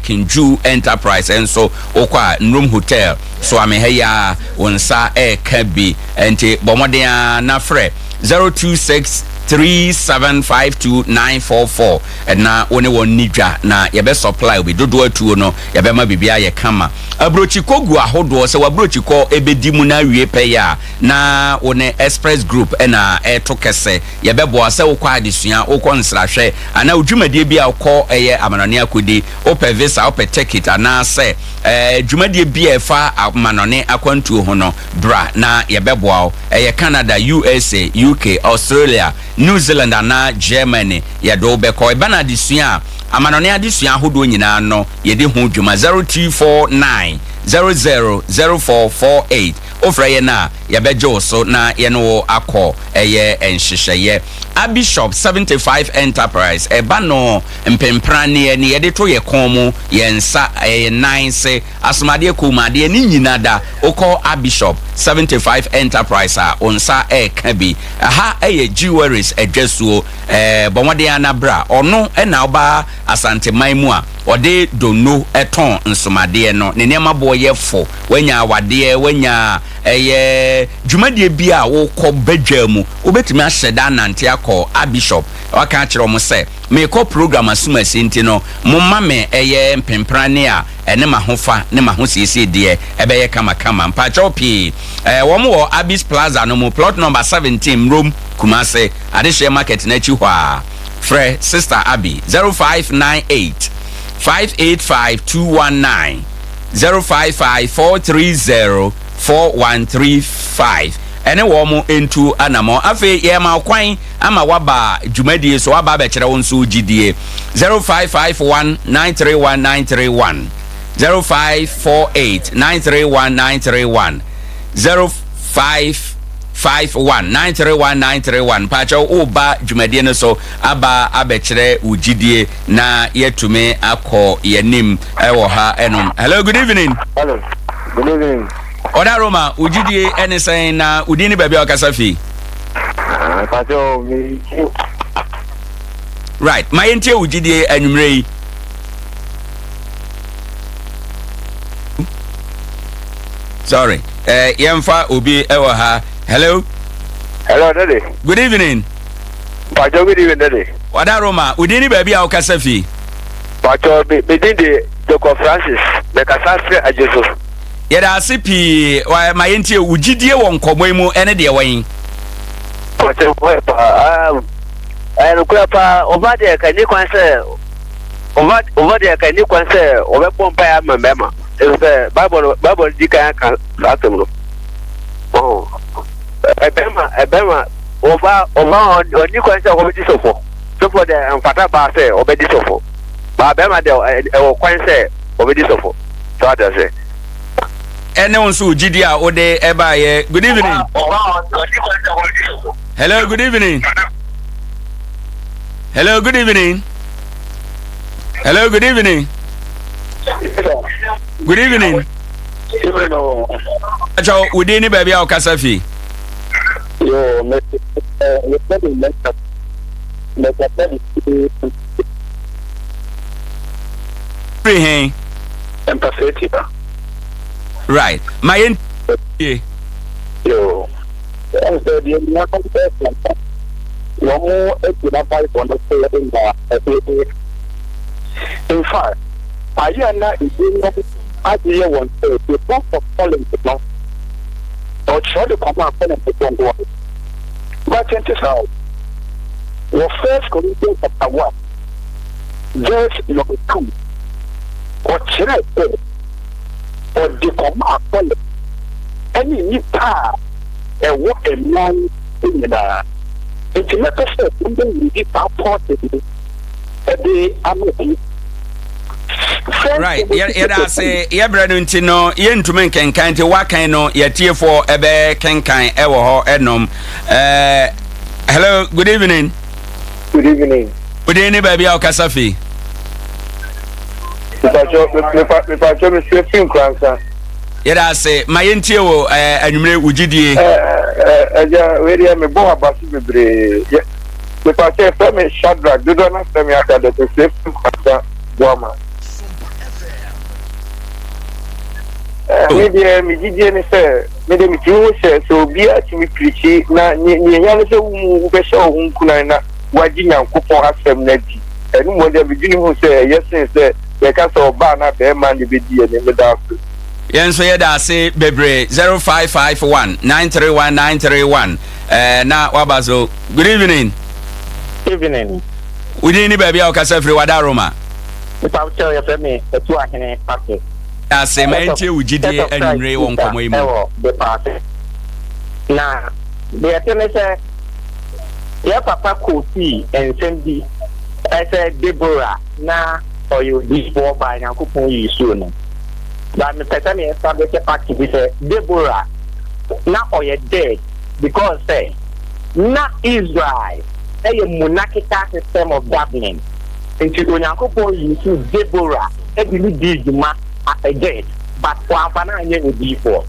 Kinju Enterprise nso wokɔ a Nrom Hotel Soame ha yi ara wo nsa reka bi. Nti bɔ mmɔden ara na frɛ 0263752944 na wo ne wɔn nni dwa na yɛbɛ supply obi dodoɔ atuo no yɛbɛma biribiara ayɛ kama. Aburokyikɔ gu ahodoɔ, sɛ w'aburokyikɔ bɛdi mu na awie pɛyɛ a, na wo ne Express Group na ɛreto kɛsɛ. Yɛbɛboa sɛ wokɔ adesua, wokɔ nsrahwɛ, anaa wo dwumadie bi a wokɔ yɛ amanɔne akɔdi, wopɛ visa, wopɛ ticket, anaasɛ dwumadie bi a ɛfa amanɔne akwantuo ho no, bra na yɛbɛboa wo. Ɛyɛ Canada, USA, UK, Australia, New Zealand anaa Germany, yɛde wo bɛkɔ. Ɛba no adesua a, amanɔne adesua ahodoɔ nyinaa no, yɛdi ho dwuma. 0249 00 0448. Wofrɛ yɛn a, yɛbɛgye wo so na yɛne wo akɔ ɛyɛ nhyehyɛeɛ. Abishop 75 Enterprise, ɛba no mpempraneɛ, ne yɛde to yɛ kɔn mu, yɛn nsa, yɛn nan se, asomadeɛ, kɔnmuadeɛ, ne nyina da. Wokɔ Abishop 75 Enterprise a, wo nsa reka bi. Ɛha yɛ Jewelries adwasuo. Bɔ mmɔden ara na bra. Ɔno na woba Asanteman mu a, ɔde donno tɔn nsomadeɛ no. Ne nneɛma boɔ yɛ fo. Woanya awadeɛ, woanya ɛyɛ dwumadie bi a wokɔ badwa mu, wobɛtumi ahyɛ da anante akɔ Abishop. Waka akyerɛ wɔn sɛ, Merekɔ program asumasi nti no, momma me ɛyɛ mpemprane a ɛne m'ahofa ne m'ahosiesie deɛ ɛbɛyɛ kamakama. Mpakyɛw pii. Ɛɛ, wɔn wɔ Abis Plaza no mu, plot number 17, Mmrom, Kumase, Adehyeɛ Market no akyi hɔ ara. Frɛ Sister Abby, 0598 585 219, 055 430 4135. Ɛne wɔn ntu anamɔn. Afei yɛrema wo kwan ama woaba dwumadie so, woaba abɛkyerɛ wo nso wo gyidie. 0551 931 931, 0548 931 931, 0551 931 931. Mpaakyɛw woba dwumadie no so aba abɛkyerɛ wo gyidie na yɛatumi akɔ yɛnim ɛwɔ ha ɛnom. Hello, good evening. Hello, good evening. Ɔda Roma, wo gyidie ɛne sɛn na wo din ne baabi a ɔkasa fi? Mpakyɛw, me Right, ma yɛntie wo gyidie anwummerɛ yi. Sorry, eh, yɛmfa obi ɛwɔ ha. Hello. Hello, Daddy. Good evening. Mpakyɛw, good evening, Daddy. Ɔda Roma, wo din ne baabi a wokasa fi? Mpakyɛw, me me din de Jacob Francis, mekasa firi Adwo so. Yɛda ase pii. Ma yɛntie wo gyidie wɔ nkɔmmɔ yi mu ɛne deɛ wɔn. Mpakyɛw, hɔ paa. Ɛyɛ nokorɛ paa, ɔbaa deɛ ka nni kwan sɛ ɔba ɔba deɛ ka nni kwan sɛ ɔbɛbɔ mpaeɛ ama mmarima, ɛfiri sɛ Bible no Bible no di kan aka saa asɛm no. Ɔho ɛbɛrima ɛbɛrima ɔba ɔba ɔnni kwan sɛ ɔbɛdi sɔfo, sɔfo deɛ ɛmfata baa sɛ ɔbɛdi sɔfo, baa bɛrima deɛ ɛwɔ kwan sɛ ɔbɛdi sɔfo. So ate ase? Ɛne wo nso wo gyidie a wode ɛbaeɛ. Good evening. Hello, good evening. Hello, good evening. Hello, good evening. Good evening. Akyɛw, wo din ne baabi a wokasa fi? Yo, me me me me me Firi he? Mpasɛti ba. Right. Ma yɛn tie. Yo. Ɛm sɛ deɛ nuanom ɛka no, wɔn agyina Bible no so na ɛde. In fact, ayɛ a na ebinom ade yɛ wɔn sɛ the book of Corinth no, ɔkyerɛw de kɔmaa Corinthfoɔ nko ara. But ɛnte saa o. Wɔ First Corinthians chapter 1 verse number 2, ɔkyerɛɛ sɛ ɔde kɔmaa Corinth ne nnipa a ɛwɔ mmeae nyinaa. Enti mɛpɛ sɛ wobɛredi saa portion yi de ama bi. Right, yɛda ase yɛbrɛ no nti no yɛntumi nkenkan nti woakan no yɛtiefoɔ ɛbɛkenkan ɛwɔ hɔ ɛnom. Eh, hello, good evening. Good evening. Wodin ne baabi a wokasa fi? Mepatwɔ mesrɛ fi Nkoransa. Yɛda ase ma yɛntie wo eh, anwummere wo gyidie. Ɛgya wei deɛ mebɔ waba so bebree. Mepatwɔ yɛfrɛ me Shadrack dodoɔ no afrɛ me Shadrack mesrɛ fi Nkoransa Boama. Me deɛ me gyidie ne sɛ me deɛ metumi hu sɛ sɛ obiara tumi pirikyi na nea ehia ne sɛ wo mu wobɛhyɛ wo ho nkuran na woagye Nyankopɔn asɛm no adi. Ɛno mmom deɛ medwene hu sɛ ɛyɛ sen sɛ yɛka sɛ ɔbaa anaa barima na ɛbɛdi anim. Meda ase. Yɛn nso yɛda ase bebree. 0551 931 931 eh, na waba so. Good evening. Evening. Wo din ne baabi a wokasa firi wada Roma. Mepa wo kyɛw yɛfrɛ me Atu Ahene Patrick. Ase ma yɛntie wo gyidie anwummere wɔ nkɔmmɔ yi mu. Ɛwɔ Bepɔ ase. Na deɛ ɛte ne sɛ. Yɛ papa quotee nsɛm bi sɛ Deborah na ɔyɛ odiyifoɔ baa Nyankopɔn yii suu no. But mepɛ sɛ me establish fact bi sɛ Deborah na ɔyɛ dead because sɛ na Israel yɛ monarchical system of governing nti Onyankopɔn usuu Deborah de no dii dwuma as a judge but wamfa no anyɛ odiyifoɔ.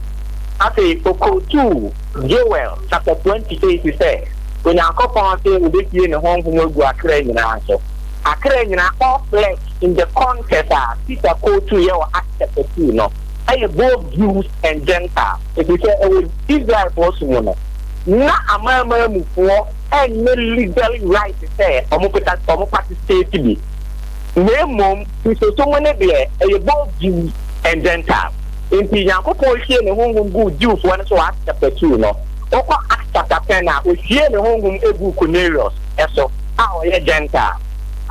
Afei ɔkootuu Joel chapter 28 sɛ Onyankopɔn se obehwie ne honhom agu akra nyinaa so. Akra nyinaa, all flesh, in the context a Peter kootuu yɛ wɔ Acts chapter 2 no, ɛyɛ both Jews and Gentiles, efisɛ ɛwɔ Israelfoɔ som mu no, na Amanamanmufoɔ nni legally right sɛ wɔn participate bi, na mmom Kristosom no deɛ ɛyɛ both Jews and Gentiles. Enti Nyankopɔn hwiee ne honhom guu Jewfoɔ no so wɔ Acts chapter 2 no. Wokɔ Acts chapter 10 a, ɔhwiee ne honhom guu Cornelius so a ɔyɛ Gentile.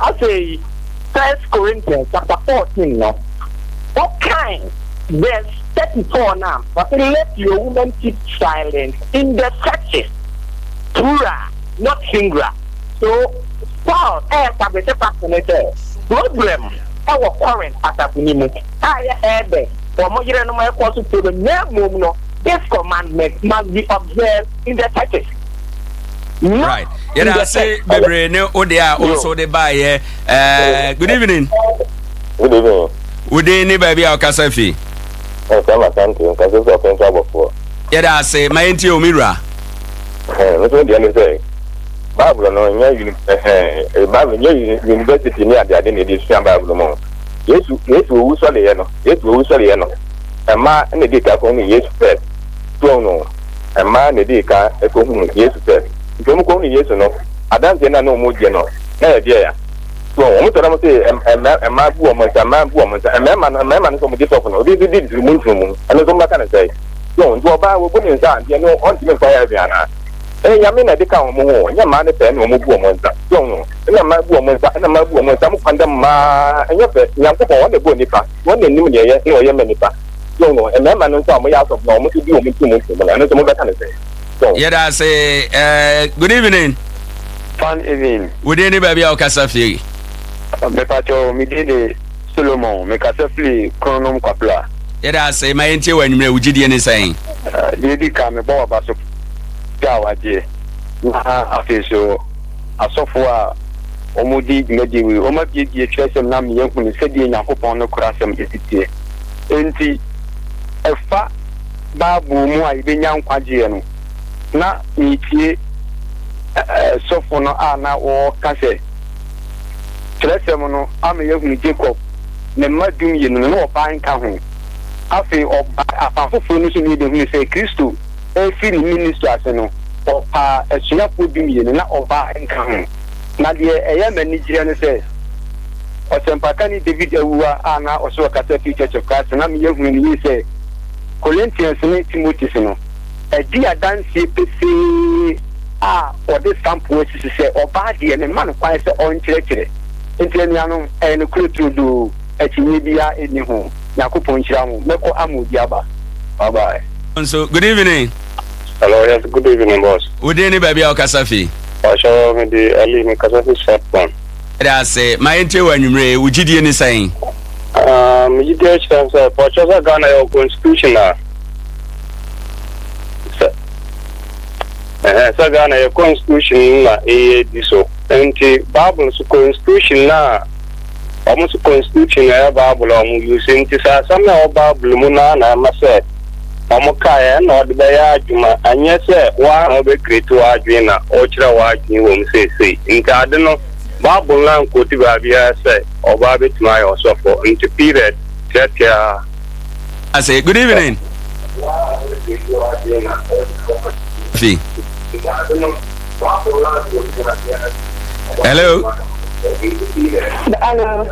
Afei First Corinthians chapter 14 no, wokan verse 34 no a, ɔse let your women keep silent in the churches, plural, not singular. So Paul ɛɛstablihye fact no sɛ problem wɔ Corinth asafo no mu a ɛyɛ elders wɔn yerenom ɛkɔ so problem na mmom no this commandment must be observed in the churches. Not Right. Yɛda ase bebree ne wo deɛ a wo nso de baeɛ. Eh, good evening. Good evening. Wo din ne baabi a wokasa fi? Ɛfrɛ ma Sante, nkasa fi ɔpɛnso abɔfoɔ. Yɛda ase, ma yɛntie o, me wura. Me nso deɛ ne sɛ, Bible no nyɛ uni ɛhɛn, Bible nyɛ university ne adeade na yɛde sua Bible mu. Yesu, Yesu owu sɔreɛ no, Yesu owu sɔreɛ no, mmaa na ɛdii kan kɔhunu Yesu first. So no, mmaa na ɛdii kan kɔhunu Yesu first. Nti wɔn kɔhunu Yesu no, adanseɛ no a na wɔn gye no, na yɛ deɛ ya. So wɔn tɔ na wɔn se mmaa bu wɔn nsa, mmaa bu wɔn nsa, mmarima no, mmarima no nso wɔn gye sɔfo no, obi nso di nturumu nturumu, ɛno nso wɔn bɛka no sɛe. So nti ɔbaa wɔbu ne nsa a, nti ɛno ɔntumi nkɔ heaven anaa? Ɛyɛ Nyame na ɛde ka wɔn ho, ɛnyɛ mmaa no pɛ na wɔn bu wɔn nsa. So ho? Ɛna mmaa bu wɔn nsa, ɛna mmaa bu wɔn nsa, mo kwan dɛm mmaa, ɛnyɛ fɛ. Nyankopɔn, ɔno na ɛbɔɔ nnipa, ɔno na ɔnim deɛ ɛyɛ na ɔyɛ ma nnipa. So ho? Mmarima no nso a wɔyɛ asɔfo no, wɔn nso di wɔn ntumu ntumu no, ɛno nso mobɛka no sɛn? So ho? Yɛda ase eh, good evening. Fine evening. Wo din ne baabi a wokasa firi? Mepakyɛw, me din de Solomon, mekasa firi Kronom Kwabla. Yɛda ase, ma yɛntie wɔ anwummerɛ, wo gyidie ne sɛn? Deɛ ɛdi kan, mebɔ w'aba so gye a wagyeɛ, na afei nso asɔfoɔ a wɔdi dwumadie wei, wɔabuebue twerɛsɛm no ama yɛahunu sɛdeɛ Nyankopɔn nokorɛ asɛm si teɛ. Enti, ɛfa Bible mu a yɛbɛnya nkwagyeɛ no, na meretie sɔfo no a na ɔreka sɛ twerɛsɛm no ama yɛahunu Jacob ne mma dumienu no, na ɔbaa nka ho. Afei ɔbaa afa foforɔ no so na yɛbɛhunu sɛ Kristo refiri ne ministry ase no, ɔpaa asuafoɔ dumienu na ɔbaa nka ho. Na deɛ ɛyɛ me anigyeɛ ne sɛ, ɔsɛmpakani David Awuah a na ɔso ɔkasa firi Church of Christ no, na meyɛ hunu no yie sɛ Corinthians ne Timothy no adi adanseɛ pefee a ɔde sample asisi sɛ ɔbaa deɛ memma no kwan sɛ ɔnkyerɛkyerɛ. Nti anuanom, ɛyɛ nokorɛ turodoo, akyinnyeɛ biara nni ho. Nyankopɔn nhyira mo. Mɛkɔ ama obi aba. Bye bye. Nso, good evening. Hello, yes, good evening, boss. Wo din ne baabi a wokasa fi? Pacho, me de Ali, me kasa fi Sharpton. Yɛda ase. Ma yɛntie wɔ anwummere yi. Wo gyidie ne sɛn? Ah, me gyidie kyerɛ sɛ, pacho sɛ Ghana yɛwɔ constitution a, sɛ, ɛhɛn, sɛ Ghana yɛ constitution na ɛyɛ di so. Nti, Bible so constitution na Wɔn nso constitution na ɛyɛ bible a wɔn use nti sɛ asɛm na ɛwɔ bible mu naa na ɛma sɛ wɔn kaeɛ ɛna ɔde bɛyɛ adwuma ɛnyɛ sɛ waa na ɔbɛ create w'adwene na ɔkyerɛ w'adwene wɔ mu seesei nti ade no bible no ankoti baabiara sɛ ɔbaa bɛtumi ayɛ ɔsɔfo nti period tiatiaa. Ase good evening. Fi. Hello. Hello.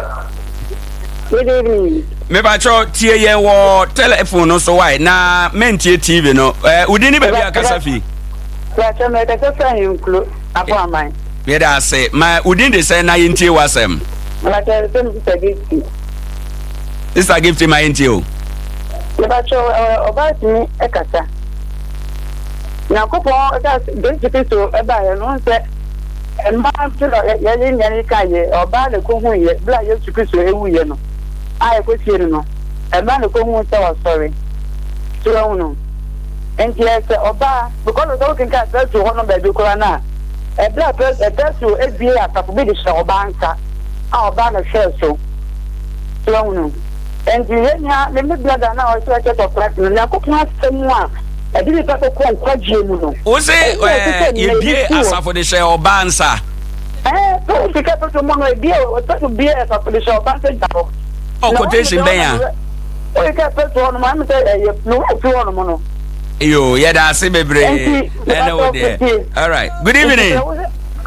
Good evening. Mepakyɛw tie yɛn wɔ telephone no so wae na mentie TV no. Eh, wodi ne baabi akasa fi? Mepakyɛw mekasa fi Ahenkuro, Aboaman. Yɛda ase. Ma wodin de sɛn na yɛntie w'asɛm. Mepakyɛw sɛ me sister Gifty. Sister Gifty ma yɛntie o. Mepakyɛw ɔbaa tumi kasa. Nyankopɔn ka Yesu Kristo baeɛ no, wohu sɛ. Mmaa nso na yɛn nua no ka yɛ, ɔbaa na ɛkɔhuiɛ berɛ a Yesu Kristo wuiɛ no a yɛkɔsie no no, mmaa na ɛkɔhuu sɛ wasɔre. So wahunu? Nti ɛyɛ sɛ ɔbaa, because sɛ wokenkan Petro hɔ no baabi koraa no a, ɛberɛ a Petro buee asafo bi de hyɛɛ ɔbaa nsa a ɔbaa na hwɛɛ so. So wahunu? Nti yɛn nua, me me brother no a ɔhyɛ Church of Christ no, Nyankopɔn asɛm a ɛde nipa bɛkɔ nkwagyeɛ mu no. Wo se yɛbie asafo de hyɛ ɔbaa nsa? Ɛɛ, sɛ sika pɛtɛ mu no, ebie ɔsɛ bie asafo de hyɛ ɔbaa nsa gya hɔ. Ɔ quotation bɛn a? Oye kɛ pɛtɛ hɔ nom, ɛmi sɛ ɛyɛ no fi hɔ nom no. Yo, yɛda ase bebree. Ɛne wo deɛ. All right. Good evening.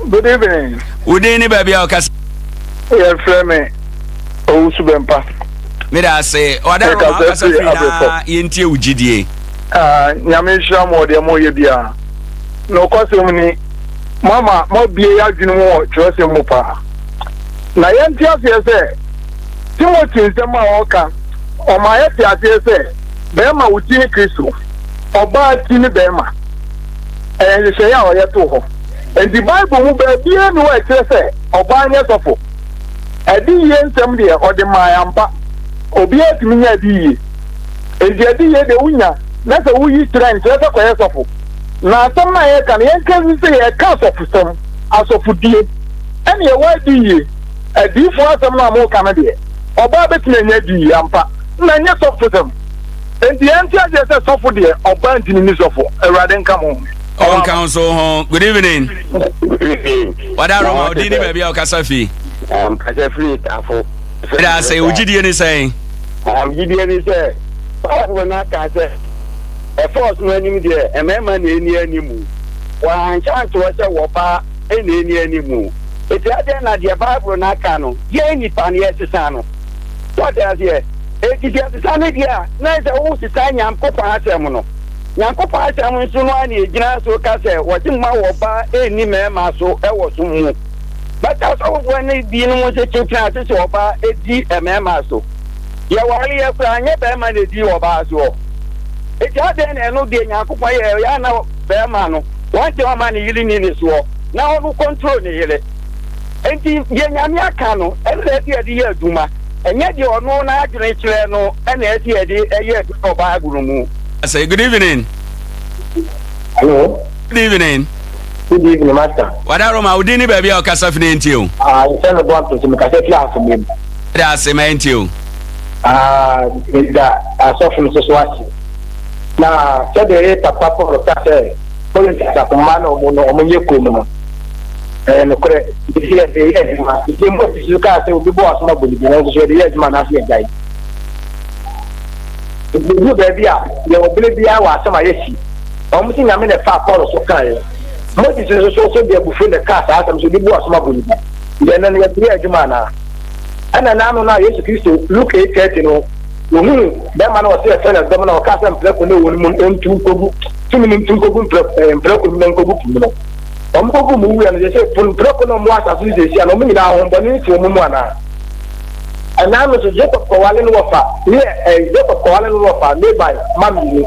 Good evening. Wo din ne baabi a ɔkasa? Yɛfrɛ me Owusu Bɛmpa. Meda ase. Ɔda Roma ɔkasa firi na yɛntie wo gyidie. Ah, Nyame nhyira mo wɔ deɛ moyɛ biara. Nokwasɛm ni, moama moabue yɛn adwene mu wɔ kyerɛwsɛm mu paa. Na yɛnte aseɛ sɛ, Timothy nsɛm a ɔka, ɔma yɛte aseɛ sɛ, bɛrima wo ti ne Kristo, ɔbaa ti ne bɛrima. Ɛyɛ nhyehyɛeɛ a ɔyɛ too hɔ. Enti Bible mu baabiara nni hɔ a ɛkyerɛ sɛ ɔbaa nyɛ sɔfo. Adiyie nsɛm deɛ, ɔde mae ampa. Obiara tumi nya adiyie. Enti adiyie deɛ wonya na sɛ woyi kyerɛ nkyerɛ sɛ kɔyɛ sɔfo. Na asɛm no a yɛreka no, yɛnka nsi sɛ yɛreka asɔfosɛm, asɔfodie, ɛne ɛwɔ adiyie. Adiyifoɔ asɛm no a moreka no deɛ, ɔbaa bɛtumi anya adiyie ampa, na ɛnyɛ sɔfosɛm. Enti yɛnte aseɛ sɛ sɔfo deɛ, ɔbaa ntumi nni sɔfo. Awurade nka mo ho. Ɔnka wo nso ho. Good evening. Wada Roma, odin ne baabi a ɔkasa fi. Ɔkasa firi Tafo. Ɛda ase, wo gyidie ne sɛn? Me gyidie ne sɛ, Bible no aka sɛ, ɛfa ɔsom anim deɛ, mmarima na ɛnni animu. Wɔanhyɛ antoɔ sɛ wɔbaa na ɛnni animu. Enti adɛn na deɛ Bible no aka no, yɛn nnipa no yɛsesa no? So ɔte aseɛ? Enti sɛ yɛsesa no deɛ a, na ɛsɛ sɛ wosesa Nyankopɔn asɛm no. Nyankopɔn asɛm nso no ara na ɛgyina so ka sɛ wɔse mma wɔbaa nni mmarima so wɔ som mu. But asɔfofoɔ no binom nso kyekyere ase sɛ ɔbaa di mmarima so. Yɛware yɛ koraa nyɛ barima na ɛdi ɔbaa soɔ. Enti adɛn na ɛno deɛ Nyankopɔn yɛ ɛyɛ a na barima no wɔnte ɔma ne yere ni ne soɔ na ɔno control ne yere. Enti deɛ Nyame aka no ɛno na ɛsɛ yɛde yɛ adwuma ɛnyɛ deɛ ɔno n'adwene kyerɛ no ɛna ɛsɛ yɛde yɛ adwuma wɔ Bible no mu. Say good evening. Hello. Good evening. Good evening, Master. Wada Roma, wo din ne baabi a ɔkasa fi na ɛntie o. Ah, nhyɛ no bɔ ntoso, mekasa fi asomdwe mu. Da ase ma ɛntie o. Ah, meda asɔfo no soso ase. Na sɛdeɛ yɛ papa Paul ka sɛ Korinto asafo mma na ɔmo no ɔmo nyɛ komm no, ɛyɛ nokorɛ. Nti sɛ yɛde yɛ adwuma. Nti Moses nso kaa sɛ obi bɔ asom abɔ ne bi, nanso so yɛde yɛ adwuma anaasɛ yɛgyae. Nti ɛduru baabi a, yɛwɔ berɛ biara wɔ asɛm a yɛsi. Wɔn se Nyame na ɛfaa Paul so kaeɛ. Moses nso so so de abufuo na ɛkaa saa asɛm sɛ obi bu asom abɔ ne bi. Nti ɛnnɛ no yɛde yɛ adwuma anaa? Ɛna n'ano no a Yesu Kristo, Luke 8:30 no, wɔhuu bɛrima no a ɔse yɛfrɛ no ɛdɔm no a ɔkaa sɛ mprako no ɛwɔ no mu no ntu nkogu, tumi no ntu nkogu mprako, eh, mprako no mu na nkogu po mu no. Wɔn kogu mu wuiɛ no, sɛ po mprako no wɔn asase so seesia no, wɔn nyinaa ahombɔne no fi wɔn mu anaa? Ɛna no so Jacob kɔwale no wɔfa, ne eh, Jacob kɔwale no wɔfa Laban ma mmienu.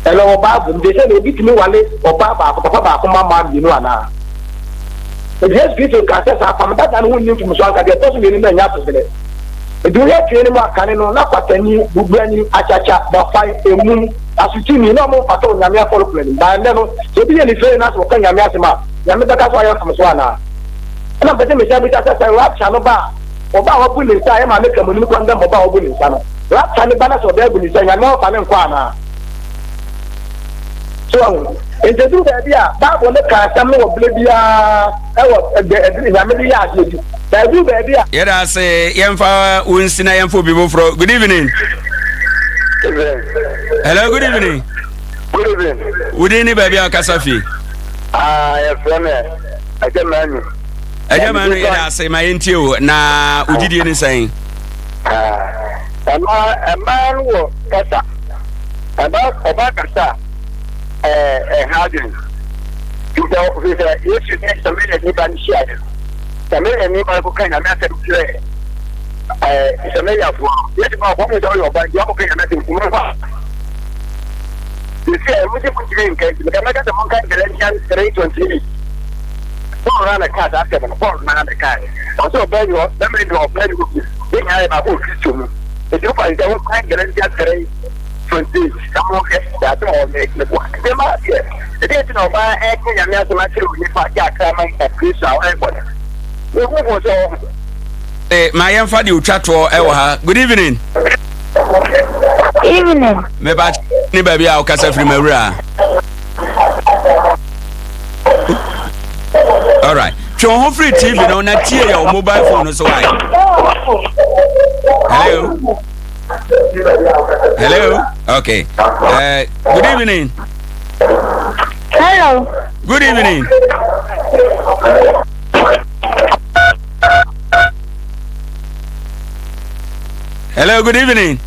Ɛno wɔ Bible mu. Seesei no, obi tumi wale ɔbaa baako, papa baako mma mmaa mmienu anaa? Enti Yesu Kristo kaa sɛ, sɛ apam dada no ho nni mfomso anka deɛ ɛtɔ so mmienu no annya asosene. Enti wohwɛ twe no mu a, kane no, na kwatani, bubuani, akyakya, bafan, emum, asotini, na wɔn mfata Onyame afɔrepono anim. Baa nnɛ no, sɛ obi yɛ nifire na sɛ ɔka Nyame asɛm a, Nyame bɛka sɛ wayɛ mfomso anaa? Ɛna mpɛ sɛ mesan bisa sɛ, sɛ rapture no ba a, ɔbaa a wabu ne nsa a, yɛ maame Kramoni no kɔndɛm ɔbaa a wabu ne nsa no. Rapture no ba na sɛ ɔbaa bu ne nsa a, Nyame ɔmfa no nkɔ anaa? So wahu? Nti ɛduru baabi a, Bible no ka asɛm no wɔ berɛ biara ɛwɔ ɛdɛ ɛduru Nyame de yɛ adeɛ bi. Na ɛduru baabi a. Yɛda ase, yɛmfa wo nsi na yɛmfa obi foforɔ. Good evening. Hello, good evening. Good evening. Wo din ne baabi a ɔkasa fi? Ah, yɛfrɛ me Agya Manu. Agya Manu, yɛda ase ma yɛntie o. Na wo gyidie ne sɛn? Ɛmaa ɛmaa no wɔ kasa. Ɛba ɔba kasa a, ɛɛ ɛha adwene. Nti sɛ sɛ Yesu ne Samaria ni ba no hyiaeɛ no, Samaria ni ba no kɔka Nyame asɛm kyerɛɛ ɛɛ Samariafoɔ no. Yesu ma ɔkɔm sɛ ɔyɛ ɔba nti ɔkɔka Nyame asɛm nti mo fa. Sisi a ɛmu sɛ montumi nka nti meka mɛka sɛ monka Galatians 3:28. Paul naa na ɛkaa saa asɛm no. Paul naa na ɛkaeɛ. Ɔse ɔbaa ni hɔ, bɛrima ni hɔ, ɔbaa ni hɔ bio. Yɛn nyinaa yɛ baako wɔ Kristo mu. Enti wofa no sɛ wokan Galatians 3:28 na monhwɛ sɛ asɛm a ɔwɔ me boa. Nti mmaa deɛ, ɛdeɛn nti na ɔbaa ɛreka Nyame asɛm akyerɛ onipa gye akraman ka Kristo a ɔyɛ bɔne? Mehu ho sɛ ɔho. Eh, ma yɛmfa deɛ ɔtwa toɔ ɛwɔ ha. Good evening. Evening. Meba ne baabi a wokasa firi mawura. All right. Twe wo ho firi TV no na tie yɛ wo mobile phone no so wae. Hello. Hello. Okay. Good evening. Hello. Good evening. Hello, good evening.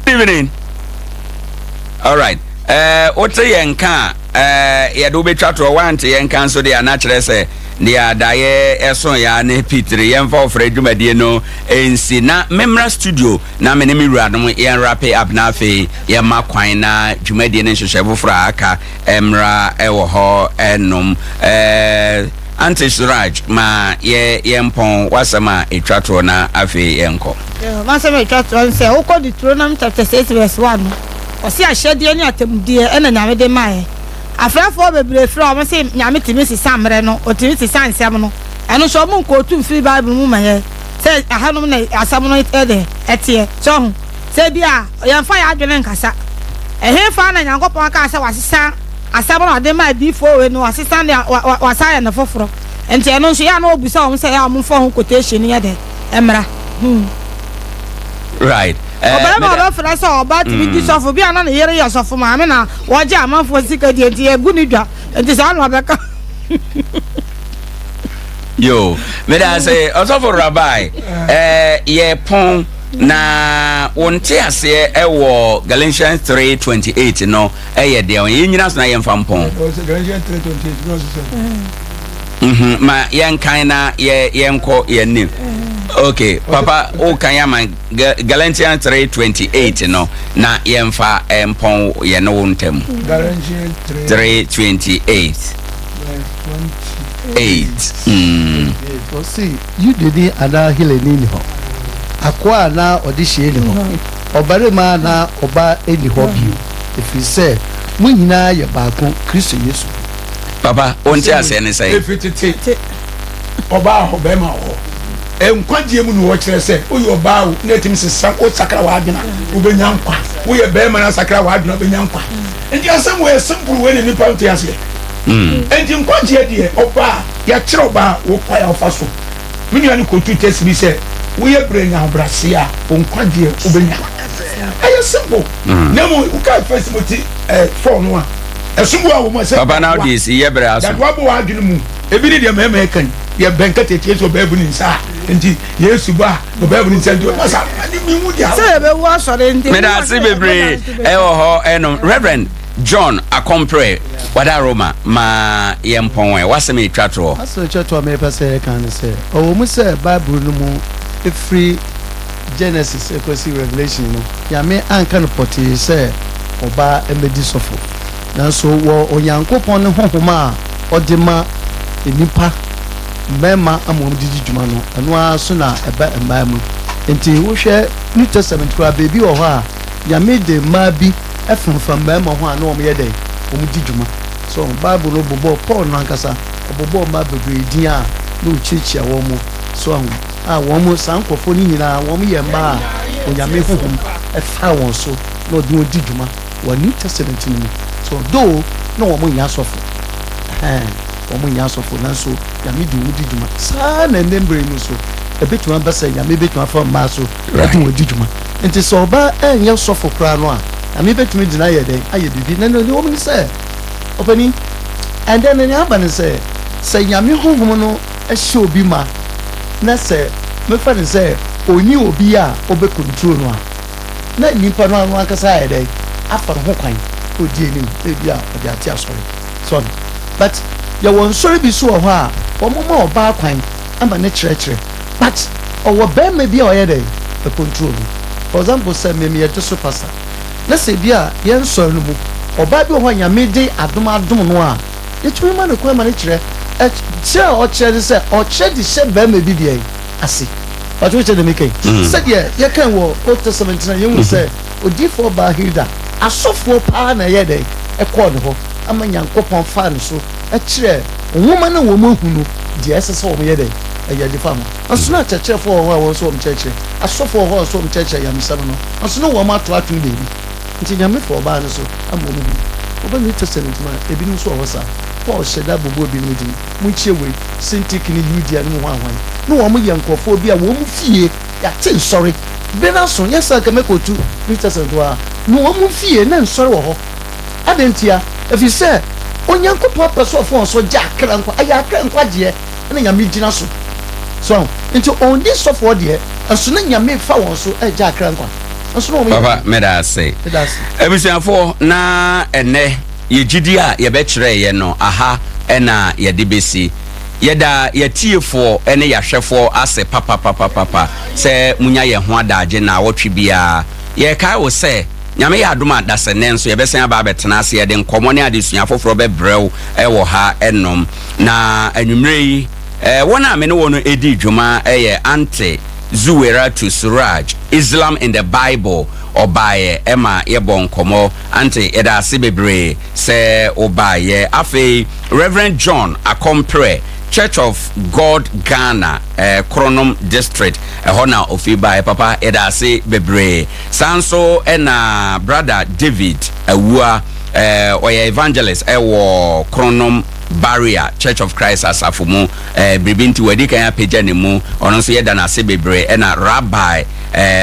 Good evening. All right. Eh, wote yɛn nka a, eh, yɛde wobɛtwa toɔ woante yɛn nka nso deɛ ana kyerɛ sɛ deɛ adaeɛ ɛso yɛ ne pitiri yɛmfa ɔfrɛ dwumadie no nsi na memmra studio na me ne me wuranom yɛn wrap up na afei yɛma kwan na dwumadie no nhyehyɛ foforɔ a aka mmra wɔ hɔ nom. Eh, Auntie Suraj, ma yɛ yɛmpɔn w'asɛm a ɛtwa toɔ na afei yɛnkɔ. Yo, m'asɛm a ɛtwa toɔ ne sɛ, wokɔ Deuteronomy chapter 6 verse 1 no, ɔse ahyɛdeɛ ne atemmudeɛ ɛna Nyame de maeɛ. Afrɛfoɔ bebree frɛ a wɔn se Nyame tumi sesa mmerɛ no, ɔtumi sesa nsɛm no. Ɛno nso wɔn nkootu mfiri Bible mu ma yɛn sɛ ɛhanom na asɛm no ɛdɛ ɛteɛ. So ho? Sɛ ebia yɛmfa yɛn adwene nkasa. Ɛhefa na Nyankopɔn kaa sɛ wasesa asɛm no a ɔde maa adiyifoɔ wei no, wasesa deɛ wasan ayɛ no foforɔ? Nti ɛno nso, yɛ a na wɔbisa wɔn sɛ ɛyɛ a wɔmfa ho quotation no nyɛ dɛn mmra. Hmm. Right. Eh, Ɔbarima a ɔbɛfrɛ sɛ ɔbaa tumi di sɔfo bi a na ne yere yɛ sɔfo maame na wɔgye amanfoɔ sika die nti yɛgu ne dwa nti saa na ɔbɛka. Yo, meda ase ɔsɔfo Rabai. Eh, yɛ pɔn Na wo nteaseɛ wɔ Galatians 3:28 no yɛ deɛ yɛnyina so na yɛmfa mpɔn. Mhm, ma yɛnkan na yɛnkɔ yɛn nim. Okay, papa wokan ama Galatians 3:28 no na yɛmfa mpɔn yɛne wo ntam. 3:28. 8. Yudani anaa Helani nni hɔ, akoa anaa ɔdehyeɛ nni hɔ, ɔbarima anaa ɔbaa nni hɔ bio, ɛfiri sɛ mo nyinaa yɛ baako Kristo Yesu mu. Papa, wo nteaseɛ ne sɛn? Efi tete, ɔbaa hɔ, bɛrima wɔ hɔ. Nkwagyeɛ mu na wɔkyerɛ sɛ woyɛ ɔbaa o na ɛtumi sesa wosakra w'adwene a wobɛnya nkwa. Woyɛ bɛrima na sakra w'adwene a wobɛnya nkwa. Nti asɛm wei yɛ simple wei na nnipa nte aseɛ. Nti nkwagyeɛ deɛ ɔbaa Yɛkyerɛ ɔbaa wo kwan a ɔfa so. Me nua no kɔtu test bi sɛ woyɛ brɛ nya ahobraseɛ a wo nkwagyeɛ wobɛnya. Ɛyɛ simple. Na mmom wokae first Timothy 4 no a, ɛsom bo a wɔ mu a sɛ Papa na wode si yɛ brɛ aso. Dadoa bɔ w'adwene mu. Ebi ne deɛ mmarima ɛka yi, yɛbɛn katakyie sɛ ɔbaa bu ne nsa a, nti Yesu ba a, ɔbaa bu ne nsa nti ɔma saa ne mehu deɛ. Sɛ yɛbɛwu asɔre nti. Meda ase bebree ɛwɔ hɔ ɛnom. Reverend. John Akompreh Wadaroma ma yɛmpɔn ɛ, w'asɛm a ɛtwa toɔ. M'asɛm a ɛtwa toɔ a mepɛ sɛ yɛka ne sɛ, ɛwɔ mu sɛ Bible no mu ɛfiri Genesis kɔsi Revelation no, Nyame anka no pɔtee sɛ ɔbaa mmɛdi sɔfo. Nanso wɔ Onyankopɔn ne Honhom a ɔde ma nnipa, mmarima ama wɔde di dwuma no, ɛno ara so na ɛba mmaa mu. Enti wohwɛ New Testament koraa, baabi wɔ hɔ a Nyame de mmaa bi femfam mmarima ho a na wɔyɛ dɛn? Wɔdi dwuma. So Bible no bobɔɔ Paul no ankasa, ɔbobɔɔ mmaa bebree din a na okyiakyia wɔn. So ahu? A wɔn, saa nkurɔfoɔ no nyinaa, wɔyɛ mmaa a Onyame honhom faa wɔn so na ɔde wɔn di dwuma wɔ New Testament no mu. So though na wɔn nyɛ asɔfo, ɛhɛn, wɔn nyɛ asɔfo, nanso Nyame de wɔn di dwuma. Saa na ɛnnɛ mmerɛ yi mu nso, ɛbɛtumi aba sɛ Nyame bɛtumi afa mmaa so de wɔn adi dwuma. Nti sɛ ɔbaa ɛnyɛ sɔfo koraa no a, Nyame bɛtumi de no ayɛ dɛn? Ayɛ biribi. Na nea ɛwɔ mu ne sɛ, ɔpanin, ɛndɛ no nea aba ne sɛ, sɛ Nyame Honhom no hyɛ obi ma, na sɛ mefa no sɛ ɔnni obi a ɔbɛ control no a, na nipa no ano ankasa ayɛ dɛn? Afa ne ho kwan na ɔdi anim, ebia ɔde ate asɔre. So ɔho? But yɛwɔ nsɔre bi so wɔ hɔ a, wɔn ma ɔbaa kwan ma no kyerɛkyerɛ. But ɔwɔ bɛɛma bi a ɔyɛ dɛn ɛcontrol no. For example sɛ me meyɛ district pastor na sɛ bi a yɛn nsɔre no mu ɔbaa bi wɔ hɔ a Nyame de adom adom no a. Yɛtumi ma no kwan ma no kyerɛ. Kyerɛ a ɔkyerɛ ne sɛ ɔkyerɛ de hyɛ barima bi deɛn? Ase. Pakyɛ wokyerɛ deɛ meka yi? Sɛdeɛ yɛkan wɔ Old Testament no a, yɛhu sɛ odiyifoɔ baa Hilda, asɔfoɔ paa na ɛyɛɛ dɛn? Ɛkɔɔ ne hɔ ama Nyankopɔn faa ne so kyerɛɛ nwoma no a wɔn ahu no deɛ ɛsɛ sɛ wɔn yɛ dɛn? Ɛyɛ de fa ho. Nso na akyerɛkyerɛfoɔ wɔ hɔ a wɔn nso wɔn kyerɛkyerɛ, asɔfoɔ wɔ hɔ a nso wɔn kyerɛkyerɛ nyamesɛm no, nso na wɔn ato atwene baabi. Nti Nyame fa ɔbaa no so ama wɔn hu. Woba New Testament mu a, ebinom nso wɔ hɔ saa. Paul hyɛ da bobɔɔ binom din. Monkyie wei, Sintike ne Eudia ne hwan hwan. Ne wɔn yɛ nkurɔfoɔ bi a wɔn fie yɛate nsɔre. Bere no aso, nyɛ sɛ anka mɛkɔtu New Testament hɔ a, ne wɔn fie na nsɔre wɔ hɔ. Adɛn ntia? Ɛfiri sɛ Onyankopɔn pɛ sɛ ɔfa wɔn so gye akra nkwa. Ɛyɛ akra nkwagyeɛ na Nyame gyina so. So ahu? Nti ɔnni sɔfoɔ deɛ, nso na Nyame fa wɔn so regye akra nkwa. Nso na wɔn yɛ. Papa, meda ase. Meda ase. Abusuafoɔ, na ɛnnɛ yɛ gyidie a yɛbɛkyerɛeɛ no, aha na yɛde bɛsi. Yɛda yɛatiefoɔ ne yɛahwɛfoɔ ase papapapapa sɛ monya yɛn ho adaagye naawɔtwe biara. Yɛrekae wo sɛ, Nyame yɛ adom a, dasɛnnɛ nso yɛbɛsan aba abɛtena ase, yɛde nkɔmmɔ ne adesua foforɔ bɛbrɛ wo wɔ ha nom. Na anwummerɛ yi, wɔn a me ne wɔn redi dwuma yɛ Aunty Zuweratu Suraj, Islam in the Bible, ɔbaeɛ ma yɛbɔɔ nkɔmmɔ. Aunty, yɛda ase bebree sɛ wobaeɛ. Afei, Rev. John Akompreh, Church of God Ghana, Kronom District, ɛhɔ na ɔfiri baeɛ. Papa, yɛda ase bebree. Saa nso na Brada David Awua, ɔyɛ evangelist wɔ Kronom Barrier Church of Christ asafo mu. Biribi nti wadi kan apagya ne mu, ɔno nso yɛda no ase bebree. Ɛna Rabbi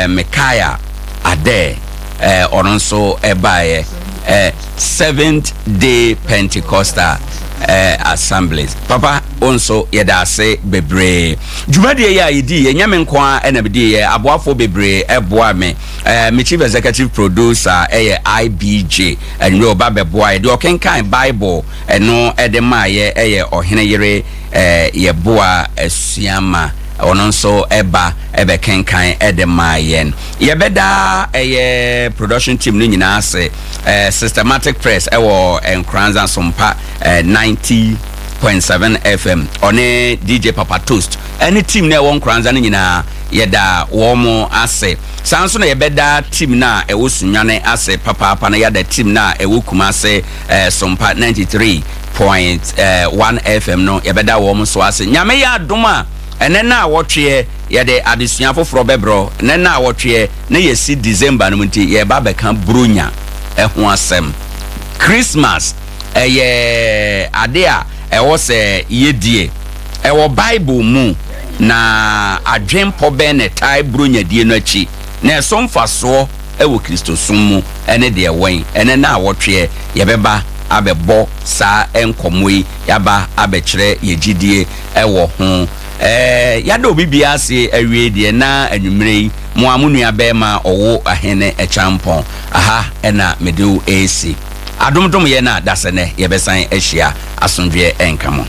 Micaiah Adair, ɔno nso baeɛ, Seventh Day Pentecostal Assemblies. Papa, wo nso yɛda ase bebree. Dwumadie yi a yɛdii yɛ, nyɛ me nko ara na medii yɛ, aboafoɔ bebree boaa me. Me chief executive producer yɛ IBJ, anwummerɛ ɔba bɛboa yɛ. Deɛ ɔkenkan Bible ɛno de maa yɛ yɛ Ɔhene Yere Yeboah Asuama, ɔno nso ba bɛkenkan de maa yɛn. Yɛbɛda ɛyɛ production team no nyinaa ase, Systematic Press ɛwɔ Nkoranza Sompa 90. 1.7 FM, ɔne DJ Papa Toast ɛne team no a ɛwɔ Nkoranza no nyinaa yɛda wɔn ase. Saa nso na yɛbɛda team no a ɛwɔ Sunyani ase papaapa na yɛada team no a ɛwɔ Kumase eh, Sompa 93.1 FM no yɛbɛda wɔn nso ase. Nyame yɛ adom a ɛnɛ na awɔtweɛ yɛde adesua foforɔ bɛbrɛ ɛnɛ na awɔtweɛ na yɛsi December no mu nti yɛba bɛka Buronya ɛho asɛm. Christmas Ɛyɛ ade a ɛwɔ sɛ yedie. Ɛwɔ Bible mu, na adwempɔ bɛn na ɛtaa Buronyadie no akyi, na ɛso mfasoɔ wɔ Kristosom mu ne deɛ wɛn? Ɛnnɛ naawɔtweɛ yɛbɛba abɛbɔ saa nkɔmmɔ yi, yɛaba abɛkyerɛ yɛn gyidie wɔ ho. Ɛɛ, yɛada obi biara ase awie deɛ, na anwummerɛ yi, mo ara mo nua bɛrima Ɔwo Ahene Kyampɔn, aha na mede wo resi. Adom dom yɛn a dasɛ nɛ yɛbɛsan ahyia asomdwoeɛ nka mo.